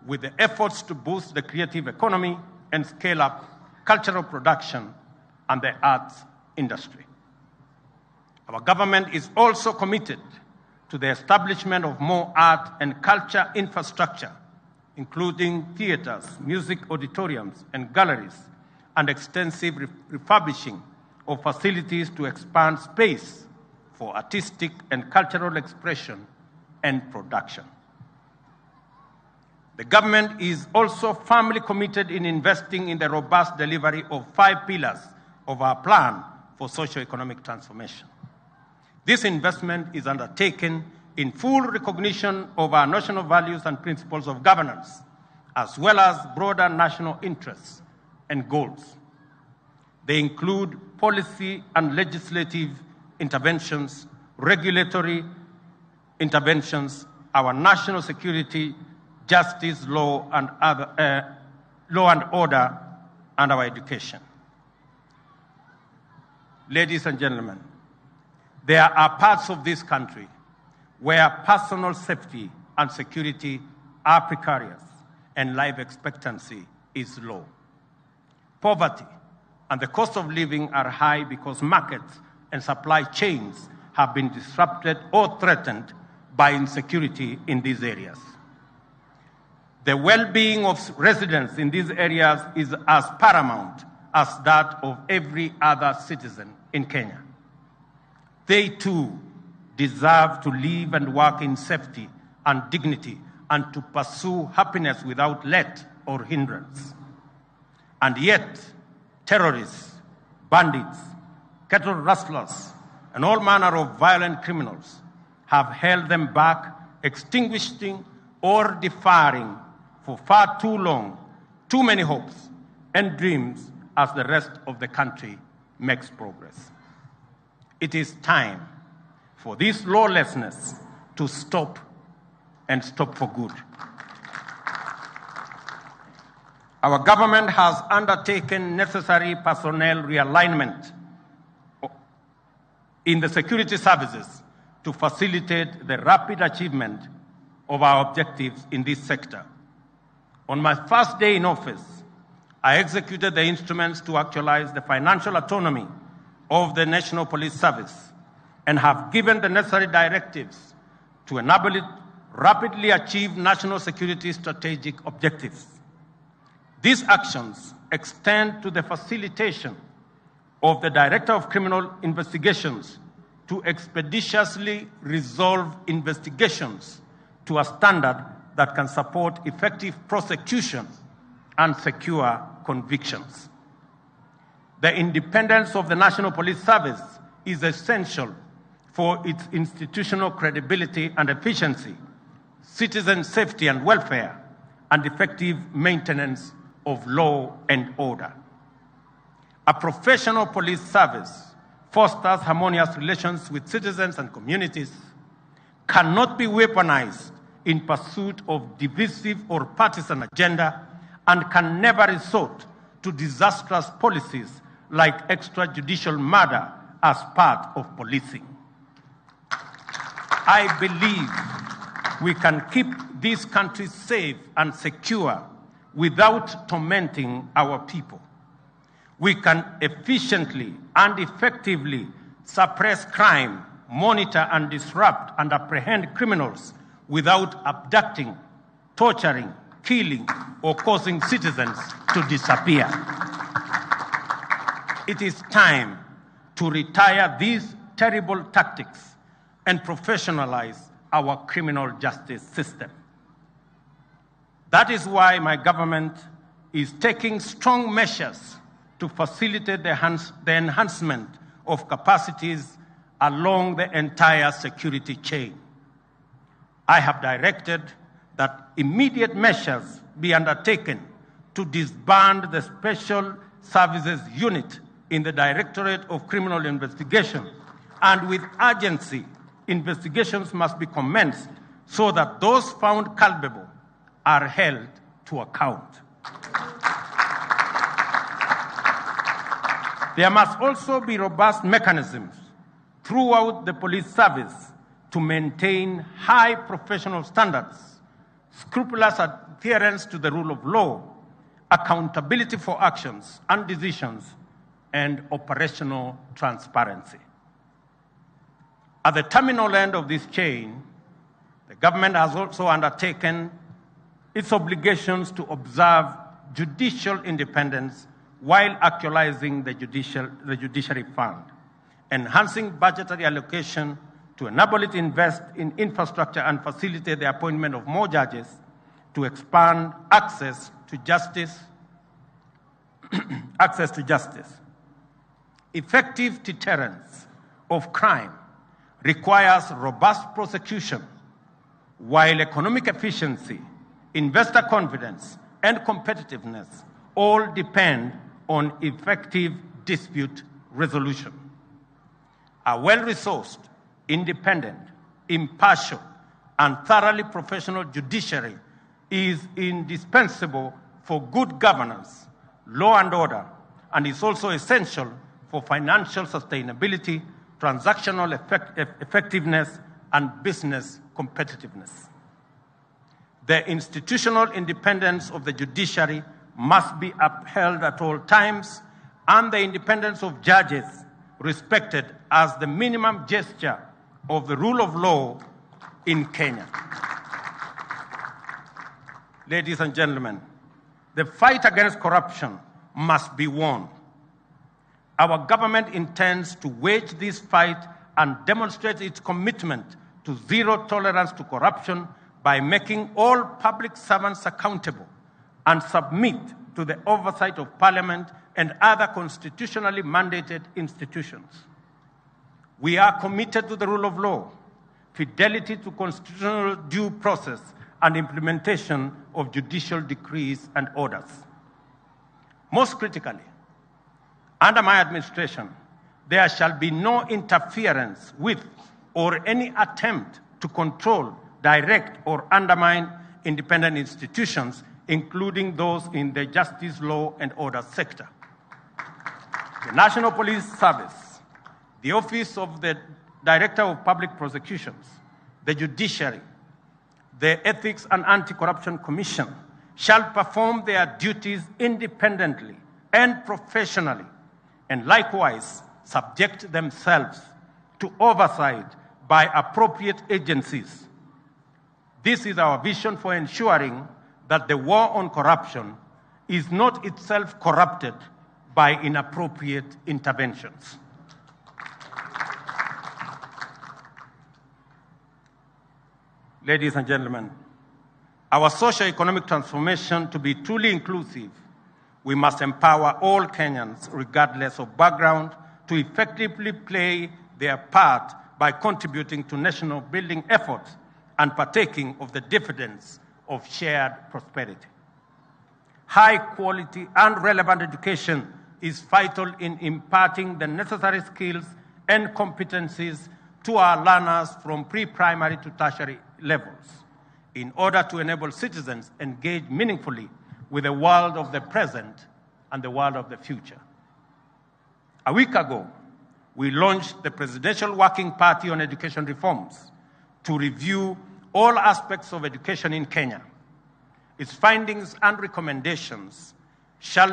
with the efforts to boost the creative economy and scale up cultural production and the arts industry. Our government is also committed to the establishment of more art and culture infrastructure, including theaters, music auditoriums, and galleries, and extensive refurbishing of facilities to expand space for artistic and cultural expression and production. The government is also firmly committed in investing in the robust delivery of 5 pillars of our plan for socio-economic transformation. This investment is undertaken in full recognition of our national values and principles of governance, as well as broader national interests and goals. They include policy and legislative interventions, regulatory interventions, our national security, justice, law and other, law and order, and our education. Ladies and gentlemen, there are parts of this country where personal safety and security are precarious and life expectancy is low. Poverty and the cost of living are high because markets and supply chains have been disrupted or threatened by insecurity in these areas. The well-being of residents in these areas is as paramount as that of every other citizen in Kenya. They too deserve to live and work in safety and dignity and to pursue happiness without let or hindrance. And yet, terrorists, bandits, cattle rustlers, and all manner of violent criminals have held them back, extinguishing or deferring for far too long, too many hopes and dreams as the rest of the country makes progress. It is time for this lawlessness to stop, and stop for good. Our government has undertaken necessary personnel realignment in the security services to facilitate the rapid achievement of our objectives in this sector. On my first day in office, I executed the instruments to actualize the financial autonomy of the National Police Service and have given the necessary directives to enable it rapidly achieve national security strategic objectives. These actions extend to the facilitation of the Director of Criminal Investigations to expeditiously resolve investigations to a standard that can support effective prosecution and secure convictions. The independence of the National Police Service is essential for its institutional credibility and efficiency, citizen safety and welfare, and effective maintenance of law and order. A professional police service fosters harmonious relations with citizens and communities, cannot be weaponized in pursuit of divisive or partisan agenda, and can never resort to disastrous policies like extrajudicial murder as part of policing. I believe we can keep this country safe and secure without tormenting our people. We can efficiently and effectively suppress crime, monitor and disrupt and apprehend criminals without abducting, torturing, killing, or causing citizens to disappear. It is time to retire these terrible tactics and professionalize our criminal justice system. That is why my government is taking strong measures to facilitate the enhancement of capacities along the entire security chain. I have directed that immediate measures be undertaken to disband the Special Services Unit in the Directorate of Criminal Investigation, and with urgency, investigations must be commenced so that those found culpable are held to account. There must also be robust mechanisms throughout the police service to maintain high professional standards, scrupulous adherence to the rule of law, accountability for actions and decisions, and operational transparency. At the terminal end of this chain, the government has also undertaken its obligations to observe judicial independence while actualizing the judiciary fund, enhancing budgetary allocation to enable it to invest in infrastructure and facilitate the appointment of more judges to expand access to justice. Access to justice. Effective deterrence of crime requires robust prosecution, while economic efficiency, investor confidence, and competitiveness all depend on effective dispute resolution. A well-resourced, independent, impartial, and thoroughly professional judiciary is indispensable for good governance, law and order, and is also essential for financial sustainability, transactional effectiveness, and business competitiveness. The institutional independence of the judiciary must be upheld at all times, and the independence of judges respected as the minimum gesture of the rule of law in Kenya. Ladies and gentlemen, the fight against corruption must be won. Our government intends to wage this fight and demonstrate its commitment to zero tolerance to corruption by making all public servants accountable and submit to the oversight of Parliament and other constitutionally mandated institutions. We are committed to the rule of law, fidelity to constitutional due process, and implementation of judicial decrees and orders. Most critically, under my administration, there shall be no interference with or any attempt to control, direct, or undermine independent institutions, including those in the justice, law, and order sector. The National Police Service, the Office of the Director of Public Prosecutions, the Judiciary, the Ethics and Anti-Corruption Commission shall perform their duties independently and professionally, and likewise subject themselves to oversight by appropriate agencies. This is our vision for ensuring that the war on corruption is not itself corrupted by inappropriate interventions. Ladies and gentlemen, our socio-economic transformation to be truly inclusive, we must empower all Kenyans, regardless of background, to effectively play their part by contributing to national building efforts and partaking of the dividends of shared prosperity. High quality and relevant education is vital in imparting the necessary skills and competencies to our learners from pre-primary to tertiary levels in order to enable citizens engage meaningfully with the world of the present and the world of the future. A week ago, we launched the Presidential Working Party on Education Reforms to review all aspects of education in Kenya. Its findings and recommendations shall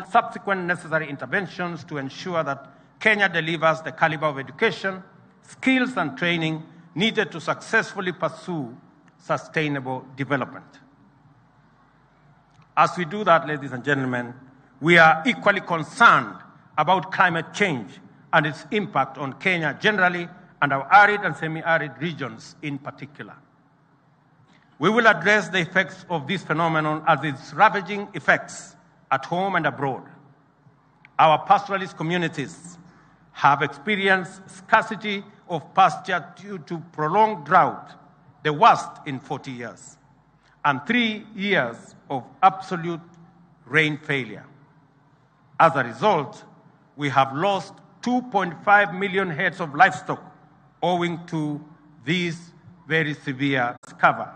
subsequent necessary interventions to ensure that Kenya delivers the caliber of education, skills and training needed to successfully pursue sustainable development. As we do that, ladies and gentlemen, we are equally concerned about climate change and its impact on Kenya generally and our arid and semi-arid regions in particular. We will address the effects of this phenomenon as its ravaging effects at home and abroad. Our pastoralist communities have experienced scarcity of pasture due to prolonged drought, the worst in 40 years, and 3 years of absolute rain failure. As a result, we have lost 2.5 million heads of livestock owing to these very severe cover.